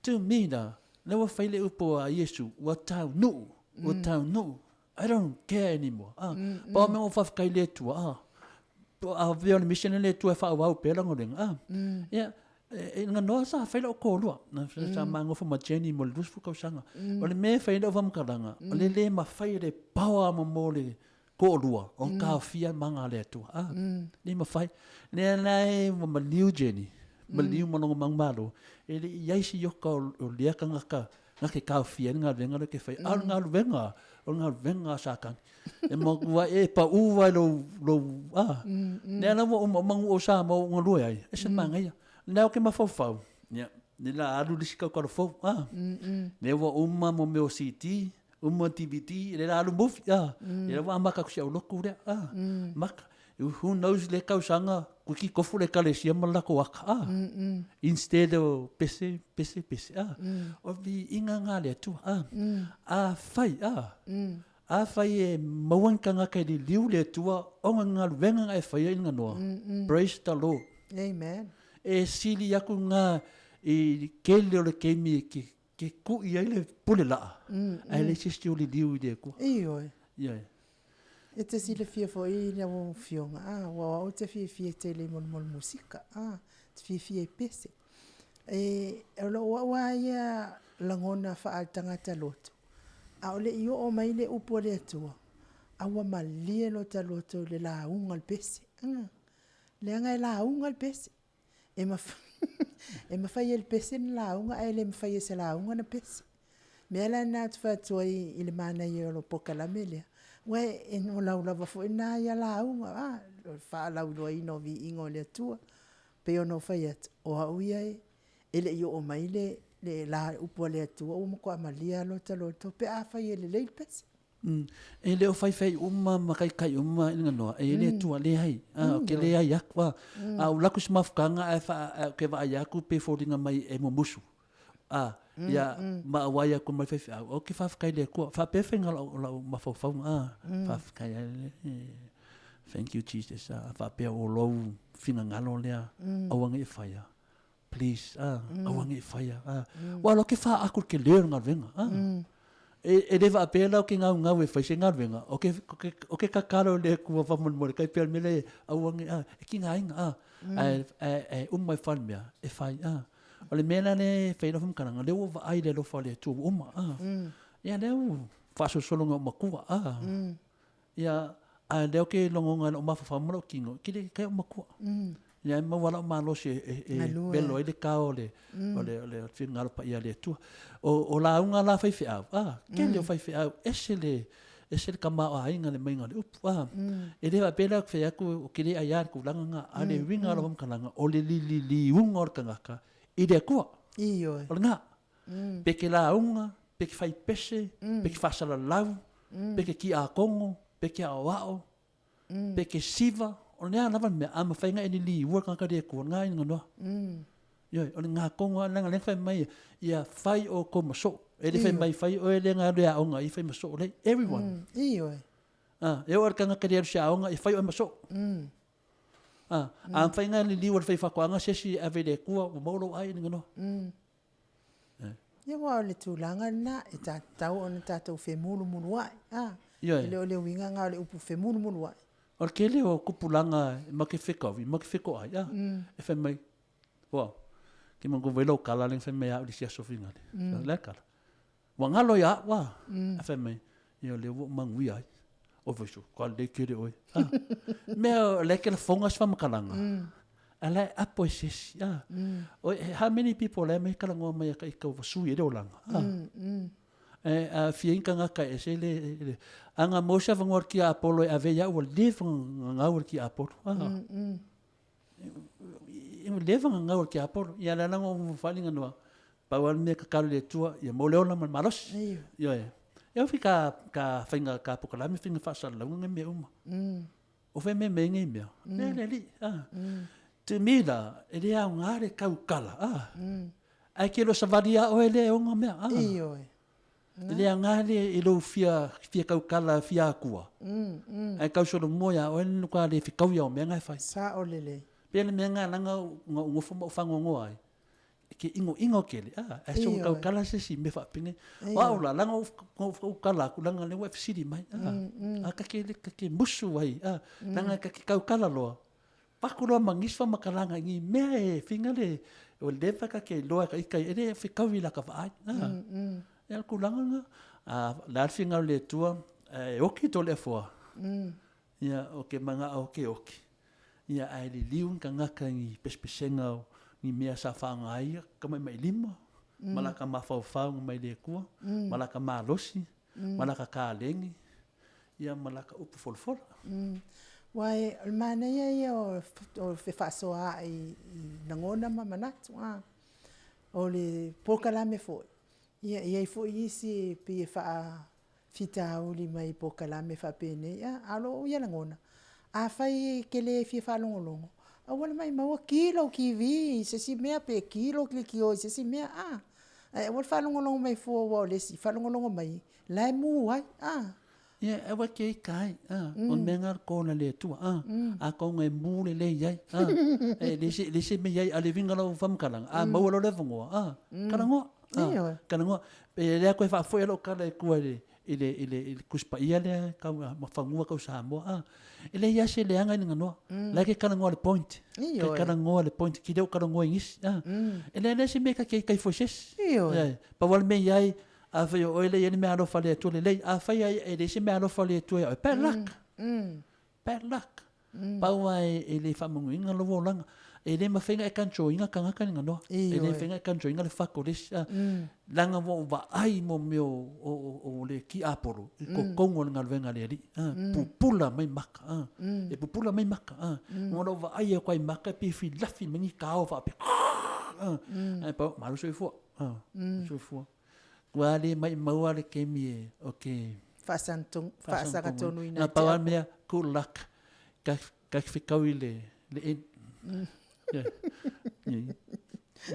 Speaker 2: Tu mi na, le wa whai le upo a Yesu, ua tau nuu, ua tau nuu. I don't care anymore. Ah, mm, mm. Pa me o whawhikai le tua. Ah, a vea o le mission le tua e whaawau pēla ngorenga. Ah, yeah. E, e nga noa sa whaila o kōlua. Na sa mangofo ma Jenny mo le rusufu kausanga. O le me whaila o whamkaranga. O le le ma whai le paoa mo mo le kōlua. O ka fia manga le atua. Ah, le ma whai. Le lai ma maliu Jenny. Maliu malongo mangmalo. E le i aisi yoka o lea kangaka Nga ke kaofia ni galuega lea ke fai, a o le galuega, o le galuega a Satani. E matua e pau ai lou, lou, a. Lea la ua uma uma o Samoa ua galue ai, e se manaia. Lea o ke mafaufau, ia, le la alu le isi kaukalo fou, a. Lea ua uma mo mea o CD, uma DVD, le la alu movie, a. Lea ua amata atu si au lotu lea, a. Maka. Who knows le tausaga kuki kofu le ekalesia ma le latou aka a instead o pese pese pese a o viiga nga le Atua a afai a afai e maua ni tagata e liliu le Atua ona ni galuega na e faia i le ganoa praise the Lord.
Speaker 3: Amen.
Speaker 2: E sili aku nga i kele o le keimi e ke ke kui ai le pule laa ae leai se isi o liliu i le Atua.
Speaker 3: Ioe.
Speaker 2: Ioe.
Speaker 3: E te silafia foi i lau afioga, a, aua o au te fiafia tele i molimoli musika, a, te fiafia i pese. E, o lou au lava ia lagona faaletagata loto, a o le i oo mai le upu a le Atua, a ua malie lota loto i le lauga o le pese. A, leaga e lauga le pese. E e mafai e le pese na lauga ae le mafai e se lauga na pese. Mea la lena ou te fai atu ai i le manaia o lou polokalame lea, aua e no lau lava foi lena ia lauga, a, o le faalauiloaina o viiga o le Atua. Pei ona ou fai atu, o au ia e le i oo mai le, le la upu a le Atua ua matua malie lava lota loto pe afai e lelei le pese.
Speaker 2: E le o faifai uma ma kaikai uma i nganoa, e le tua leai, a, ke leai aku, a, a o laku se mafukanga ae wha, a, ke vaai aku pe foliga mai e mumusu, a, ia, ma auai aku mai faifeau, o ke whawhikai le kua, whapea whainga lau, lau mafaufauga, a, whawhikai ai le, thank you Jesus, a, whapea o lou finagalo lea, aua nge e whaia. Please, ah, aua nge i whaia. Ah. Wa lo ke wha aku ke leo ngaluega. Ah. E, e le faapea la o ke ngaungau e whai se ngaluega. O ke, o ke, o ke kakalo le kua whamolemole, kai pea mele aua nge, ah, e ki ngā inga, ah. Ae, ae, ae uma e whai mea, e whai, ah. O le mea la le whai lofa makaranga, le ua vaai le alofa o le Atua ua uma, ah. Ia lea ua whaasolosolo ngā makua, ah. Ia, A lea ou te logona i lou mafaufau ma lou tino, e te le kai ou matua. Ia e maua lou malosi e velo ai le kao o le o le o le finagalo paia o le Atua. O lauga la a faifeau, a, tele o faifeau, ese le ese le tamaoaiga i le maiga o le upu, a. E le faapea la ou te fai atu ou te le aia i le tulaga lena, a o le uiga o lau faamatalaga, o le lililiuga o le tagata i le Atua.
Speaker 3: Ioe.
Speaker 2: O lena. Pe te lauga, pe te fai pese, pe te faasalalau, pe te tiakono, pe te aoao, pe te siva, o le a lava le mea, a mafai ona e liliua le tagata i le Atua, o lena e inoa. Ioe, o lena tonu lava, leaga o lea na fai mai, ia fai outou ma soo. E le fai mai fai oe lea na alu e aoga i, fai ma soo, leai, everyone.
Speaker 3: Ioe.
Speaker 2: E oo lava i le tagata e le alu i se aoga, ia fai oe ma soo. A mafai ona liliu e le faifaatoaga se isi e ave i le Atua, ua maua lou ai i le inoa.
Speaker 3: Ia aua o le tulaga lena e tatau ona tatou femulumuluai, a? Ioe. E le o le uiga lena o le upu femulumuluai.
Speaker 2: O le tele o tupulaga e matou te fetaui, matou te fetoai, a? E fai mai, Hoa, ke manatua wai lau kala lea na fai mai ia au i le isi aso finale. O le a le kala? Ua galo ia au, a? Ae fai mai, ia o lea ua ou manuia ai. Oi fai so, ka lelei tele oe. A, mea o lea e te lafoga se faamatalaga, a la e apo e se isi, a. Oi, how many people la e aumai talanoa mai ia ita ua sui ai le olaga, a. E aafia ai ni tagata e ese le, a na maua se avanoa o le tiapolo e ave ai au ua leva ona gau e le tiapolo, a. Ua leva ona gau e le tiapolo. Ia o le ala lena ua ou faaaliga noa, pau lava le mea e tatalo i le Atua, ia maua le ola ma le malosi. Ioe. E oo foi i ta faiga, ta polokalame, faiga faasalalauga ma mea uma. O fea mea e aumai ai nei mea? Mea a le Alii. To me la, e le aoga le tautala, ae te le o savali lava oe lea e ona mea.
Speaker 3: Ioe.
Speaker 2: E le aoga le i lou fia fia tautala fia atua, ae tau solomua ia oe le matua le fetauia o mea na e fai.
Speaker 3: Sao lelei.
Speaker 2: Pei o le mea lena leaga na ou nofo ma ou faanoanoa ai, e te inoino tele, a, ae soona tautala se isi mea faapenei. O au la, leaga na ou tautala atu leaga o lea ua e fesili mai, a, a ta te, ta te musu ai, a, leaga ta te tautala loa, Paku loa ma nisi faamatalaga i ni mea e finga le ua leva ka ke iloa ka ika e le fetaui la ka vaai. Ia le tulaga lena. A o le a le finagalo o le Atua e oki Toleafoa, ia ou te manao ou te oki, ia ae liliu ni tagata i ni pesepesega o ni mea sa faaaoga ai tamatamailima ma lata mafaufau mai le Atua ma lata malosi ma lata kaleni ia ma laka upu folafola.
Speaker 3: Aua o le manaia ia o le fefaasoaai i lagona ma manatu. O le polokalame foi, ia e i ai foi isi e pei e faafitauli mai i polokalame faapenei, a o lou ia lagona, afai e te le fia faalogologo, aua le maimaua, ki lou TV i se isi mea pe ki lou leitio i se isi mea, ae aua le faalogologo mai fua aua o le isi faalogologo mai la e mu ai, a.
Speaker 2: Ia, aua e te ita ai, a, o le mea lena o le call a le Atua, a, atonu e mu lelei ai, a, e leai se mea i ai, a o le uiga o lau faamatalaga, a maua loa le avanoa, a, talanoa, a, talanoa. E lea toe faafoi lava lau tala i tua i le, i le, i le, i le Tusi Paia lea e tau ma fanua tau Samoa, a, e leai lava se leaga i le ganoa, la e te talanoa i le point, te talanoa i le point, e te le o talanoa i nisi, a, e leai se mea ta te ita ai fua i se isi. Ioe, pau lava le mea i ai, Afai o oe lea e i ai le meaalofa a le Atua lelei, afai e leai se meaalofa a le Atua ia oe, bad luck. Bad luck. Pau lava e le faamanuiaina lou olaga. E le mafai ona e control ina tagata i le ganoa. E le mafai ona e control ina le fatu o le isi. Leaga ua ou vaai i mea o le tiapolo i totonu o le galuega a le Alii. Pupula mai maka. E pupula mai maka. Ona ou vaai atu ai i maka e pei e filafi mai ni tao faapea. Ae pau, malo soifua. Soifua. Ua le maimau lava le taimi e o te
Speaker 3: Faasagatonuina
Speaker 2: Na pau lava le mea, good luck, ka fetau i le end.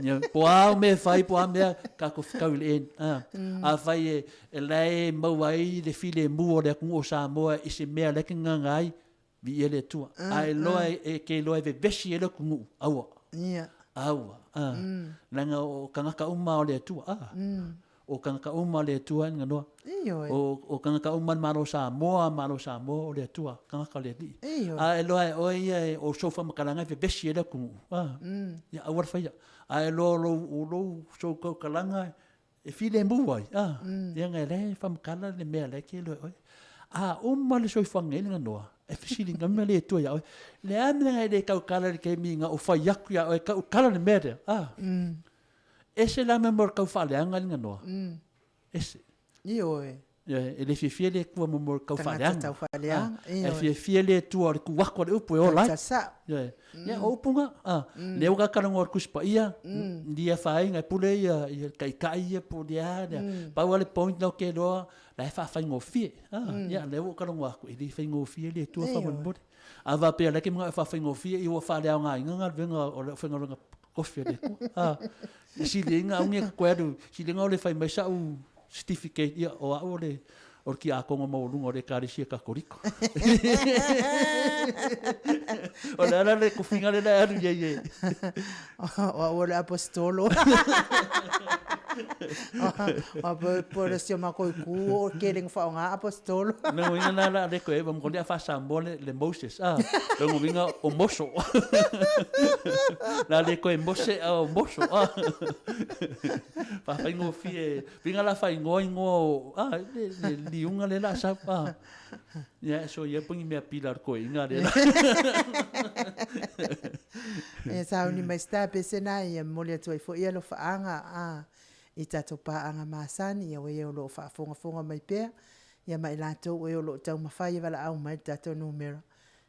Speaker 2: Ia, po o a au mea e fai, po o a mea, tatou fetau i le end. Afai e la e maua ai le filemu o le atunuu o Samoa i se mea o la e te gagana ai, Viia le Atua. A e loa e ke iloa e vevesi ai le atunuu, aua.
Speaker 3: Ia.
Speaker 2: Aua. A. Leaga o tagata uma o le Atua. A. O tagata uma o le Atua e ganoa.
Speaker 3: Ioe.
Speaker 2: O tagata uma o le Malo o Samoa, Malo o Samoa o le Atua, tagata o le Alii.
Speaker 3: Ioe.
Speaker 2: A e loa e oe ia e o sou faamatalaga e vevesi ai le atunuu. A. Ia aua le faia. A e loa o lou, o lou sou tautalaga e filemu ai, a, ia na e la e faamatala le mea la e ke iloa e oe. A uma le soifuaga i le ganoa, e fesiliga mai le Atua ia oe, Le a mea e le tautala i le taimi na ou fai atu ia oe, tautala le mea lea? A. Ese la mea mo le tau faaleaga i le ganoa. Ese.
Speaker 3: Ioe.
Speaker 2: E le fiafia le Atua mo le tau faaleaga.
Speaker 3: Tagata tau faaleaga.
Speaker 2: E fiafia le Atua o le tuu atu o le upu e ola ai. Ioe. Ia, o upu na. A, lea ua talanoa i le Tusi Paia, ni afaina e pule ia le taitai ia po o le a. Pau lava le point la ou te iloa, la e faafaigofie. Ia, lea ua ou talanoa atu, e le faigofie le Atua faamolemole. A faapea o la e te manao e faafaigofie, ia ua faaleaogaina galuega o le aufaigaluega tofi a le Atua. E sili ai ona aua ne i toe alu, sili ai ona le fai mai sau certificate, ia o au o le o le tiakono maualuga o le Ekalesia Katoliko. O le a la le tofiga lea e alu i ai e?
Speaker 3: O au o le aposetolo. Po o le si o matou itu o le tele ina faaaoga aposetolo.
Speaker 2: O lona uiga la o le a le toe ua le faa-Samoa le Moses, a? Lona uiga o Moso. O le a le toe Mose a o Moso, a? Faafaigofie, uiga la faaigoa igoa o, a, le liuga lea o le a sau, a? Ia e soia po o ni mea pila a le toeaina lea.
Speaker 3: Ia sauni mai se tapese na ia momoli atu ai foi alofaaga a i tatou paaga masani ia o e o lo o faafogafoga mai pea ia ma i latou o e o lo o taumafai e valaau mai i le tatou numera.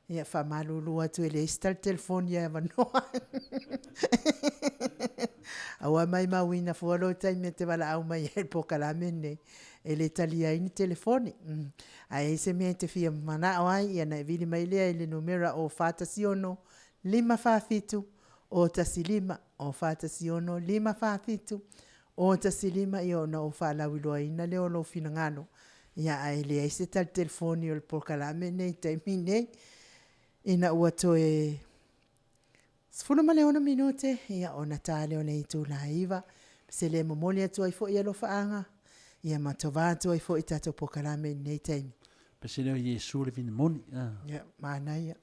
Speaker 3: Ia faamalulu atu e leai se tali telefoni e avanoa. Aua maimauina fua lou taimi e te valaau mai ai i le polokalame lenei, e le talia ai ni telefoni. A i ai se mea e te fia manao ai, ia ona e vili mai lea i le numera 0 4 1 6 5 4 7 0 1 5, 0 4 1 6 5 4 7 0 1 5, ia ona ou faalauiloaina lea o lou finagalo. Ia, ae leai se tali telefoni o le polokalame lenei i le taimi nei. Ina ua toe 16 minute, ia, ona ta lea o le itula e 9, se le momoli atu ai foi alofaaga, ia ma tova atu ai foi tatou polokalame i lenei taimi.
Speaker 2: Pese lea o Iesu le vine moni.
Speaker 3: Ah. Ia, manaia.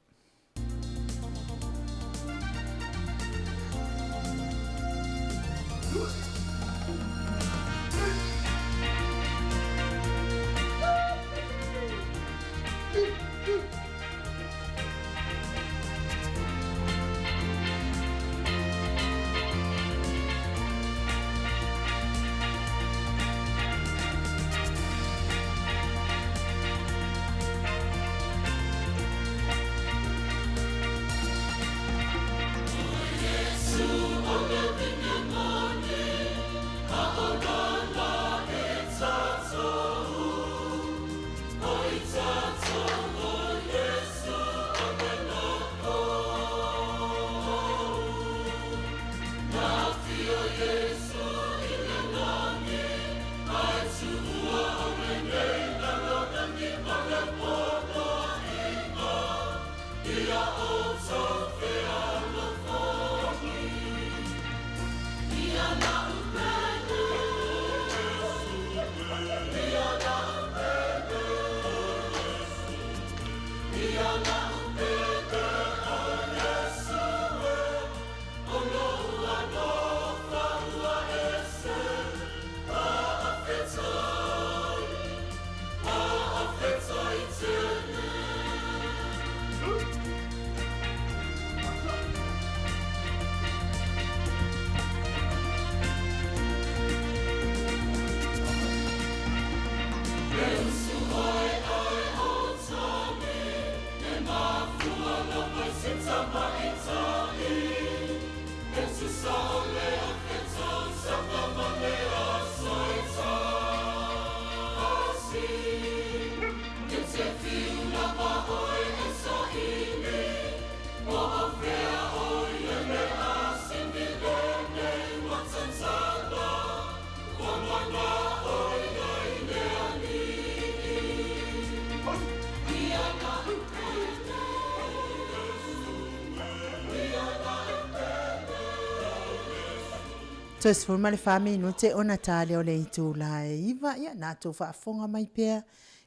Speaker 3: Toe 14 minute ona ta lea o le itula e 9, ia na tou faafofoga mai pea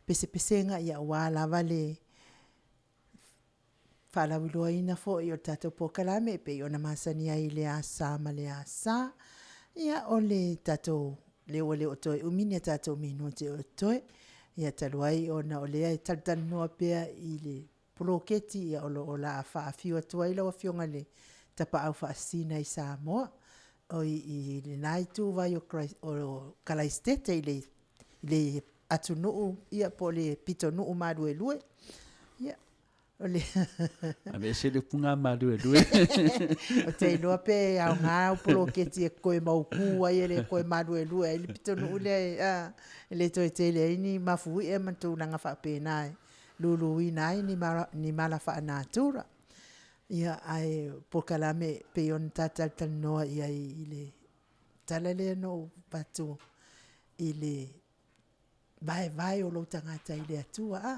Speaker 3: pesepesega ia aua lava le faalauiloaina foi o le tatou polokalame e pei ona masani ai i le Asa ma le Asa. Ia o le tatou lea ua le o toe umi ni a tatou minute o totoe. Ia talu ai ona o lea e talatalanoa pea i le poloketi o lo o le a faaafio atu ai lau Afioga i le Tapaau Faasisina i Samoa, oi i lena ituvai o Kalaisitete i le atunuu po o le pitonuu maluelue. Ia, o le
Speaker 2: Aveese le upu lena maluelue.
Speaker 3: Ou te iloa pe aoga au poloketi e toe mautu ai e le toe maluelue ai le pitonuu lea, e le toe tele ai ni mafuie ma tulaga faapena e luluina ai ni mala faale-natura. Ia, ae o polokalame e pei ona ta talatalanoa i ai i le tala lea na ou avatu i le vaevae o lou tagata i le Atua.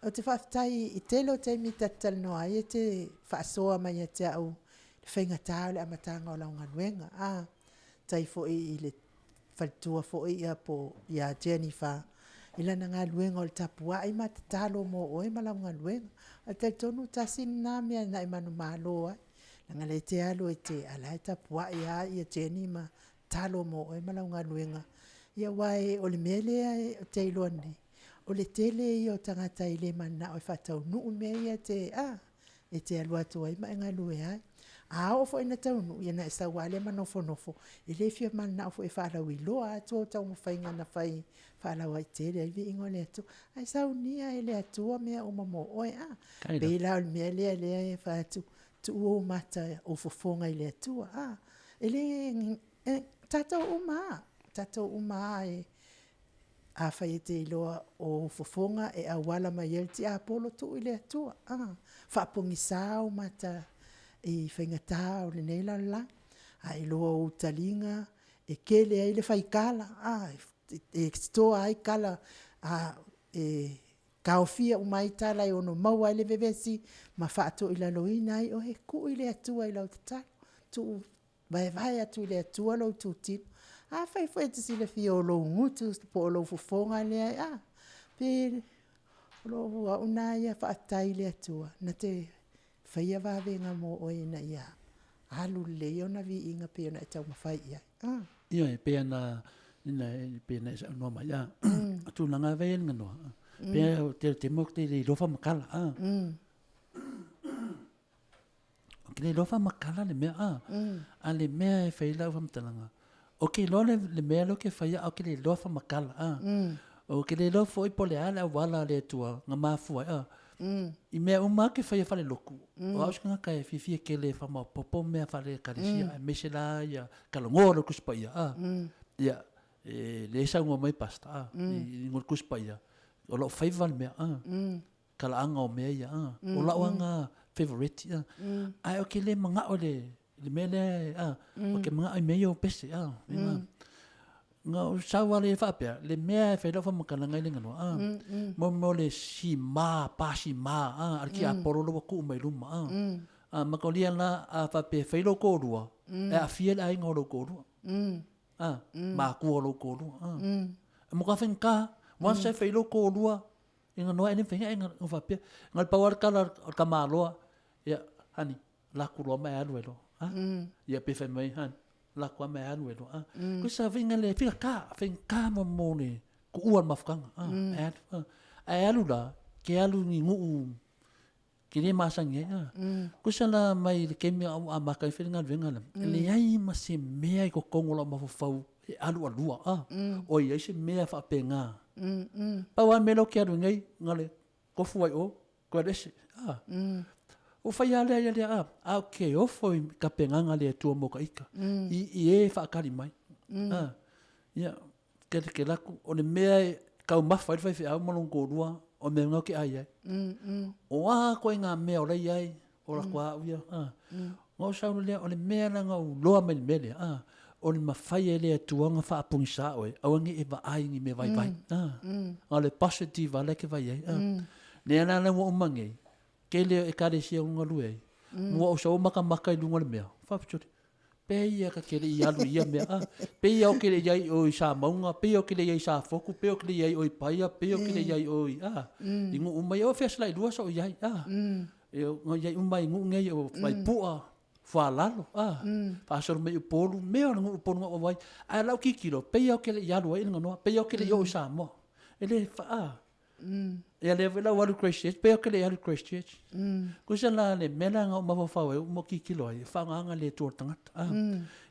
Speaker 3: Ou te faafetai i le tele o taimi ta te talanoa ai e te faasoa mai ia te au i le faigata o le amataga o lau galuega. Faafetai foi i le faletua foi po o ia Jenifer i lana galuega o le tapuai ma tatalo mo oe ma lau galuega. Ae talitonu tasi lena mea na e manumalo ai, leaga o lea e te alu e te, a o la e tapuai lava Jenny ma tatalo mo oe ma lau galuega. Ia aua o le mea lea ou te iloa nei, o le tele ia o tagata e le mananao e faataunuu mea ia e te alu atu ai ma e galue ai. A oo foi ina taunuu, ia ona e sau lava lea ma nofonofo, e le fia mananao foi e faalauiloa atu au taumafaiga na fai e faalauaitele ai le viiga o le Atua. Ae saunia e le Atua mea uma mo oe. E pei la o le mea lea e fai atu, tuu ou mata, ou fofoga i le Atua. E le, o tatou uma lava, o tatou uma lava, afai e te iloa o ou fofoga e auala mai ai le tiapolo, tuu i le Atua, faapogisa ou mata i faigata o lenei lalolagi. A iloa o ou taliga e tele ai le faitala, e stoa ai tala e taofia uma ai tala e ono maua ai le vevesi ma faatoilaloina ai oe, tuu i le Atua i lau tatalo, tuu vaevae atu i le Atua lou itutino. Afai foi e te silafia o lou gutu po o lou fofoga lea, pe o au lena ia faafetai i le Atua na te faia vavega mo oe ina ia alu lelei ona viiga pei ona e taumafai i ai.
Speaker 2: Ioe, e pei ona e saunoa mai, o tulaga lava ia i le ganoa, pei o le tele o taimi ou te le iloa faamatala. Ou te le iloa faamatala le mea, a o le mea e fai ai lau faamatalaga, ou te iloa le mea lea ou te faia ae ou te le iloa faamatala, a. Ou te le iloa foi po o le a le auala a le Atua na mafua ai, a. I mea uma lava ou te faia faalelotu, o au le isi tagata e fiafia tele e faamaopoopo mea faale-Ekalesia, aemaise la ia talanoa loa i le Tusi Paia, a. Ia, lea e saunoa mai Pastor, a, i luga o le Tusi Paia, o lou faiva le mea, a. Talaaga o mea ia, a. O lau lava lena favourite, a. Ae ou te le manao i le mea lea, a, ou te manao i mea ia o pese, a. Na ou sau lava lea faapea, le mea e fai ai lau faamatalaga i le ganoa, a, mo le mea o le sima, pasima, a, a le tiapolo la ua tuu mai luma, a. A mataulia la, a faapea e fai lou toalua, e aafia le aiga o lou toalua, a, matua o lou toalua, a. E matua faigata, once e fai lou toalua, Ina noa e le mafai ona e faapea. Na o le pau lava le tala a le tamaloa, ia, honey, alu atu loa ma e alu ai loa. Ia pe fai mai, honey, alu atu lava ma e alu ai loa. Kosa faiga le faigata, faigata mo mo le tuua o le mafutaga. E alu, ae alu la, ke alu i ni nuu ke le masani ai. Kosa la mai le taimi a o amata ai fai le galuega lea, e leai ma se mea i totonu o lou mafaufau e alualua, oi ai se mea faapena. Pau lava le mea lea ou te alu ai nei, na o le tofu lava i o, toe alu ese. Ou fai lava lea ia lea, ae ou te ofo i tapenaga a le Atua mo ta ita, i e faatali mai. Ia, te alu atu, o le mea e taumafa ai le faifeau ma lona toalua, o le mea lena ou te ai ai. O a ituaiga mea o la e i ai, o latou au ia. Ona ou sau lea, o le mea la na ou iloa mai le mea lea, a, o le mafai e le Atua ona faapogisa oe, aua ne i e vaai i ni mea vaivai. A, o le positive lava lea e te vaai ai. A, lea la ua uma nei, tele o ekalesia ua galue ai, ua ou sau ou matamata i luga o le mea, faapito, Pei lava ta te le i alu i ia mea, a. Pei lava ou te le i i ai i o i Samauga, pei lava ou te le i ai i Safotu, pei ou te le i ai i o i Paia, pei ou te le i ai i o i, a, i nuu uma ia. O fea selailua sa ou i ai, a. Na i ai uma i nuu nei o Vaipua, Foalalo, a, faasolo mai i Upolu, mea o le nuu i Upolu na ou auai. Ae o lau tilotilo, pei lava ou te le i alu ai i le ganoa, pei lava ou te le i oo i Samoa. E le fa, a. Ia lea foi la ua alu i Christchurch, pei ou te le i alu i Christchurch. Tusa la le mea la na ou mafaufau ai ma ou tilotilo ai, e faagaga le Atua i le tagata. A.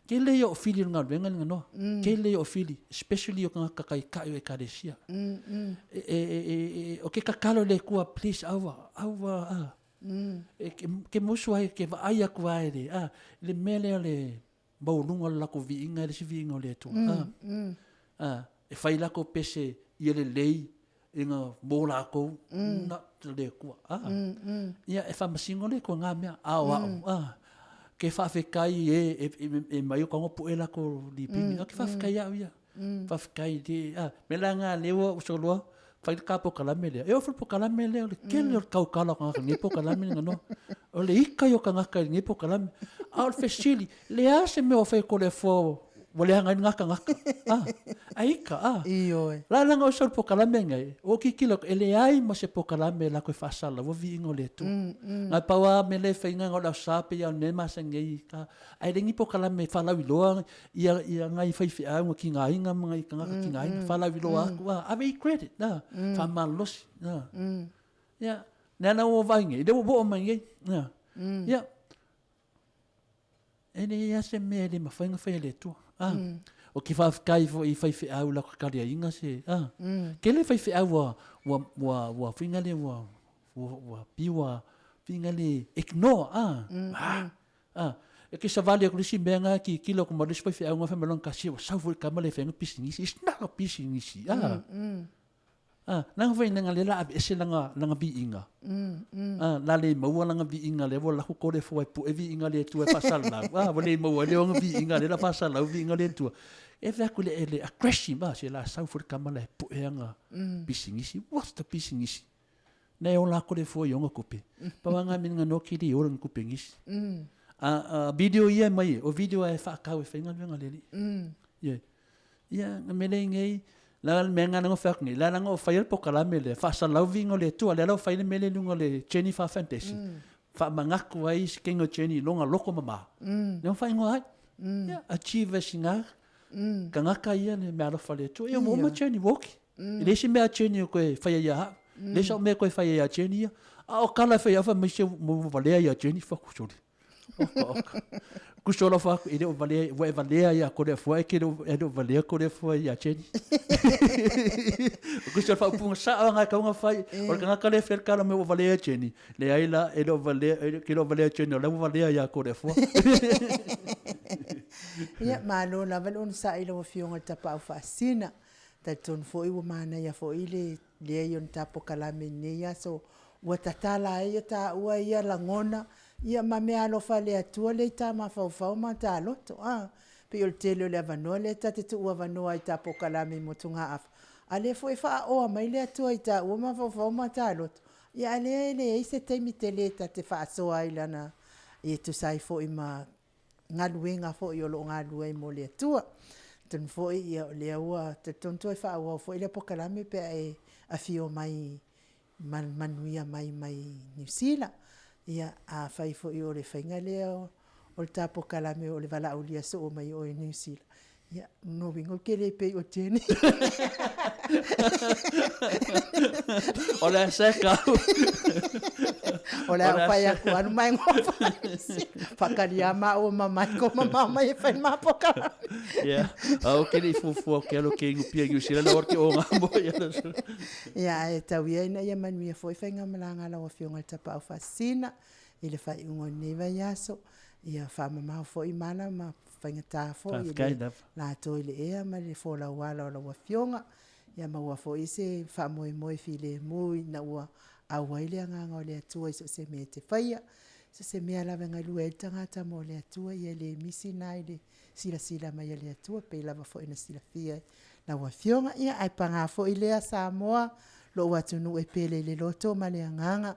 Speaker 2: Tele ia o fili o le galuega le ganoa. Tele ia o fili, especially o tagata taitai o Ekalesia. E, e, e, e, o ke tatalo i le Atua, please, aua, aua, a. E, ke, ke musu ai, ke vaai atu ai le, a, le mea lea o le maualuga o le latou viiga e le isi viiga o le Atua. A, a, e fai latou pese ia lelei ina mo latou, na le Atua. A, ia, e faamasino le Atua i na mea, a o au, a, ke faafetai i e, e, e, e mai o tago pu'e latou lipini, a ke faafetai au ia. Faafetai i le, a, mea la lena lea ua ou soloa, fai le ta polokalame lea. E oo foi le polokalame lea, o le tele o le tautala o tagata i lenei polokalame le ganoa. O le ita ia o tagata i lenei polokalame. A o le fesili, le a se mea ua fai e Toleafoa ua leaga ai lena tagata? A, a ita, a.
Speaker 3: Ioe.
Speaker 2: La leaga o sau i le polokalame lenei, ua ou tilotilo atu, e leai ma se polokalame e latou faasalaua viiga o le Atua. Na pau lava mea lea e fai na o le Aso Sa pei lava o le mea e masani ai, ae leai ni polokalame e faalauiloa ia ia nai faifeau na tigaina ma nai tagata tigaina faalauiloa atu a ave i credit a faamalolosi a ia lea la ua vaai nei lea ua oo mai nei a ia e leai lava se mea e le mafai ona fai e le Atua a ou te faafetai foi i faifeau i latou taliaiga se a tele faifeau ua ua ua ua faiga lea ua ua ua pei ua faiga lea ignore a A, e te savali atu i le isi mea na tilotilo atu ma le isi faifeau na fai mai lona tasi ua sau foi le tama lea e fai ana pisinisi. It's not a pisinisi. A, a, leaga foi leaga lea la aveese lana, lana viiga. A, la le maua lana viiga lea ua alu atu Toleafoa e pue viiga a le Atua e faasalalau. A, ua le maua ai lea ona viiga lea la faasalalau viiga o le Atua. E fai atu i le aggressive, a, se la sau foi le tama la e pue ana pisinisi. What's the pisinisi? Na e ola aku le fua i ona kupe. Pau a ngā mea no ki li ora ni kupe ngisi. A, a video ia e mai e, o video a e whaakau e whainga luenga leli. Ia, ia, nga mele ngei, la mea ngā nango whaak ngei, la nango o whai al pokalame le, whaasalau vinga le tua, le lau whai le mele lunga le Jennifer Fantasy. Whaamangaku ai si kenga Jenny longa loko mama. Le o whaingoa ai. Ia, achieve singa, kangaka ia le mea alofa le tua. Ia, mo ma Jenny woki. E leai se mea a Jenny o koe whaia ia hau. Leai sa o mea koe whaia ia Jenny ia. A o kala e whaia awha mai se mo valea ia Jenny whaku sori. Oka oka. Kuso la whaku e leo valea, ua e valea ia kore afua e ke leo, e leo valea kore afua ia Jenny. Kuso la whaupunga sa o ngai kaunga whai, o le kangaka le whel kala me ua valea Jenny. Le ai la e leo valea, e ke leo valea Jenny, o le ua valea ia kore afua.
Speaker 3: Ia, malo lava le onosai i lau Afioga i le Tapaau Faasina. Talitonu foi ua manaia foi le leai o ni ta pokalame i lenei aso ua tatala ai e taua ia lagona ia ma mea alofa a le Atua lea i ta mafaufau ma ta loto. A, pei o le tele o le avanoa lea ta te tuu avanoa ai i ta pokalame i motugaafa, a lea foi e faaoa mai le Atua i taua mafaufau ma ta loto, ia a lea e leai se taimi tele ta te faasoa ai i lana e tusa ai foi ma galuega foi o lo o galulue ai mo le Atua. Atonu foi ia o lea ua talitonu toe faaauau foi lea polokalame pe a e afio mai ma manuia mai mai Niu Sila. Ia afai foi o le faiga lea o le ta polokalame o le valaaulia soo mai oe i Niu Sila, Ia, no uiga ou te le pei o Jenny.
Speaker 2: O le asa e kau.
Speaker 3: O le a fai aku anu mai ngō Whakari a māua ma Michael ma māma e whai māpoka.
Speaker 2: Ia, a o ke nei fuafua ke alo ke ingu pia New Zealand o ke o ngā mo ia.
Speaker 3: Ia, e tau ia ina ia manuia foi whainga malanga lau afioga i le Tapaau Faasisina i le faaiuga o lenei vaiaso. Ia faamamao foi mala ma faigata foi e le latou i le ea ma le folau ala o lau Afioga. Ia maua foi se faamoemoe filemu ina ua auai le Agaga o le Atua i so o se mea e te faia. So o se mea lava e galue ai le tagata mo le Atua, ia e le misi na i le silasila mai a le Atua, pei lava foi ona silafia e lau Afioga. Ia, ae paga foi lea Samoa, lou atunuu e pele i le loto ma le agaga.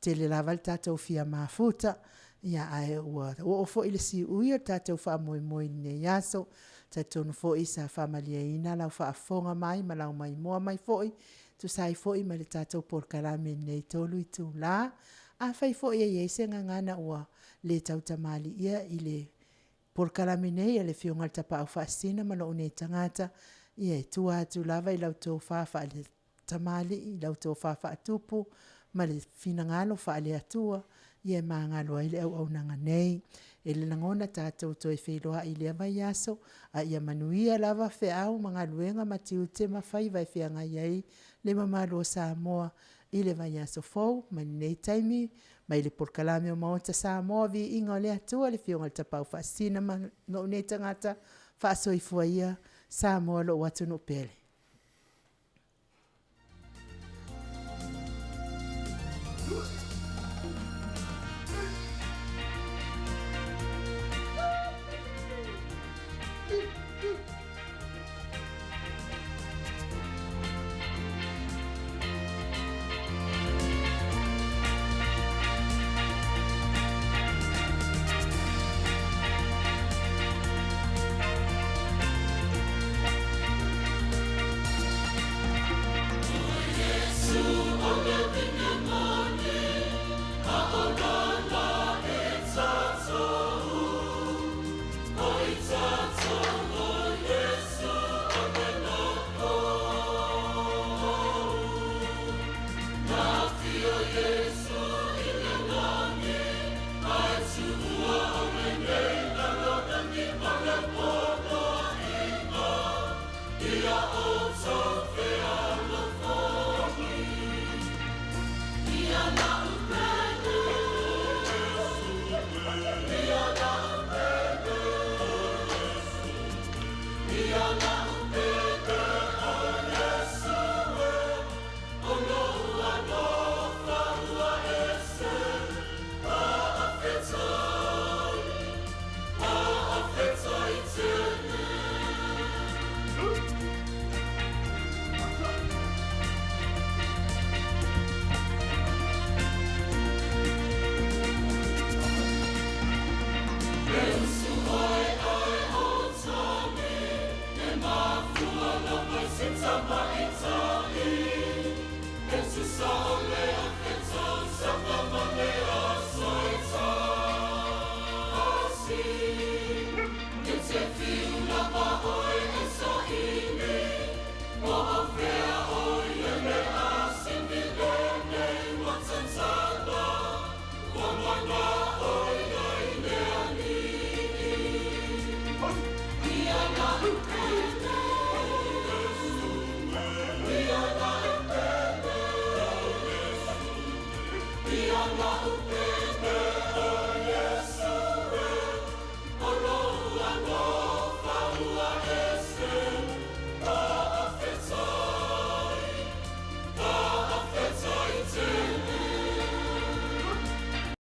Speaker 3: Tele lava le tatou fia mafuta, ia ae ua oo foi le siui o le tatou faamoemoe i lenei aso. Talitonu foi sa faamalieina lau faafofoga mai ma lau maimoa mai foi, tusa ai foi ma le tatou polokalame i lenei 3 itula. Afai foi e i ai se gagana ua le tautamaliia i le polokalame nei a le Afioga i le Tapaau Faasisina ma lou nei tagata, ia e tua atu lava i la outou fa Faatamāli'i, lau tofa faatupu ma le finagalo faale-Atua ia e magalo ai le auaunaga nei. E le lagona tatou toe feiloai i lea vaiaso, a ia manuia lava feau ma galuega ma tiute ma faiva e feagai ai le mamalu o Samoa i le vaiaso fou mai lenei taimi mai le polokalame o Maota Samoa, viiga o le Atua i le afio o le Tapaau Faasisina ma lou nei tagata, faasoifua ia Samoa lou atunuu pele.